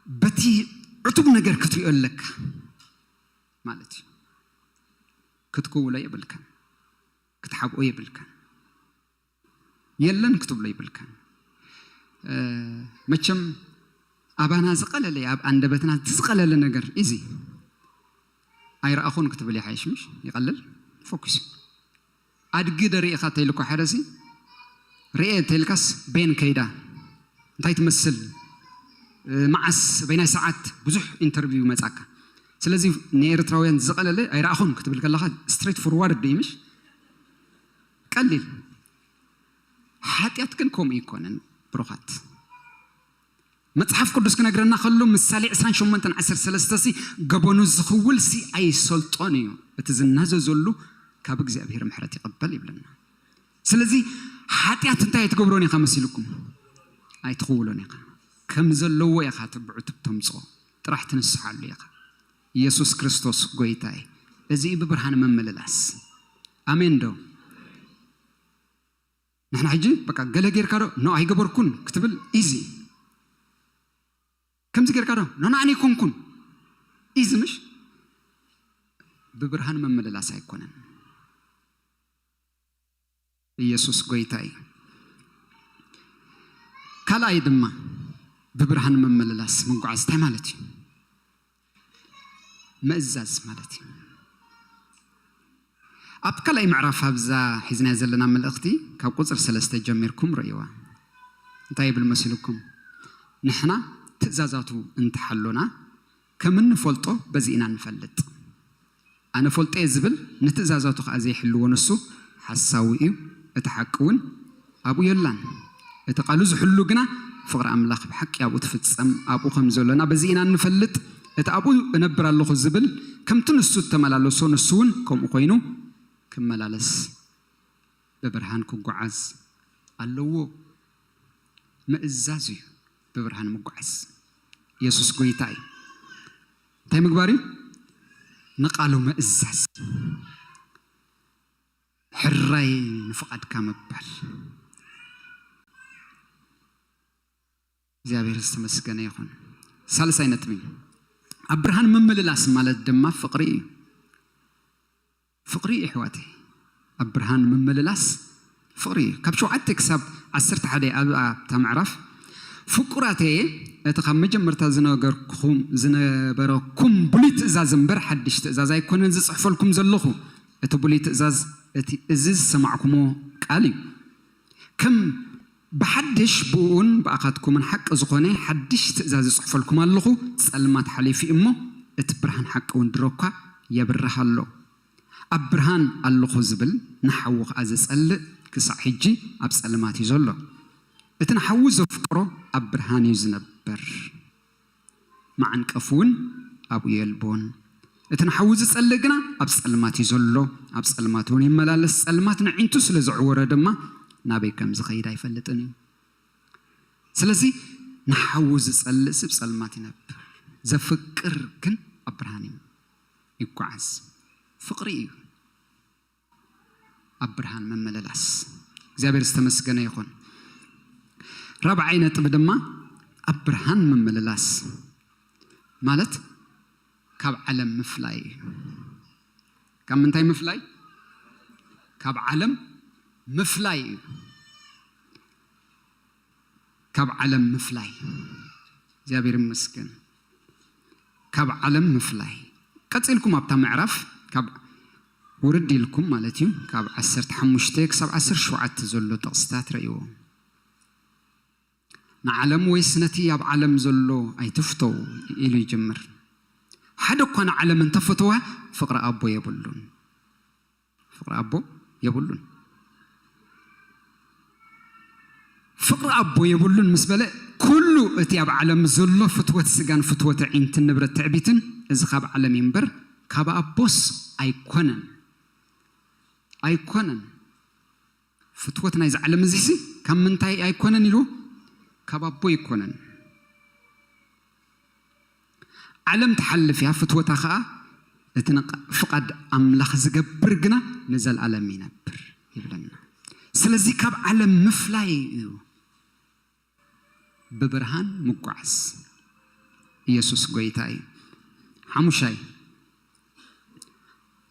በቲ ዕቱብ ነገር ክትሪኦ ኣለካ ማለት እዩ። ክትክውሎ የብልካን፣ ክትሓብኦ የብልካን፣ የለን ክትብሎ የብልካን። እ፣ መቸም ኣባና ዝቐለለ፣ ኣብ ኣንደበትና እቲ ዝቐለለ ነገር እዚ ኣይረኣኹን ክትብል ይሓይሽ፣ ምሽ ይቐልል። ፎኩስ። ኣድጊ ዶ ርኢኻ ተይልኮ ሓደሲ ርኤ ተይልካስ ቤን ከይዳ እንታይ ትመስል፣ እ፣ መዓስ በይናይ ሰዓት ብዙሕ ኢንተርቪው ይመጻካ። ስለዚ ንኤርትራውያን ዝቐለለ ኣይረኣኹን ክትብል ከለኻ ስትሬት ፎርዋርድ እዩ፣ ምሽ ቀሊል። ሓጢኣት ግን ከምኡ ይኮነን ብሩኻት። መጽሓፍ ቅዱስ ክነግረና ከሎ ምሳሌ ዕስራን ሸሞንተን ዓሰርተ ሰለስተ ሲ ገበኑ ዝኽውል ሲ ኣይሰልጦን እዩ፣ እቲ ዝናዘዘሉ ካብ እግዚኣብሔር ምሕረት ይቐበል ይብለና። ስለዚ ሓጢኣት እንታይ ኣይትገብሮን ኢኻ መሲልኩም? ኣይትኽውሎን ኢኻ። ከም ዘለዎ ኢኻ ትብዑ ተምጽኦ፣ ጥራሕ ትንስሓሉ ኢኻ። ኢየሱስ ክርስቶስ ጎይታ እዩ። እዚ እዩ ብብርሃን መመልላስ። ኣሜን ዶ? ንሕና ሕጂ በቃ ገለ ጌርካ ዶ ኖ ኣይገበርኩን ክትብል ኢዚ። ከምዚ ጌርካ ዶ ኖ ንዓኒ ኣይኮንኩን ኢዚ፣ ምሽ ብብርሃን መመልላስ ኣይኮነን። ኢየሱስ ጎይታ እዩ። ካልኣይ ድማ ብብርሃን መመልላስ ምጓዓዝ እንታይ ማለት እዩ? ምእዛዝ ማለት እዩ። ኣብ ካልኣይ ምዕራፍ ኣብዛ ሒዝናያ ዘለና መልእኽቲ ካብ ቁጽሪ ሰለስተ ጀሚርኩም ርእይዋ። እንታይ ይብል መሲልኩም? ንሕና ትእዛዛቱ እንተሓሎና ከም እንፈልጦ በዚ ኢና ንፈልጥ። ኣነ ፈልጦ እየ ዝብል ንትእዛዛቱ ከኣ ዘይሕልዎ ንሱ ሓሳዊ እዩ፣ እቲ ሓቂ እውን ኣብኡ የላን። እቲ ቃሉ ዝሕሉ ግና ፍቕሪ ኣምላኽ ብሓቂ ኣብኡ ትፍጸም፣ ኣብኡ ከም ዘሎና በዚ ኢና እንፈልጥ። እቲ ኣብኡ እነብር ኣለኹ ዝብል ከምቲ ንሱ እተመላለሶ ንሱ እውን ከምኡ ኮይኑ ክመላለስ ብብርሃን ክጓዓዝ ኣለዎ። ምእዛዝ እዩ ብብርሃን ምጓዓዝ። ኢየሱስ ጎይታ እዩ። እንታይ ምግባር እዩ? ንቃሉ ምእዛዝ። ሕራይ ንፍቓድካ ምባል። እግዚኣብሔር ዝተመስገነ ይኹን። ሳልሳይ ነጥቢ፣ ኣብ ብርሃን ምምልላስ ማለት ድማ ፍቕሪ እዩ። ፍቕሪ እዩ ኣሕዋተይ። ኣብ ብርሃን ምምልላስ ፍቕሪ እዩ። ካብ ሸውዓተ ክሳብ ዓሰርተ ሓደ ኣብ ኣብታ ምዕራፍ፣ ፍቁራተየ፣ እቲ ካብ መጀመርታ ዝነገርኩም፣ ዝነበረኩም ብሉይ ትእዛዝ እምበር ሓድሽ ትእዛዝ ኣይኮነን ዝጽሕፈልኩም ዘለኹ። እቲ ብሉይ ትእዛዝ እቲ፣ እዚ ዝሰማዕኩሞ ቃል እዩ። ከም ብሓድሽ ብእኡን ብኣኻትኩምን ሓቂ ዝኾነ ሓድሽ ትእዛዝ እጽሕፈልኩም ኣለኹ። ጸልማት ሓሊፉ እሞ እቲ ብርሃን ሓቂ እውን ድሮ እኳ የብርህ ኣሎ። ኣብ ብርሃን ኣለኹ ዝብል ንሓዉ ከኣ ዝጸልእ ክሳዕ ሕጂ ኣብ ጸልማት እዩ ዘሎ። እቲ ንሓዉ ዘፍቅሮ ኣብ ብርሃን እዩ ዝነብር። መዓንቀፉ እውን ኣብኡ የልቦን። እቲ ንሓዉ ዝጸልእ ግና ኣብ ጸልማት እዩ ዘሎ፣ ኣብ ጸልማት እውን ይመላለስ። ጸልማት ንዒንቱ ስለ ዘዕወረ ድማ ናበይ ከም ዝኸይድ ኣይፈልጥን እዩ። ስለዚ ንሓዉ ዝጸልእ ስብ ጸልማት ይነብር፣ ዘፍቅር ግን ኣብ ብርሃን እዩ ይጓዓዝ። ፍቕሪ እዩ ኣብ ብርሃን ምምልላስ። እግዚኣብሔር ዝተመስገነ ይኹን። ራብዓይ ነጥቢ ድማ ኣብ ብርሃን ምምልላስ ማለት ካብ ዓለም ምፍላይ እዩ። ካብ ምንታይ ምፍላይ? ካብ ዓለም ምፍላይ እዩ። ካብ ዓለም ምፍላይ። እግዚኣብሔር ይመስገን። ካብ ዓለም ምፍላይ። ቀጺልኩም ኣብታ ምዕራፍ ካብ ውርድ ኢልኩም ማለት እዩ፣ ካብ ዓሰርተ ሓሙሽተ ክሳብ ዓሰርተ ሸውዓተ ዘሎ ጥቕስታት ረእይዎ። ንዓለም ወይስ ነቲ ኣብ ዓለም ዘሎ ኣይትፍተው ኢሉ ይጅምር። ሓደ እኳ ንዓለም እንተፈተዋ ፍቕሪ ኣቦ የብሉን። ፍቕሪ ኣቦ የብሉን። ፍቕሪ ኣቦ የብሉን ምስ በለ፣ ኩሉ እቲ ኣብ ዓለም ዘሎ ፍትወት ስጋን ፍትወት ኣዒንትን ንብረት ትዕቢትን፣ እዚ ካብ ዓለም እዩ እምበር ካብ ኣቦስ ኣይኮነን። ኣይኮነን። ፍትወት ናይዚ ዓለም እዚሲ ካብ ምንታይ ኣይኮነን ኢሉ? ካብ ኣቦ ኣይኮነን። ዓለም ትሓልፍ እያ፣ ፍትወታ ኸኣ እቲ ንቕ-፣ ፍቓድ ኣምላኽ ዝገብር ግና ንዘለኣለም ይነብር ይብለና። ስለዚ ካብ ዓለም ምፍላይ እዩ ብብርሃን ምጓዓዝ። ኢየሱስ ጎይታ እዩ። ሓሙሻይ፣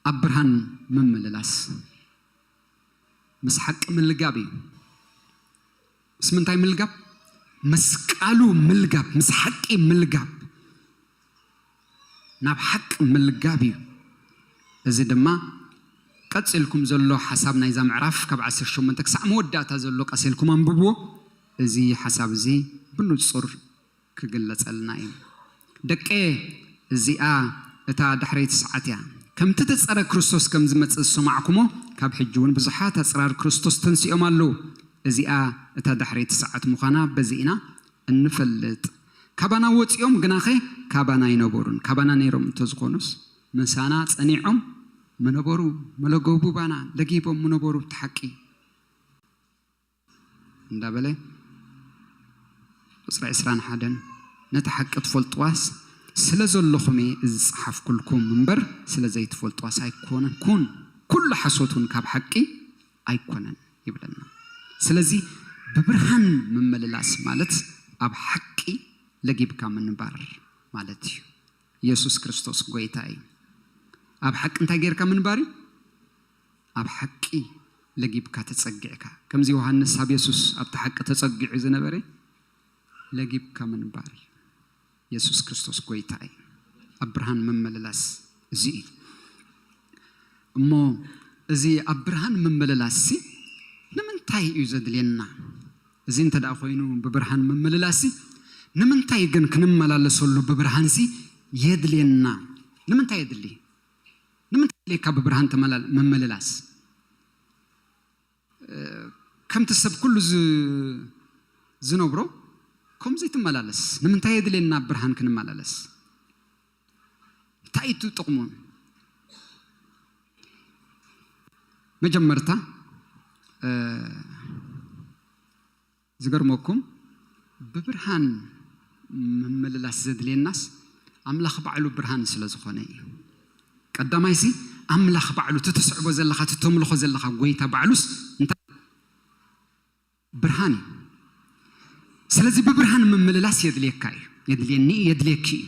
ኣብ ብርሃን ምምልላስ ምስ ሓቂ ምልጋብ እዩ። ምስ ምንታይ ምልጋብ? ምስ ቃሉ ምልጋብ፣ ምስ ሓቂ ምልጋብ፣ ናብ ሓቂ ምልጋብ እዩ። እዚ ድማ ቀጺልኩም ዘሎ ሓሳብ ናይዛ ምዕራፍ ካብ ዓሰርተ ሸሞንተ ክሳዕ መወዳእታ ዘሎ ቀሲልኩም ኣንብብዎ። እዚ ሓሳብ እዚ ብንጹር ክግለጸልና እዩ። ደቀ፣ እዚኣ እታ ዳሕረይቲ ሰዓት እያ። ከምቲ ተጸረ ክርስቶስ ከም ዝመጽእ ዝሰማዕኩሞ፣ ካብ ሕጂ እውን ብዙሓት ኣጽራር ክርስቶስ ተንሲኦም ኣለዉ። እዚኣ እታ ዳሕረይቲ ሰዓት ምዃና በዚ ኢና እንፈልጥ። ካባና ወጺኦም ግናኸ ካባና ኣይነበሩን። ካባና ነይሮም እንተዝኾኑስ ምሳና ጸኒዖም ምነበሩ፣ መለገቡ ባና ለጊቦም ምነበሩ። እቲ ሓቂ እንዳበለ ቁጽሪ ዕስራን ሓደን፣ ነቲ ሓቂ ትፈልጥዋስ ስለ ዘለኹም እየ እዚ ዝጸሓፍኩልኩም እምበር ስለ ዘይትፈልጥዋስ ኣይኮነን። ኩን ኩሉ ሓሶት እውን ካብ ሓቂ ኣይኮነን ይብለና። ስለዚ ብብርሃን ምምልላስ ማለት ኣብ ሓቂ ለጊብካ ምንባር ማለት እዩ። ኢየሱስ ክርስቶስ ጎይታ እዩ። ኣብ ሓቂ እንታይ ጌርካ ምንባር እዩ? ኣብ ሓቂ ለጊብካ ተጸጊዕካ። ከምዚ ዮሃንስ ኣብ የሱስ ኣብቲ ሓቂ ተጸጊዑ ዝነበረ ለጊብካ ምንባር እዩ። የሱስ ክርስቶስ ጎይታ እዩ። ኣብ ብርሃን ምምልላስ እዚ እዩ። እሞ እዚ ኣብ ብርሃን ምምልላስ ሲ ንምንታይ እዩ ዘድልየና? እዚ እንተ ደኣ ኮይኑ ብብርሃን ምምልላስ ሲ ንምንታይ ግን ክንመላለሰሉ ብብርሃን ሲ የድልየና? ንምንታይ የድሊ? ንምንታይ የድልየካ ብብርሃን ተመላል-፣ ምምልላስ? እ፣ ከምቲ ሰብ ኩሉ ዝ-፣ ዝነብሮ ከምዚ ትመላለስ። ንምንታይ የድልየና ብርሃን ክንመላለስ? እንታይ እዩ ጥቕሙ? መጀመርታ፣ እ፣ ዝገርመኩም ብብርሃን ምምልላስ ዘድልየናስ ኣምላኽ ባዕሉ ብርሃን ስለ ዝኾነ እዩ። ቀዳማይሲ ኣምላኽ ባዕሉ እቲ ትስዕቦ ዘለኻ፣ እቲ ተምልኾ ዘለኻ ጎይታ ባዕሉስ እንታይ? ብርሃን እዩ። ስለዚ ብብርሃን ምምልላስ የድልየካ እዩ፣ የድልየኒ እዩ፣ የድልየኪ እዩ።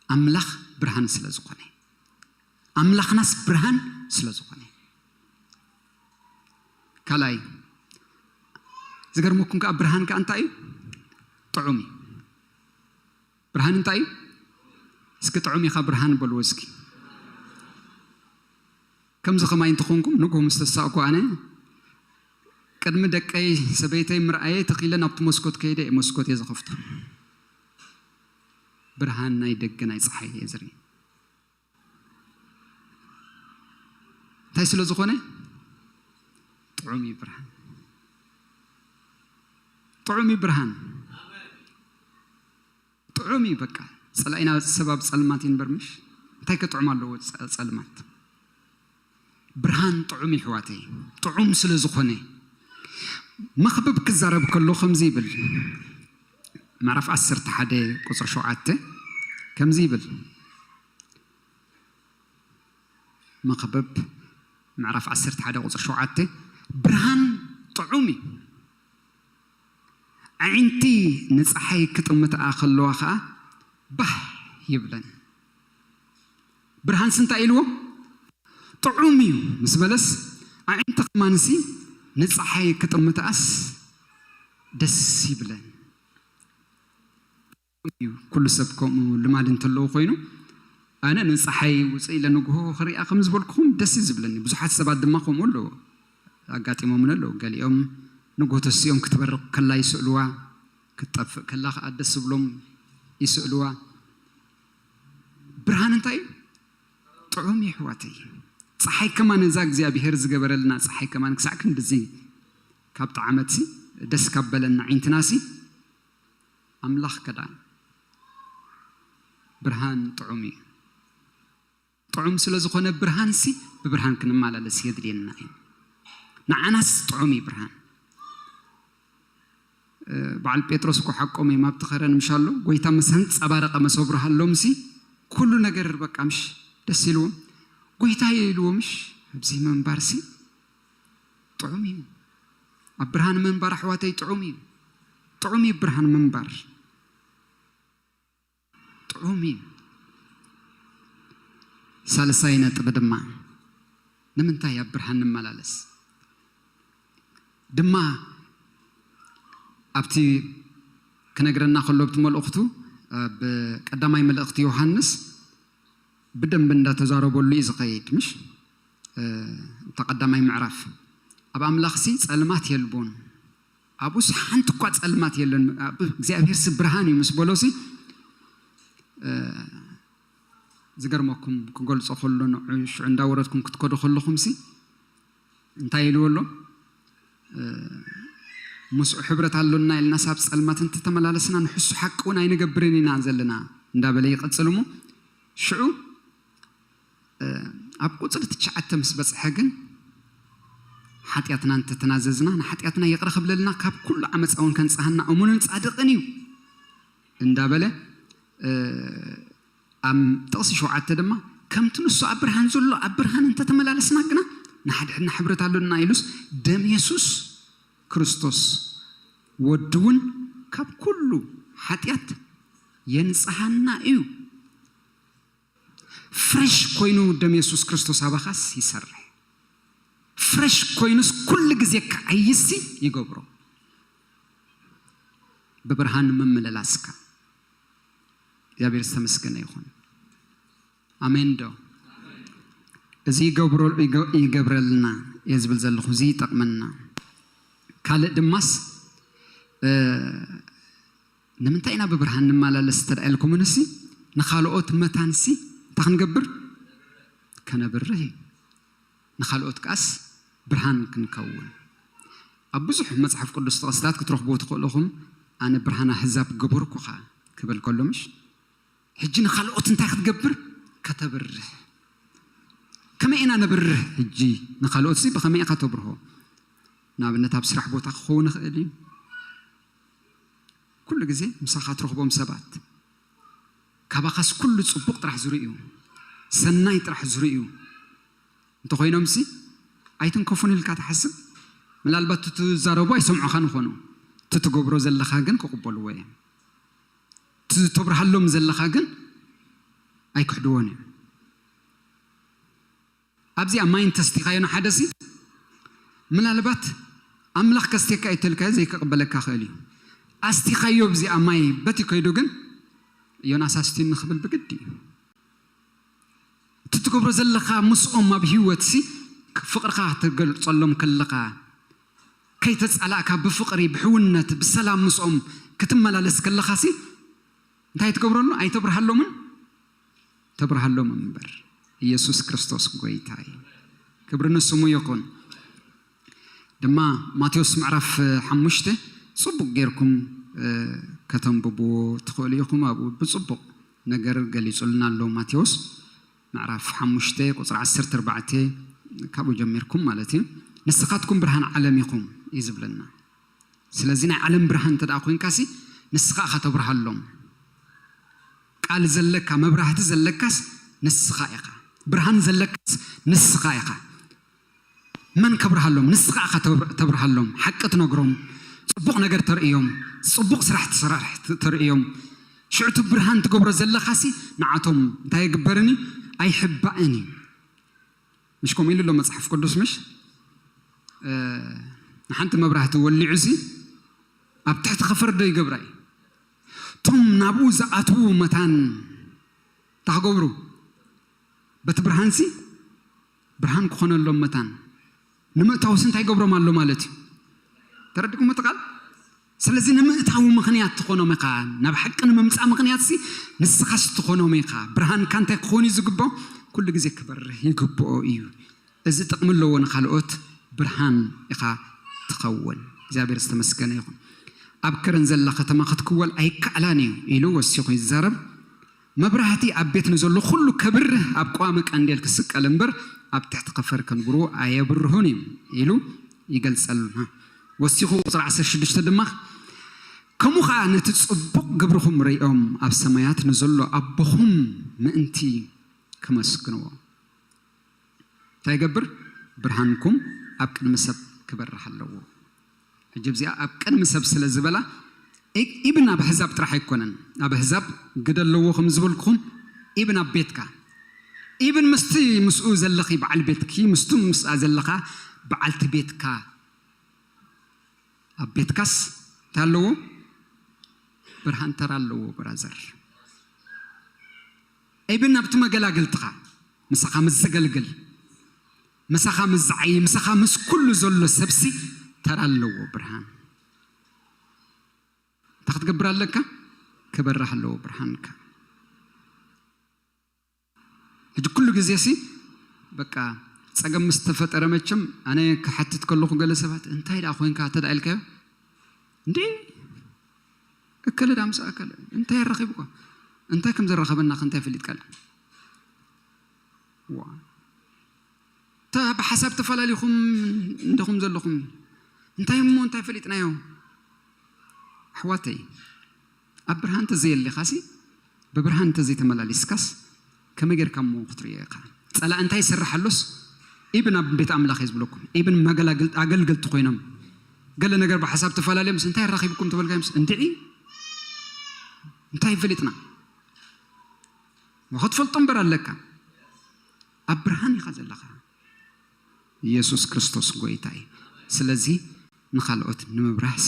ኣምላኽ ብርሃን ስለ ዝኾነ፣ ኣምላኽናስ ብርሃን ስለ ዝኾነ። ካልኣይ ዝገርመኩም ከኣ ብርሃን ከኣ እንታይ እዩ? ጥዑም እዩ። ብርሃን እንታይ እዩ? እስኪ ጥዑም ኢኻ ብርሃን በልዎ እስኪ። ከምዚ ከማይ እንተኾንኩም ንግሆ ምስ ተሳእኩ ኣነ ቅድሚ ደቀይ ሰበይተይ ምርኣየ ተኺለ ናብቲ መስኮት ከይደ እየ መስኮት እየ ዝኸፍቶ። ብርሃን ናይ ደገ ናይ ፀሓይ እየ ዝርኢ። እንታይ ስለ ዝኾነ? ጥዑም እዩ ብርሃን። ጥዑም እዩ ብርሃን። ጥዑም እዩ በቃ። ጸላኢና ሰብ ኣብ ጸልማት ይንበር ምሽ? እንታይ ከጥዑም ኣለዎ ጸ-፣ ጸልማት? ብርሃን ጥዑም እዩ ኣሕዋተይ። ጥዑም ስለ ዝኾነ። መኽብብ ክዛረብ ከሎ ከምዚ ይብል። ምዕራፍ ዓሰርተ ሓደ ቁጽሪ ሸውዓተ ከምዚ ይብል። መኽብብ ምዕራፍ ዓሰርተ ሓደ ቁጽሪ ሸውዓተ፣ ብርሃን ጥዑም እዩ። ኣዒንቲ ንጸሓይ ክጥምትኣ ከለዋ ኸኣ ባህ ይብለን። ብርሃንስ እንታይ ኢልዎ? ጥዑም እዩ ምስ በለስ፣ ኣዒንቲ ከማንሲ ንጸሓይ ክጥምትኣስ ደስ ይብለን። እዩ። ኩሉ ሰብ ከምኡ ልማድ እንተለዎ ኮይኑ፣ ኣነ ንጸሓይ ውጽእ ኢለ ንግሆ ክሪኣ ከም ዝበልኩኹም ደስ እዩ ዝብለኒ። ብዙሓት ሰባት ድማ ከምኡ ኣለዎ፣ ኣጋጢሞምን ኣለዉ። ገሊኦም ንግሆ ተሲኦም ክትበርቕ ከላ ይስእልዋ፣ ክትጠፍእ ከላ ከኣ ደስ ዝብሎም ይስእልዋ። ብርሃን እንታይ እዩ? ጥዑም እዩ ኣሕዋተይ። ፀሓይ ከማን እዛ እግዚኣብሔር ዝገበረልና ፀሓይ ከማን ክሳዕ ክንድዚ ካብ ጣዕመትሲ ደስ ካብ በለና ዒንትናሲ ኣምላኽ ከዳ ብርሃን ጥዑም እዩ። ጥዑም ስለ ዝኾነ ብርሃንሲ ብብርሃን ክንመላለስ የድልየና እዩ። ንዓናስ ጥዑም እዩ ብርሃን። በዓል ጴጥሮስ እኮ ሓቆም እዮም ኣብቲ ኸረን ምሻሎ ጎይታ ምስ ኣንጸባረቐ መሰብሩ ሃሎምሲ ኩሉ ነገር በቃ ምሽ ደስ ኢልዎም ጎይታ ኢልዎ ምሽ ኣብዚ ምንባርሲ ጥዑም እዩ። ኣብ ብርሃን ምንባር ኣሕዋተይ ጥዑም እዩ። ጥዑም እዩ ብርሃን ምንባር ጥዑም እዩ። ሳልሳይ ነጥቢ ድማ ንምንታይ ኣብ ብርሃን ንመላለስ ድማ ኣብቲ ክነግረና ከሎ ኣብቲ መልእኽቱ ኣብ ቀዳማይ መልእኽቲ ዮሃንስ ብደንብ እንዳተዛረበሉ እዩ ዝኸይድ ምሽ እታ ቀዳማይ ምዕራፍ ኣብ ኣምላኽሲ ጸልማት የልቦን ኣብኡስ ሓንቲ እኳ ጸልማት የለን እግዚኣብሔርሲ ብርሃን እዩ ምስ በሎሲ ዝገርመኩም ክገልጾ ከሎ ንዑ ሽዑ እንዳወረድኩም ክትከዱ ከለኹምሲ እንታይ ኢልዎ ኣሎ ምስኡ ሕብረት ኣሎና ኢልና ሳብ ጸልማት እንተተመላለስና ንሕሱ ሓቂ እውን ኣይንገብርን ኢና ዘለና እንዳበለ ይቐጽል እሞ ሽዑ ኣብ ቁፅሪ ትሽዓተ ምስ በፅሐ ግን ሓጢኣትና እንተተናዘዝና ንሓጢኣትና ይቕረ ክብለልና ካብ ኩሉ ዓመፃ እውን ከንፅሃና እሙንን ፃድቕን እዩ እንዳበለ ኣብ ጥቕሲ ሸውዓተ ድማ ከምቲ ንሱ ኣብ ብርሃን ዘሎ ኣብ ብርሃን እንተተመላለስና ግና ንሓድሕድና ሕብረት ኣሎና ኢሉስ ደም የሱስ ክርስቶስ ወዲ እውን ካብ ኩሉ ሓጢኣት የንፅሃና እዩ። ፍሬሽ ኮይኑ ደም የሱስ ክርስቶስ ኣባኻስ ይሰርሕ። ፍሬሽ ኮይኑስ ኩሉ ግዜ ክዓይሲ ይገብሮ። ብብርሃን ምምልላስካ እግዚኣብሔር ዝተመስገነ ይኹን። ኣሜን ዶ? እዚ ይገብረልና እየ ዝብል ዘለኹ፣ እዚ ይጠቕመና። ካልእ ድማስ ንምንታይ ኢና ብብርሃን ንመላለስ እንተ ኢልኩምንሲ ንኻልኦት መታንሲ እንታይ ክንገብር ከነብርህ እዩ። ንኻልኦት ከኣስ ብርሃን ክንከውን ኣብ ብዙሕ መፅሓፍ ቅዱስ ጥቕስታት ክትረኽቡ ትኽእልኹም። ኣነ ብርሃን ኣህዛብ ገበርኩኻ ክብል ከሎ ምሽ ሕጂ ንኻልኦት እንታይ ክትገብር ከተብርህ ከመይ ኢና ነብርህ ሕጂ ንኻልኦት ሲ ብኸመይ ኢኻ ተብርሆ ንኣብነት ኣብ ስራሕ ቦታ ክኸውን ይኽእል እዩ ኩሉ ግዜ ምሳኻ ትረኽቦም ሰባት ካባኻስ ኩሉ ፅቡቕ ጥራሕ ዝርእዩ ሰናይ ጥራሕ ዝርእዩ እንተኾይኖምሲ ኣይትንከፉን ኢልካ ትሓስብ ምናልባት ትትዛረቡ ኣይሰምዑኻን ይኾኑ ትትገብሮ ዘለኻ ግን ክቕበልዎ እዮም ትተብርሃሎም ዘለኻ ግን ኣይክሕድዎን እዮም ኣብዚኣ ማይ እንተስቲኻዮ ንሓደ ሲ ምናልባት ኣምላኽ ከስትየካ እዩ ተልካዮ ዘይክቕበለካ ክእል እዩ ኣስቲኻዮ ኣብዚኣ ማይ በቲ ከይዱ ግን ዮናስ ኣስትዩኒ ክብል ብግዲ እዩ እቲ ትገብሮ ዘለኻ ምስኦም ኣብ ህይወት ሲ ፍቕርኻ ትገልጸሎም ከለኻ ከይተጻላእካ ብፍቕሪ ብሕውነት ብሰላም ምስኦም ክትመላለስ ከለኻ ሲ እንታይ ትገብረሉ ኣይተብርሃሎምን ተብርሃሎም እምበር ኢየሱስ ክርስቶስ ጎይታ እዩ ክብሪ ንስሙ ይኹን ድማ ማቴዎስ ምዕራፍ ሓሙሽተ ጽቡቕ ጌርኩም ከተንብብዎ ትኽእሉ ኢኹም ኣብኡ ብጽቡቕ ነገር ገሊጹልና ኣሎ ማቴዎስ ምዕራፍ ሓሙሽተ ቁፅሪ ዓሰርተ ኣርባዕተ ካብኡ ጀሚርኩም ማለት እዩ ንስኻትኩም ብርሃን ዓለም ኢኹም እዩ ዝብለና ስለዚ ናይ ዓለም ብርሃን እንተ ኮይንካሲ ንስኻ ኢኻ ተብርሃሎም ቃል ዘለካ መብራህቲ ዘለካስ ንስኻ ኢኻ ብርሃን ዘለካስ ንስኻ ኢኻ መን ከብርሃሎም ንስኻ ኢኻ ተብርሃሎም ሓቂ ትነግሮም ፅቡቕ ነገር ተርእዮም ፅቡቕ ስራሕ ትሰራርሕ ተርእዮም ሽዑ እቲ ብርሃን ትገብሮ ዘለኻሲ ንዓቶም እንታይ ይግበርን እዩ ኣይሕባእን እዩ ምሽ ከምኡ ኢሉ ኣሎ መፅሓፍ ቅዱስ ምሽ ንሓንቲ መብራህቲ ወሊዑ ሲ ኣብ ትሕቲ ከፈርዶ ይገብራ እዩ እቶም ናብኡ ዝኣትዉ መታን እንታይ ክገብሩ በቲ ብርሃንሲ ብርሃን ክኾነሎም መታን ንምእታውስ እንታይ ገብሮም ኣሎ ማለት እዩ ተረድኩም እቲ ቃል ስለዚ ንምእታዊ ምኽንያት ትኾኖም ኢኻ፣ ናብ ሓቂ ንምምፃእ ምኽንያት ሲ ንስኻስ ትኾኖም ኢኻ። ብርሃንካ እንታይ ክኾን እዩ ዝግብኦ? ኩሉ ግዜ ክበርህ ይግብኦ እዩ። እዚ ጥቕሚ ኣለዎ ንኻልኦት፣ ብርሃን ኢኻ ትኸውን። እግዚኣብሔር ዝተመስገነ ይኹን። ኣብ ከረን ዘላ ከተማ ክትክወል ኣይከኣላን እዩ ኢሉ ወሲኹ ይዛረብ። መብራህቲ ኣብ ቤት ንዘሎ ኩሉ ከብርህ ኣብ ቀዋሚ ቀንዴል ክስቀል እምበር ኣብ ትሕቲ ከፈር ከንብርዎ ኣየብርሁን እዮም ኢሉ ይገልጸልና። ወሲኹ ቁፅሪ ዓሰርተ ሽዱሽተ ድማ ከምኡ ኸዓ ነቲ ጽቡቕ ግብርኹም ርእዮም ኣብ ሰማያት ንዘሎ ኣቦኹም ምእንቲ ከመስግንዎ። እንታይ ይገብር? ብርሃንኩም ኣብ ቅድሚ ሰብ ክበርህ ኣለዎ። ሕጂ እዚኣ ኣብ ቅድሚ ሰብ ስለ ዝበላ ኢ- ኢብን ኣብ ኣህዛብ ጥራሕ ኣይኮነን። ኣብ ኣህዛብ ግደ ኣለዎ ከም ዝበልኩኹም ኢብን ኣብ ቤትካ ኢብን ምስቲ ምስኡ ዘለኺ በዓል ቤትኪ ምስቱ ምስኣ ዘለኻ በዓልቲ ቤትካ ኣብ ቤትካስ እንታይ ኣለዎ? ብርሃን ተራ ኣለዎ ብራዘር። ኢብን ኣብቲ መገላግልትኻ ምሳኻ ምስ ዘገልግል ምሳኻ ምስ ዝዓይ ምሳኻ ምስ ኩሉ ዘሎ ሰብሲ ተራ ኣለዎ ብርሃን። እንታይ ክትገብር ኣለካ? ክበርህ ኣለዎ ብርሃንካ። ሕጂ ኩሉ ግዜ ሲ በቃ ጸገም ምስ ተፈጠረ መቸም ኣነ ክሓትት ከለኹ ገለ ሰባት እንታይ ደኣ ኮይንካ ተዳ ኢልካዮ እንዴ እከለ ዳ ምስ ኣከለ እንታይ ኣራኺብኳ እንታይ ከም ዘራኸበና ከ እንታይ ፈሊጥካ ዋ እታ ብሓሳብ ተፈላለኹም እንደኹም ዘለኹም እንታይ እሞ እንታይ ፈሊጥናዮ ኣሕዋተይ ኣብ ብርሃን ተዘየሊኻሲ ብብርሃን እንተዘይተመላሊስካስ ከመይ ጌርካ እሞ ክትርእዮ ኢኻ? ጸላእ እንታይ ይሰርሕ ኣሎስ ኢብን ኣብ ቤት ኣምላኽ እየ ዝብለኩም ኢብን መገላግል ኣገልገልቲ ኮይኖም ገለ ነገር ብሓሳብ ተፈላለዮምስ እንታይ ኣራኺብኩም ተበልካዮምስ እንድዒ እንታይ ፈሊጥና ክትፈልጦ እምበር ኣለካ ኣብ ብርሃን ኢኻ ዘለኻ ኢየሱስ ክርስቶስ ጎይታ እዩ። ስለዚ ንኻልኦት ንምብራህሲ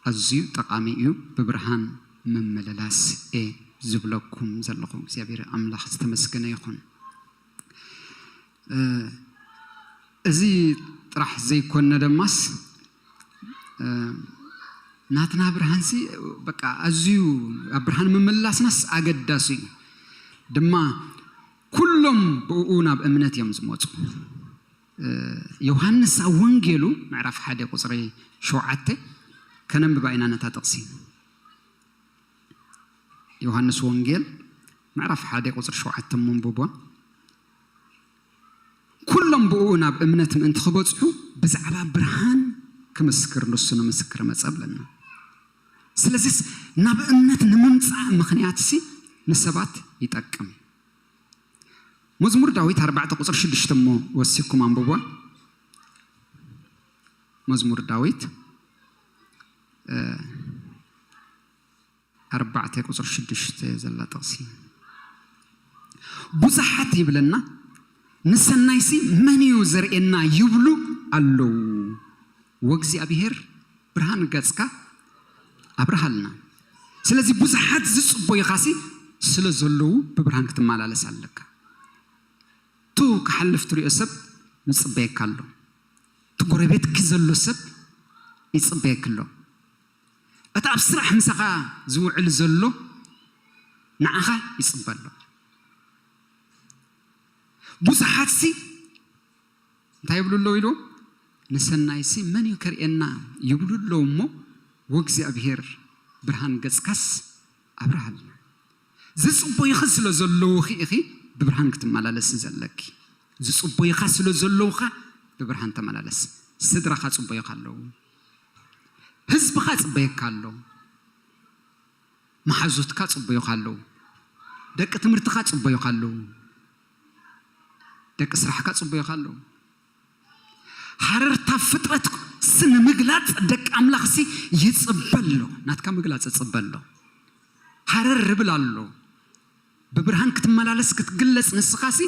ኣዝዩ ጠቓሚ እዩ። ብብርሃን ምምልላስ እየ ዝብለኩም ዘለኹ። እግዚኣብሔር ኣምላኽ ዝተመስገነ ይኹን። እ፣ እዚ ጥራሕ ዘይኮነ ደማስ እ፣ ናትና ብርሃንሲ በቃ ኣዝዩ ኣብ ብርሃን ምምላስናስ ኣገዳሲ እዩ ድማ ኩሎም ብእኡ ናብ እምነት እዮም ዝመፁ። ዮሃንስ ኣብ ወንጌሉ ምዕራፍ ሓደ ቁፅሪ ሸውዓተ ከነንብባ ኢና ነታ ጥቕሲ። ዮሃንስ ወንጌል ምዕራፍ ሓደ ቁፅሪ ሸውዓተ መንብቧ። ኩሎም ብእኡ ናብ እምነት ምእንቲ ክበፅሑ ብዛዕባ ብርሃን ክምስክር ንሱ ንምስክር መፀ ብለና። ስለዚስ ናብ እምነት ንምምፃእ ምኽንያትሲ ንሰባት ይጠቅም። መዝሙር ዳዊት ኣርባዕተ ቁፅሪ ሽዱሽተ እሞ ወሲኩም ኣንብቧ። መዝሙር ዳዊት ኣርባዕተ ቁፅሪ ሽዱሽተ ዘላ ጥቕሲ ብዙሓት ይብለና ንሰናይሲ መን እዩ ዘርእየና ይብሉ ኣለዉ። ወእግዚኣብሔር ብርሃን ገጽካ ኣብርሃልና። ስለዚ ብዙሓት ዝጽበዩኻሲ ስለ ዘለዉ ብብርሃን ክትመላለስ ኣለካ። ቱ ክሓልፍ ትሪኦ ሰብ ይጽበየካ ኣሎ። እቲ ጎረቤትኪ ዘሎ ሰብ ይጽበየኪ ኣሎ። እቲ ኣብ ስራሕ ምሳኻ ዝውዕል ዘሎ ንዓኻ ይጽበ ኣሎ። ብዙሓትሲ እንታይ ይብሉ ኣለዉ ኢሉ ንሰናይሲ መን እዩ ከርእየና ይብሉ ኣለዉ እሞ ወእግዚኣብሔር ብርሃን ገጽካስ ኣብርሃልና። ዝጽበዩኺ ስለ ዘለዉኺ ኢኺ ብብርሃን ክትመላለሲ ዘለኪ። ዝጽበዩኻ ስለ ዘለዉኻ ብብርሃን ተመላለስ። ስድራኻ ጽበዩኻ ኣለዉ። ህዝብኻ ጽበየካ ኣሎ። መሓዙትካ ጽበዩኻ ኣለዉ። ደቂ ትምህርትኻ ጽበዩኻ ኣለዉ። ደቂ ስራሕካ ጽበዩኻ ኣለዉ። ሃረርታ ፍጥረት ሲ ንምግላጽ ደቂ ኣምላኽ ሲ ይጽበ ኣሎ። ናትካ ምግላጽ ይጽበ ኣሎ። ሃረር ብል ኣሎ። ብብርሃን ክትመላለስ ክትግለጽ ንስኻ ሲ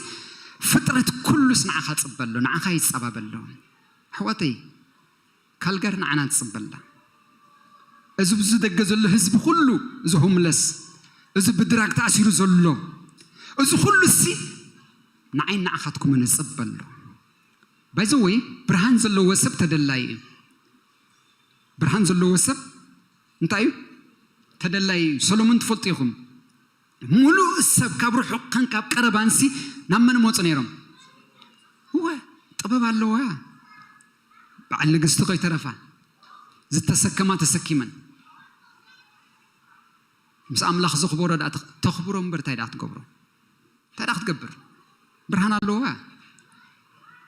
ፍጥረት ኩሉስ ንዓኻ ጽበ ኣሎ። ንዓኻ ይጸባበ ኣሎ። ኣሕዋተይ ካልጋሪ ንዓና ትጽበላ። እዚ ብዙ ደገ ዘሎ ህዝቢ ኩሉ እዚ ሆምለስ እዚ ብድራግ ተኣሲሩ ዘሎ እዚ ኩሉ ሲ ንዓይ ንዓኻትኩምን እጽበ ኣሎ። ባይዘወይ ብርሃን ዘለዎ ሰብ ተደላይ እዩ። ብርሃን ዘለዎ ሰብ እንታይ እዩ? ተደላይ እዩ። ሰሎሞን ትፈልጡ ኢኹም። ሙሉእ ሰብ ካብ ርሑቕ ከን ካብ ቀረባንሲ ናብ መን መፁ ነይሮም? እወ፣ ጥበብ ኣለዋ። በዓል ንግስቲ ከይተረፋ ዝተሰከማ ተሰኪመን ምስ ኣምላኽ ዘኽበሮ ደኣ ተኽ-፣ ተኽብሮ እምበር እንታይ ደኣ ክትገብሮ? እንታይ ደኣ ክትገብር? ብርሃን ኣለዋ።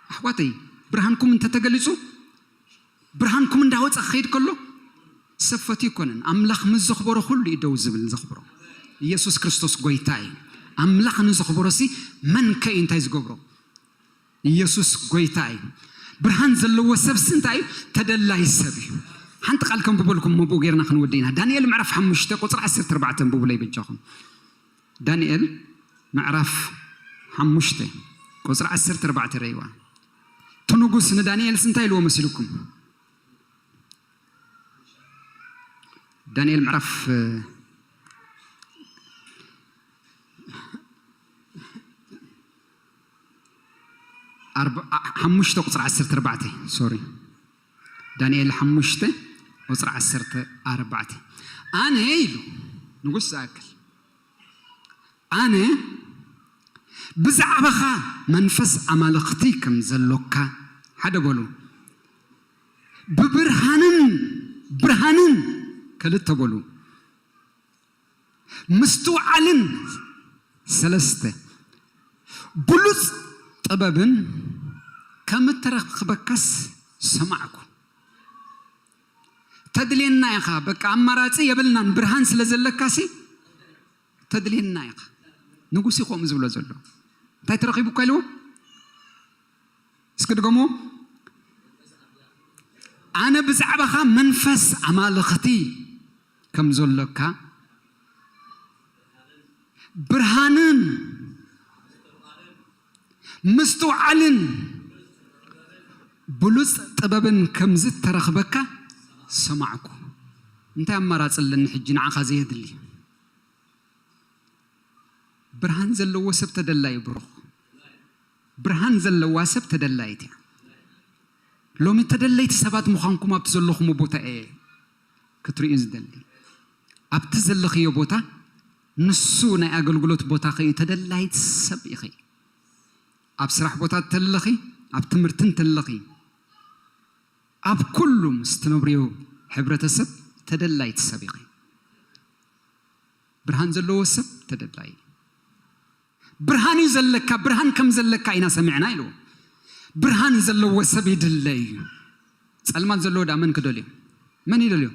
ኣሕዋተይ፣ ብርሃንኩም እንተተገሊጹ፣ ብርሃንኩም እንዳወጸ ክኸይድ ከሎ፣ ሰብ ፈትዩ ኣይኮነን። ኣምላኽ ምስ ዘኽበሮ ኩሉ እዩ ደው ዝብል ዘኽብሮ። ኢየሱስ ክርስቶስ ጎይታ እዩ። ኣምላኽ ንዘኽበሮሲ መን ከ እዩ እንታይ ዝገብሮ? ኢየሱስ ጎይታ እዩ። ብርሃን ዘለዎ ሰብሲ እንታይ እዩ? ተደላይ ሰብ እዩ። ሓንቲ ቃል ከንብበልኩም፣ መብኡ ጌርና ክንወዲ ኢና። ዳንኤል ምዕራፍ ሓሙሽተ ቁጽሪ ዓሰርተ ኣርባዕተ ኣንብቡለይ በጃኹም። ዳንኤል ምዕራፍ ሓሙሽተ ቁጽሪ ዓሰርተ ኣርባዕተ ረይዋ። እቲ ንጉስ ንዳንኤልስ እንታይ ኢልዎ መሲልኩም? ዳንኤል ምዕራፍ፣ እ፣ ኣርባ-፣ ሓሙሽተ ቁጽሪ ዓሰርተ ኣርባዕተ፣ ሶሪ። ዳንኤል ሓሙሽተ ቁጽሪ ዓሰርተ ኣርባዕተ። ኣነ ኢሉ ንጉስ ዝኣክል፣ ኣነ ብዛዕባኻ መንፈስ ኣማልኽቲ ከም ዘሎካ፣ ሓደ በሉ፣ ብብርሃንን ብርሃንን፣ ክልተ በሉ፣ ምስትውዓልን፣ ሰለስተ፣ ብሉጽ ጥበብን ከም እተረኽበካስ ሰማዕኩ። ተድልየና ኢኻ፣ በቃ ኣማራጺ የብልናን፣ ብርሃን ስለ ዘለካሲ ተድልየና ኢኻ። ንጉስ እዩ ከምኡ ዝብሎ ዘሎ። እንታይ ተረኺቡ እኮ ኢልዎ? እስኪ ድገሞ። ኣነ ብዛዕባኻ መንፈስ ኣማልኽቲ ከም ዘሎካ፣ ብርሃንን ምስትውዓልን ብሉጽ ጥበብን ከም ዝተረኽበካ ሰማዕኩ። እንታይ ኣማራጺ ኣለኒ ሕጂ ንዓኻ ዘየድሊ? ብርሃን ዘለዎ ሰብ ተደላይ እዩ ብሩኽ። ብርሃን ዘለዋ ሰብ ተደላይት እያ። ሎሚ ተደለይቲ ሰባት ምዃንኩም ኣብቲ ዘለኹም ቦታ እየ ክትርእዩ ዝደሊ። ኣብቲ ዘለኽዮ ቦታ ንሱ ናይ ኣገልግሎት ቦታ ኸዩ ተደላይት ሰብ ኢኺ። ኣብ ስራሕ ቦታ ተለኺ፣ ኣብ ትምህርቲ እንተለኺ፣ ኣብ ኩሉ ምስ ትነብርዮ ሕብረተሰብ ተደላይት ሰብ ኢኺ። ብርሃን ዘለዎ ሰብ ተደላይ። ብርሃን እዩ ዘለካ፣ ብርሃን ከም ዘለካ ኢና ሰሚዕና ኢልዎ። ብርሃን ዘለዎ ሰብ ይድለ እዩ። ጸልማት ዘለዎ ደኣ መን ክደልዮ? መን ይደልዮ?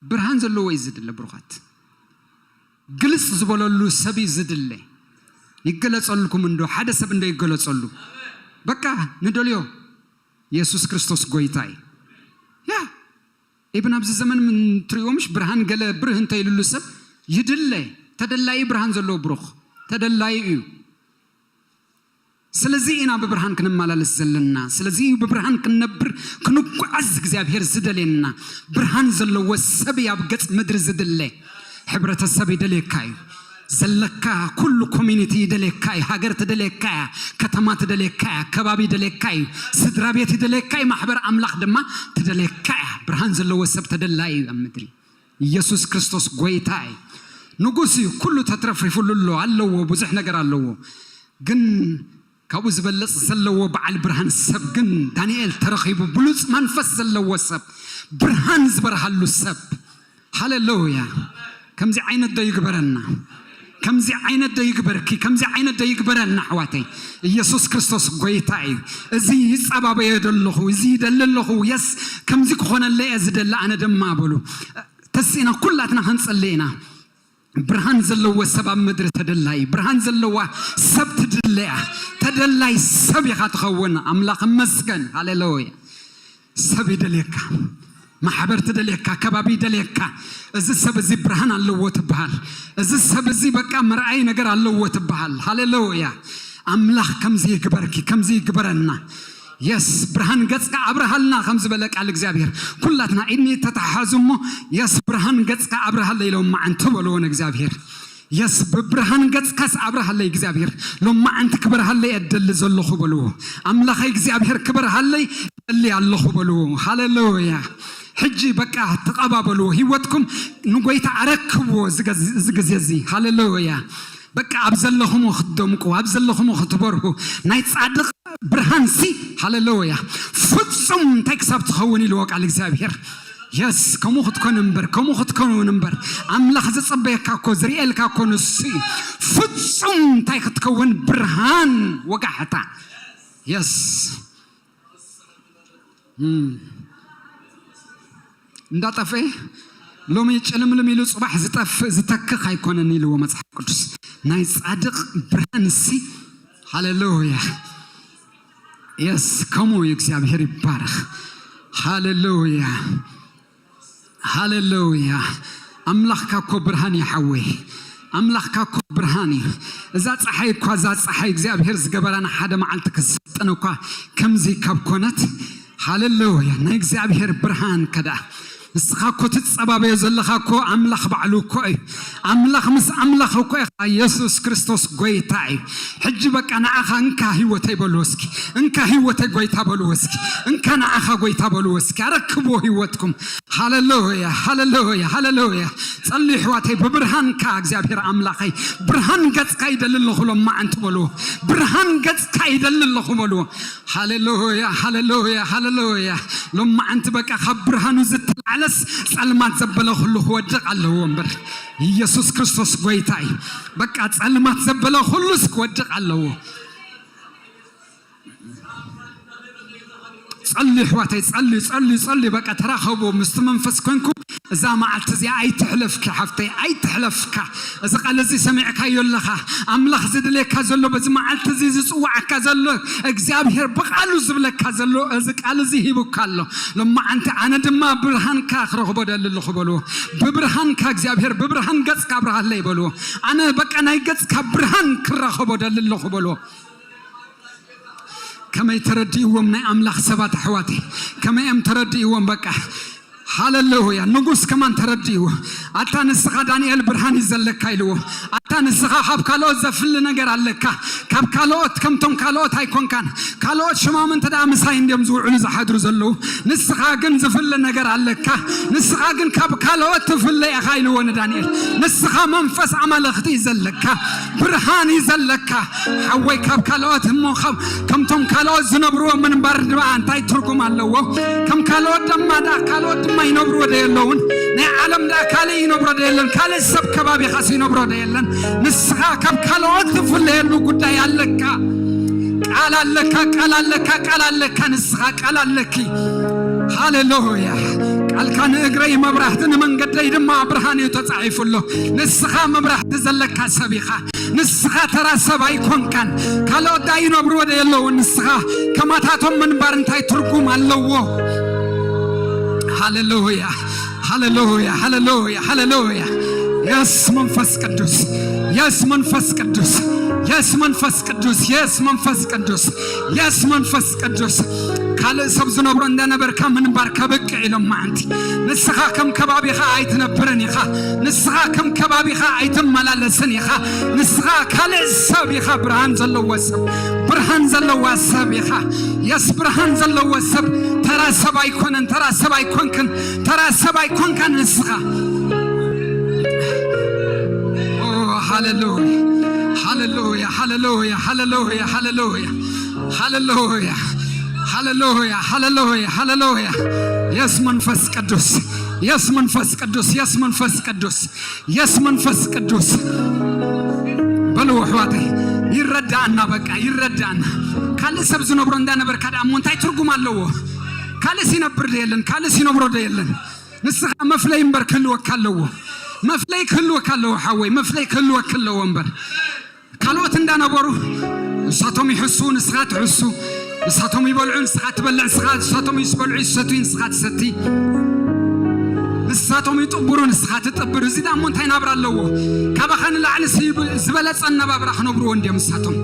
ብርሃን ዘለዎ እዩ ዝድለ፣ ብሩኻት። ግልጽ ዝበለሉ ሰብ እዩ ዝድለ። ይገለጸልኩም እንዶ፣ ሓደ ሰብ እንዶ ይገለጸሉ። በቃ ንደልዮ። ኢየሱስ ክርስቶስ ጎይታ እዩ። ያ፣ ኢብን ኣብዚ ዘመን ምን ትሪእዎ ምሽ ብርሃን ገለ ብርህ እንተ ኢሉሉ ሰብ ይድለ፣ ተደላዪ ብርሃን ዘለዎ ብሩኽ፣ ተደላዪ እዩ። ስለዚ ኢና ብብርሃን ክንመላለስ ዘለና። ስለዚ እዩ ብብርሃን ክንነብር፣ ክንጓዓዝ እግዚኣብሔር ዝደልየና። ብርሃን ዘለዎ ሰብ እዩ ኣብ ገጽ ምድሪ ዝድለ። ሕብረተሰብ ይደልየካ እዩ። ዘለካ ኩሉ ኮሚኒቲ ይደልየካ እዩ። ሃገር ትደልየካ እያ። ከተማ ትደልየካ እያ። ከባቢ ይደልየካ እዩ። ስድራ ቤት ይደልየካ እዩ። ማሕበር ኣምላኽ ድማ ትደልየካ እያ። ብርሃን ዘለዎ ሰብ ተደላይ እዩ ኣብ ምድሪ። ኢየሱስ ክርስቶስ ጎይታ እዩ። ንጉስ እዩ። ኩሉ ተትረፍሪፉሉ ኣሎ፣ ኣለዎ፣ ብዙሕ ነገር ኣለዎ። ግን ካብኡ ዝበልጽ ዘለዎ በዓል ብርሃን ሰብ ግን ዳንኤል ተረኺቡ፣ ብሉጽ መንፈስ ዘለዎ ሰብ፣ ብርሃን ዝበርሃሉ ሰብ። ሃሌሉያ! ከምዚ ዓይነት ዶ ይግበረና? ከምዚ ዓይነት ዶ ይግበርኪ? ከምዚ ዓይነት ዶ ይግበረና ኣሕዋተይ? ኢየሱስ ክርስቶስ ጎይታ እዩ። እዚ ይጸባበዮ ዘለኹ፣ እዚ ይደሊ ኣለኹ። የስ፣ ከምዚ ክኾነለይ እየ ዝደሊ ኣነ ድማ በሉ። ተስኢና ኩላትና ክንጽሊ ኢና። ብርሃን ዘለዎ ሰብ ኣብ ምድሪ ተደላይ፣ ብርሃን ዘለዋ ሰብ ትድለያ። ተደላይ ሰብ ኢኻ ትኸውን። ኣምላኽ እመስገን። ሃሌሉያ። ሰብ ይደልየካ፣ ማሕበር ትደልየካ፣ ከባቢ ይደልየካ። እዚ ሰብ እዚ ብርሃን ኣለዎ ትበሃል። እዚ ሰብ እዚ በቃ መርኣይ ነገር ኣለዎ ትበሃል። ሃሌሉያ። ኣምላኽ ከምዚ ይግበርኪ፣ ከምዚ ይግበረና። የስ፣ ብርሃን ገጽካ ኣብርሃልና ከም ዝበለ ቃል እግዚኣብሔር፣ ኩላትና ኢድኒ ተተሓሓዙ እሞ፣ የስ፣ ብርሃን ገጽካ ኣብርሃለይ ሎማዓንቲ በልዎ ንእግዚኣብሔር። የስ፣ ብብርሃን ገጽካስ ኣብርሃለይ እግዚኣብሔር፣ ሎማዓንቲ ክበርሃለይ እደሊ ዘለኹ በልዎ። ኣምላኸይ እግዚኣብሔር ክበርሃለይ እደሊ ኣለኹ በልዎ። ሃሌሉያ። ሕጂ በቃ ተቐባበልዎ፣ ህይወትኩም ንጎይታ ኣረክብዎ። እዚ ግዜ እዚ፣ ሃሌሉያ። በቃ ኣብ ዘለኹም ክትደምቁ፣ ኣብ ዘለኹም ክትበርሁ፣ ናይ ጻድቕ ብርሃንሲ፣ ሃሌሉያ፣ ፍጹም እንታይ ክሳብ ትኸውን ኢልዎ ቃል እግዚኣብሔር። የስ፣ ከምኡ ክትኮን እምበር፣ ከምኡ ክትከውን እምበር፣ ኣምላኽ ዝጸበየካ እኮ፣ ዝርእየልካ እኮ ንሱ እዩ። ፍጹም እንታይ ክትከውን፣ ብርሃን ወጋሕታ። የስ። እንዳጠፍኤ ሎሚ ጭልምልም ኢሉ ጽባሕ ዝጠፍእ ዝተክኽ ኣይኮነን ኢልዎ መጽሓፍ ቅዱስ። ናይ ጻድቕ ብርሃንሲ፣ ሃሌሉያ። የስ፣ ከምኡ እዩ። እግዚኣብሔር ይባረኽ። ሃሌሉያ፣ ሃሌሉያ። ኣምላኽካ እኮ ብርሃን እዩ ሓወይ፣ ኣምላኽካ እኮ ብርሃን እዩ። እዛ ፀሓይ እኳ፣ እዛ ፀሓይ እግዚኣብሔር ዝገበራና ሓደ መዓልቲ ክሰጠን እኳ ከምዚ ካብ ኮነት፣ ሃሌሉያ። ናይ እግዚኣብሔር ብርሃን ከዳ፣ ንስኻ እኮ ትጸባበዮ ዘለኻ እኮ ኣምላኽ ባዕሉ እኮ እዩ። ኣምላኽ ምስ ኣምላኽ እኮ ኢኻ። ኢየሱስ ክርስቶስ ጎይታ እዩ። ሕጂ በቃ ንኣኻ እንካ ህይወተይ በልዎ እስኪ፣ እንካ ህይወተይ ጎይታ በልዎ እስኪ፣ እንካ ንኣኻ ጎይታ በልዎ እስኪ። ኣረክብዎ ህይወትኩም። ሃሌሉያ፣ ሃሌሉያ፣ ሃሌሉያ። ጸልዩ ኣሕዋተይ፣ ብብርሃንካ እግዚኣብሔር ኣምላኸይ፣ ብርሃን ገጽካ ይደሊ ኣለኹ ሎማዓንቲ በልዎ። ብርሃን ገጽካ ይደሊ ኣለኹ በልዎ። ሃሌሉያ፣ ሃሌሉያ፣ ሃሌሉያ። ሎማዓንቲ በቃ ካብ ብርሃኑ ዝተላዕለስ ጸልማት ዘበለ ኩሉ ክወድቕ ኣለዎ እምበር። ኢየሱስ ክርስቶስ ጎይታ እዩ። በቃ ጸልማት ዘበለ ኩሉስ ክወድቕ ኣለዎ። ጸልዩ ኣሕዋተይ፣ ጸልዩ፣ ጸልዩ፣ ጸልዩ። በቃ ተራኸቡ ምስቲ መንፈስ ኮንኩም። እዛ መዓልቲ እዚኣ ኣይትሕለፍኪ ሓፍተይ፣ ኣይትሕለፍካ። እዚ ቃል እዚ ሰሚዕካዮ ኣለኻ። ኣምላኽ ዝድልየካ ዘሎ፣ በዚ መዓልቲ እዚ ዝጽውዓካ ዘሎ፣ እግዚኣብሔር ብቓሉ ዝብለካ ዘሎ፣ እዚ ቃል እዚ ሂቡካ ኣሎ። ሎማዓንቲ ኣነ ድማ ብርሃንካ ክረኽቦ ደሊ ኣለኹ በልዎ። ብብርሃንካ እግዚኣብሔር፣ ብብርሃን ገጽካ ኣብርሃለይ በልዎ። ኣነ በቃ ናይ ገጽካ ብርሃን ክራኸቦ ደሊ ኣለኹ በልዎ። ከመይ ተረድእዎም ናይ ኣምላኽ ሰባት ኣሕዋተይ፣ ከመይ እዮም ተረድእዎም? በቃ ሃሌሉያ። ንጉስ ከማን ተረድእዎ። ኣታ ንስኻ ዳንኤል ብርሃን እዩ ዘለካ ኢልዎ። ኣታ ንስኻ ካብ ካልኦት ዘፍሊ ነገር ኣለካ። ካብ ካልኦት፣ ከምቶም ካልኦት ኣይኮንካን። ካልኦት ሽማም እንተ ደኣ ምሳይ እንድዮም ዝውዕሉ ዝሓድሩ ዘለዉ። ንስኻ ግን ዝፍሊ ነገር ኣለካ። ንስኻ ግን ካብ ካልኦት ትፍለ ኢኻ ኢልዎ ንዳንኤል። ንስኻ መንፈስ ኣማልኽቲ እዩ ዘለካ። ብርሃን እዩ ዘለካ። ሓወይ ካብ ካልኦት እሞ ካብ ከምቶም ካልኦት ዝነብርዎ ምንባር ድማ እንታይ ትርጉም ኣለዎ? ከም ካልኦት ድማ ደኣ ካልኦት ድማ ይነብርዎ ዶ የለውን? ናይ ዓለም ደኣ ካልእ ይነብሮ ዶ የለን? ካልእ ሰብ ከባቢኻስ ይነብሮ ዶ የለን? ንስኻ ካብ ካልኦት ትፍለየሉ ጉዳይ ኣለካ። ቃል ኣለካ፣ ቃል ኣለካ፣ ቃል ኣለካ። ንስኻ ቃል ኣለኪ። ሃሌሉያ። ቃልካ ንእግረይ መብራህቲ ንመንገደይ ድማ ብርሃን እዩ ተጻሒፉ ኣሎ። ንስኻ መብራህቲ ዘለካ ሰብ ኢኻ። ንስኻ ተራ ሰብ ኣይኮንካን። ካልኦት ዳ ይነብርዎ ዶ የለውን? ንስኻ ከማታቶም ምንባር እንታይ ትርጉም ኣለዎ? ሃሌሉያ፣ ሃሌሉያ፣ ሃሌሉያ፣ ሃሌሉያ። የስ መንፈስ ቅዱስ፣ የስ መንፈስ ቅዱስ፣ የስ መንፈስ ቅዱስ፣ የስ መንፈስ ቅዱስ፣ የስ መንፈስ ቅዱስ። ካልእ ሰብ ዝነብሮ እንዳነበርካ ምንባር ከብቅዕ ኢሎም መዓንቲ። ንስኻ ከም ከባቢኻ ኣይትነብርን ኢኻ። ንስኻ ከም ከባቢኻ ኣይትመላለስን ኢኻ። ንስኻ ካልእ ሰብ ኢኻ፣ ብርሃን ዘለዎ ሰብ፣ ብርሃን ዘለዋ ሰብ ኢኻ። የስ ብርሃን ዘለዎ ሰብ ተራ ሰብ ኣይኮነን፣ ተራ ሰብ ኣይኮንክን፣ ተራ ሰብ ኣይኮንካን ንስኻ። ኦ፣ ሃሌሉያ፣ ሃሌሉያ፣ ሃሌሉያ፣ ሃሌሉያ፣ ሃሌሉያ፣ ሃሌሉያ፣ ሃሌሉያ፣ ሃሌሉያ፣ ሃሌሉያ። የስ መንፈስ ቅዱስ፣ የስ መንፈስ ቅዱስ፣ የስ መንፈስ ቅዱስ፣ የስ መንፈስ ቅዱስ። በሉ ኣሕዋተይ፣ ይረዳእና፣ በቃ ይረዳእና። ካልእ ሰብ ዝነብሮ እንዳነበርካ ደኣ እሞ እንታይ ትርጉም ኣለዎ? ካልእ ሲነብር ዶ የለን? ካልእ ሲነብሮ ዶ የለን? ንስኻ መፍለይ እምበር ክህልወካ ኣለዎ። መፍለይ ክህልወካ ኣለዎ ሓወይ፣ መፍለይ ክህልወካ ኣለዎ እምበር። ካልኦት እንዳነበሩ ንሳቶም ይሕሱ፣ ንስኻ ትሕሱ። ንሳቶም ይበልዑ፣ ንስኻ ትበልዕ። ንስኻ፣ ንሳቶም ይስበልዑ፣ ይሰትዩ፣ ንስኻ ትሰቲ። ንሳቶም ይጥብሩ፣ ንስኻ ትጥብር። እዚ ደኣ እሞ እንታይ ናብራ ኣለዎ? ካባኻ ንላዕሊ ሲ-፣ ዝበለጸ ኣነባብራ ክነብርዎ እንድዮም ንሳቶም።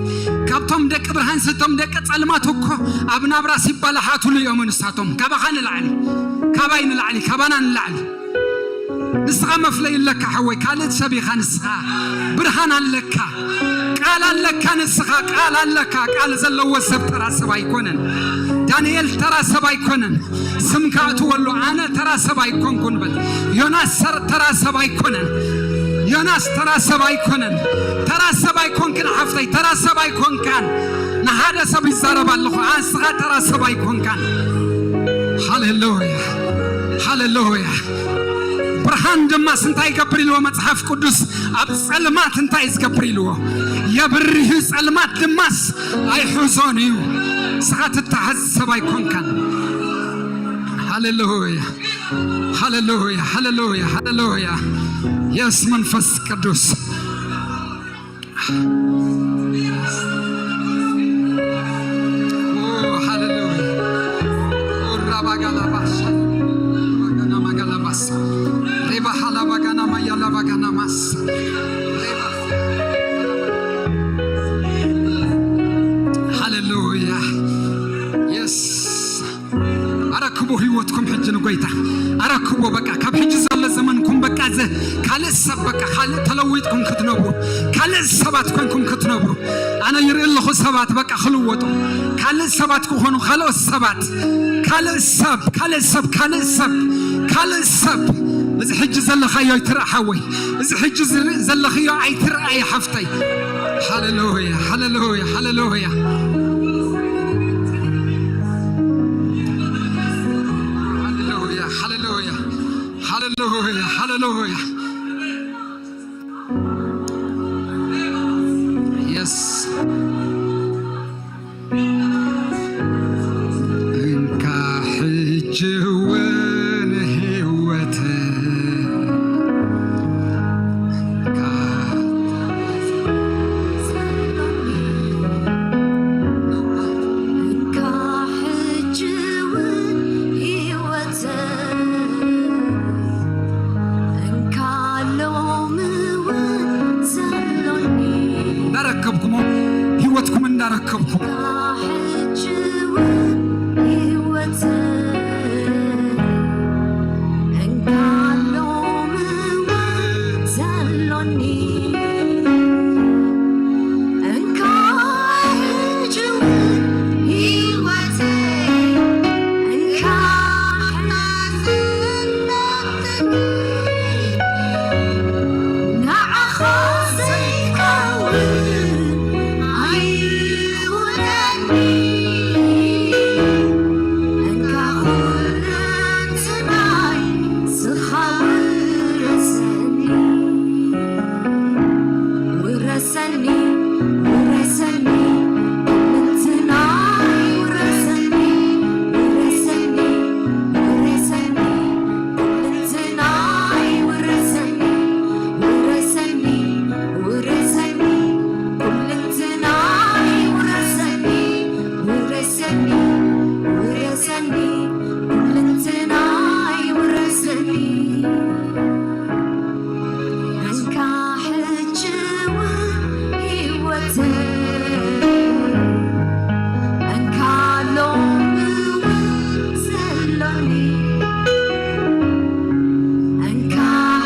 ካብቶም ደቂ ብርሃን ስቶም ደቂ ጸልማት እኮ ኣብ ናብራ ሲባላሓትሉ እዮም ንሳቶም። ካባኻ ንላዕሊ፣ ካባይ ንላዕሊ፣ ካባና ንላዕሊ። ንስኻ መፍለይ ኣለካ ሓወይ፣ ካልእ ሰብ ኢኻ ንስኻ። ብርሃን ኣለካ፣ ቃል ኣለካ ንስኻ፣ ቃል ኣለካ። ቃል ዘለዎ ሰብ ተራ ሰብ ኣይኮነን። ዳንኤል ተራ ሰብ ኣይኮነን። ስም ካእትወሉ ኣነ ተራ ሰብ ኣይኮንኩን በል። ዮናስ ሰር-፣ ተራ ሰብ ኣይኮነን። ዮናስ ተራ ሰብ ኣይኮነን። ተራ ሰብ ኣይኮንክን ሓፍተይ፣ ተራ ሰብ ኣይኮንካን። ንሓደ ሰብ ይዛረብ ኣለኹ፣ ኣንስኻ ተራ ሰብ ኣይኮንካን። ሃሌሉያ፣ ሃሌሉያ። ብርሃን ድማስ እንታይ ይገብር ኢልዎ መጽሓፍ ቅዱስ? ኣብ ጸልማት እንታይ ዝገብር ኢልዎ? የብርህ እዩ፣ ጸልማት ድማስ ኣይሕዞን እዩ። ንስኻ ትተሓዝ ሰብ ኣይኮንካን። ሃሌሉያ፣ ሃሌሉያ፣ ሃሌሉያ፣ ሃሌሉያ። የስ መንፈስ ቅዱስ። ኦ፣ ሃሌሉያ። ኦ፣ ራባጋላባሳ፣ ራባጋናማጋላባሳ፣ ሬባሃላባጋናማያላባጋናማሳ፣ ሬባ-፣ ሃሌሉያ። የስ። ኣረክቦ ህይወትኩም ሕጂ ንጎይታ። ኣረክቦ በቃ፣ ካብ ሕጂ ዘሎ ዘመንኩም በቃ፣ ዘ-፣ ካልእ ሰብ በቃ፣ ካልእ ተለዊጥኩም ክትነብሩ፣ ካልእ ሰባት ኮንኩም ክትነብሩ። ኣነ ይርኢ ኣለኹ ሰባት በቃ ክልወጡ፣ ካልእ ሰባት ክኾኑ፣ ካልኦት ሰባት፣ ካልእ ሰብ፣ ካልእ ሰብ፣ ካልእ ሰብ፣ ካልእ ሰብ። እዚ ሕጂ ዘለኻዮ ኣይትርእ ሓወይ፣ እዚ ሕጂ ዝርኢ ዘለኽዮ ኣይትርኣይ ሓፍተይ። ሃሌሉያ፣ ሃሌሉያ፣ ሃሌሉያ። ሃሌሉያ፣ ሃሌሉያ፣ ሃሌሉያ፣ ሃሌሉያ። የስ። እንካ ሕጂ እውን ህይወት እንካ ሕጂ እውን ህይወት እንካ ሎሚ እውን ዘሎኒ። እንዳረከብኩሞ ህይወትኩም እንዳረከብኩም። ሕጂ እውን ህይወት እንካ ሎሚ እውን ዘሎኒ። እንካ ሕጂ እውን ህይወተይ፣ እንካ ሕዝነተይ፣ ንዓኻ ዘይከውን ኣይኹነኒ። እንካ ኩለንትናይ ንስኻ ውረሰኒ። ውረሰኒ፣ ውረሰኒ፣ ኩለንትናይ ውረሰኒ። ውረሰኒ፣ ውረሰኒ፣ ኩለንትናይ ውረሰኒ። ውረሰኒ፣ ውረሰኒ፣ ኩለንትናይ ውረሰኒ። ውረሰኒ፣ ውረሰኒ፣ ኩለንትናይ ውረሰኒ። እንካ ሕጂ እውን ህይወተይ፣ እንካ ሎሚ እውን ዘሎኒ፣ እንካ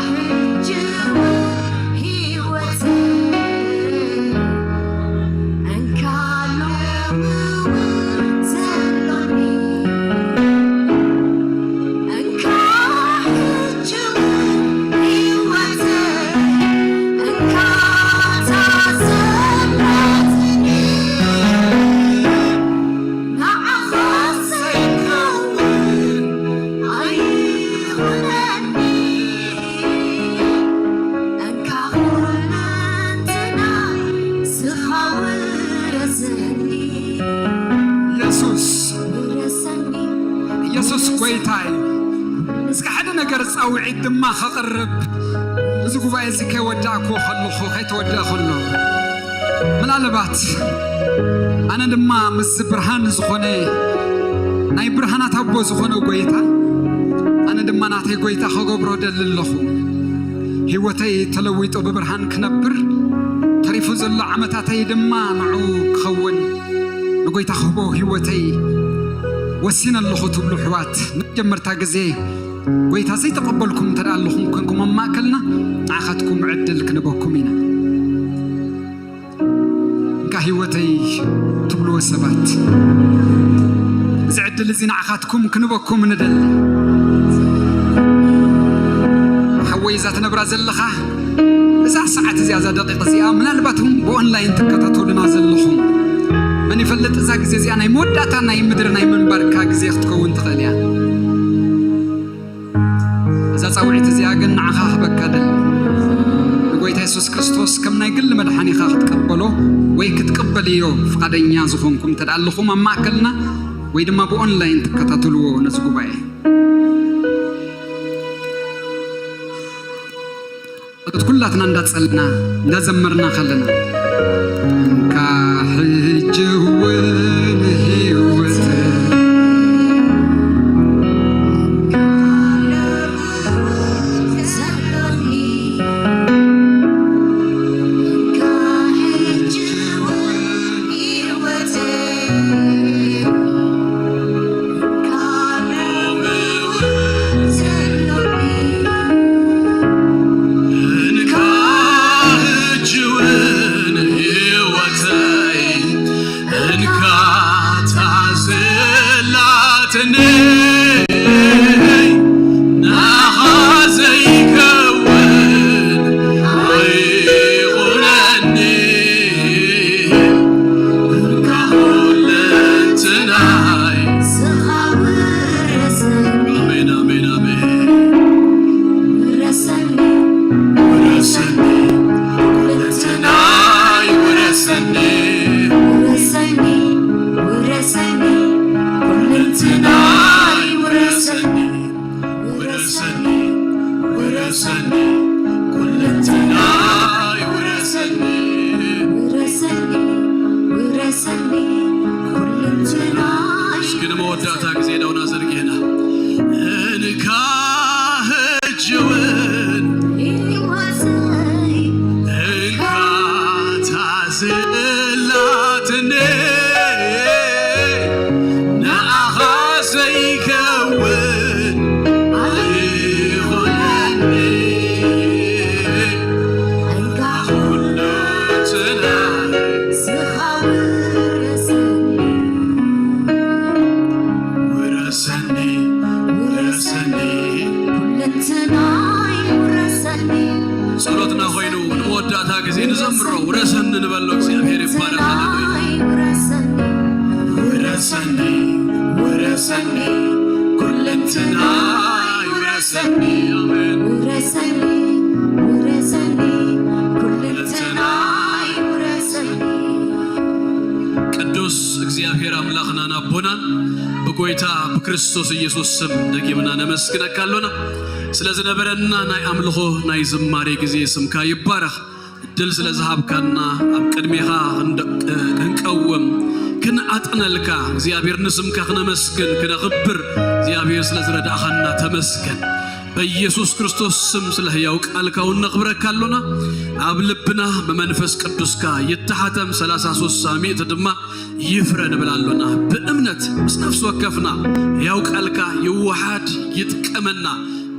ሕጂ እውን ህይወተይ፣ እንካ ሎሚ እውን ዘሎኒ፣ እንካ ሕጂ እውን ህይወተይ፣ እንካ እታ ዘላትኒ፣ ንዓኻ ዘይከውን ኣይኹነኒ። እንካ ኩለንትናይ ንስኻ ውረሰኒ። የሱስ፣ ውረሰኒ። የሱስ ጎይታ እዩ። እስከ ሓደ ነገር ጻውዒት ድማ ከቕርብ፣ እዚ ጉባኤ እዚ ከይወዳእኩ ከለኹ፣ ከይተወድአ ከሎ፣ ምናልባት ኣነ ድማ ምስዚ ብርሃን ዝኾነ፣ ናይ ብርሃናት ኣቦ ዝኾነ ጎይታ፣ ኣነ ድማ ናተይ ጎይታ ከገብሮ ደሊ ኣለኹ። ህይወተይ ተለዊጡ ብብርሃን ክነብር፣ ተሪፉ ዘሎ ዓመታተይ ድማ ንዑ ክኸውን፣ ንጎይታ ክህቦ ህይወተይ ወሲነ ኣለኹ ትብሉ ኣሕዋት፣ ንመጀመርታ ግዜ ጎይታ ዘይተቐበልኩም እንተ ደኣ ኣለኹም ኮንኩም ኣብ ማእከልና፣ ንዓኻትኩም ዕድል ክንበኩም ኢና። እንካ ህይወተይ ትብልዎ ሰባት፣ እዚ ዕድል እዚ ንዓኻትኩም ክንበኩም ንደሊ። ሓወይ፣ እዛ ትነብራ ዘለኻ እዛ ሰዓት እዚኣ፣ እዛ ደቂቕ እዚኣ፣ ምናልባት እውን ብኦንላይን ትከታተሉና ዘለኹም፣ መን ይፈልጥ፣ እዛ ግዜ እዚኣ ናይ መወዳእታ ናይ ምድሪ ናይ ምንባርካ ግዜ ክትከውን ትኽእል እያ። እዛ ጻውዒት እዚኣ ግን ንዓኻ ክበካ ደሊ። ንጎይታ የሱስ ክርስቶስ ከም ናይ ግሊ መድሓኒኻ ክትቀበሎ ወይ ክትቀበልዮ ፍቓደኛ ዝኾንኩም እንተ ደኣ ኣለኹም፣ ኣብ ማእከልና ወይ ድማ ብኦንላይን ትከታተልዎ ነዚ ጉባኤ። ጸሎት ኩላትና እንዳጸልና፣ እንዳዘመርና ከለና፣ እንካ ሕጂ እውን ህይወት ብጎይታ ብክርስቶስ ኢየሱስ ስም ደጊምና ነመስግነካ ኣሎና። ስለ ዝነበረና ናይ ኣምልኾ ናይ ዝማሬ ግዜ ስምካ ይባረኽ። እድል ስለ ዝሃብካና ኣብ ቅድሜኻ ክንቀውም ክንኣጥነልካ እግዚኣብሔር ንስምካ ክነመስግን ክነኽብር እግዚኣብሔር ስለ ዝረዳእኻና ተመስገን። በኢየሱስ ክርስቶስ ስም ስለ ህያው ቃልካ እውን ነኽብረካ ኣሎና። ኣብ ልብና ብመንፈስ ቅዱስካ ይተሓተም፣ ሰላሳ ሶስት ሳሚእት ድማ ይፍረ ንብል ኣሎና። ብእምነት ምስ ነፍሲ ወከፍና ህያው ቃልካ ይወሓድ ይጥቀመና።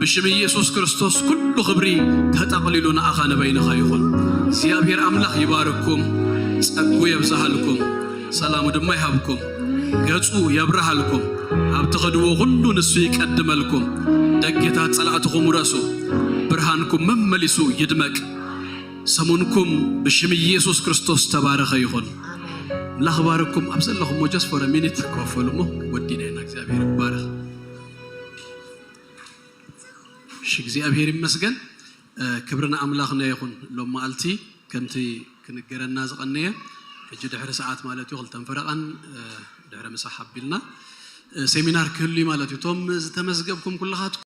ብሽም ኢየሱስ ክርስቶስ ኩሉ ክብሪ ተጠቕሊሉ ንኣኻ ንበይንኻ ይኹን። እግዚኣብሔር ኣምላኽ ይባርኩም፣ ጸጉ የብዝሃልኩም፣ ሰላሙ ድማ ይሃብኩም፣ ገጹ የብርሃልኩም፣ ኣብ ትኸድዎ ኩሉ ንሱ ይቀድመልኩም። ደጌታት ጸላእትኹም ውረሱ፣ ብርሃንኩም መመሊሱ ይድመቅ። ሰሙንኩም ብሽም ኢየሱስ ክርስቶስ ተባረኸ ይኹን። ኣምላኽ ባርኩም። ኣብ ዘለኹሞ just for a minute ክወፈሉ እሞ ወዲና ኢና። እግዚኣብሔር ይባረኽ። እሺ፣ እግዚኣብሔር ይመስገን። ክብሪ ንኣምላኽና ይኹን። ሎም መዓልቲ ከምቲ ክንገረና ዝቐነየ ሕጂ ድሕሪ ሰዓት ማለት እዩ፣ ክልተን ፈረቓን ድሕሪ ምሳሕ ኣቢልና ሴሚናር ክህሉ እዩ ማለት እዩ። እቶም ዝተመዝገብኩም ኩልኻትኩም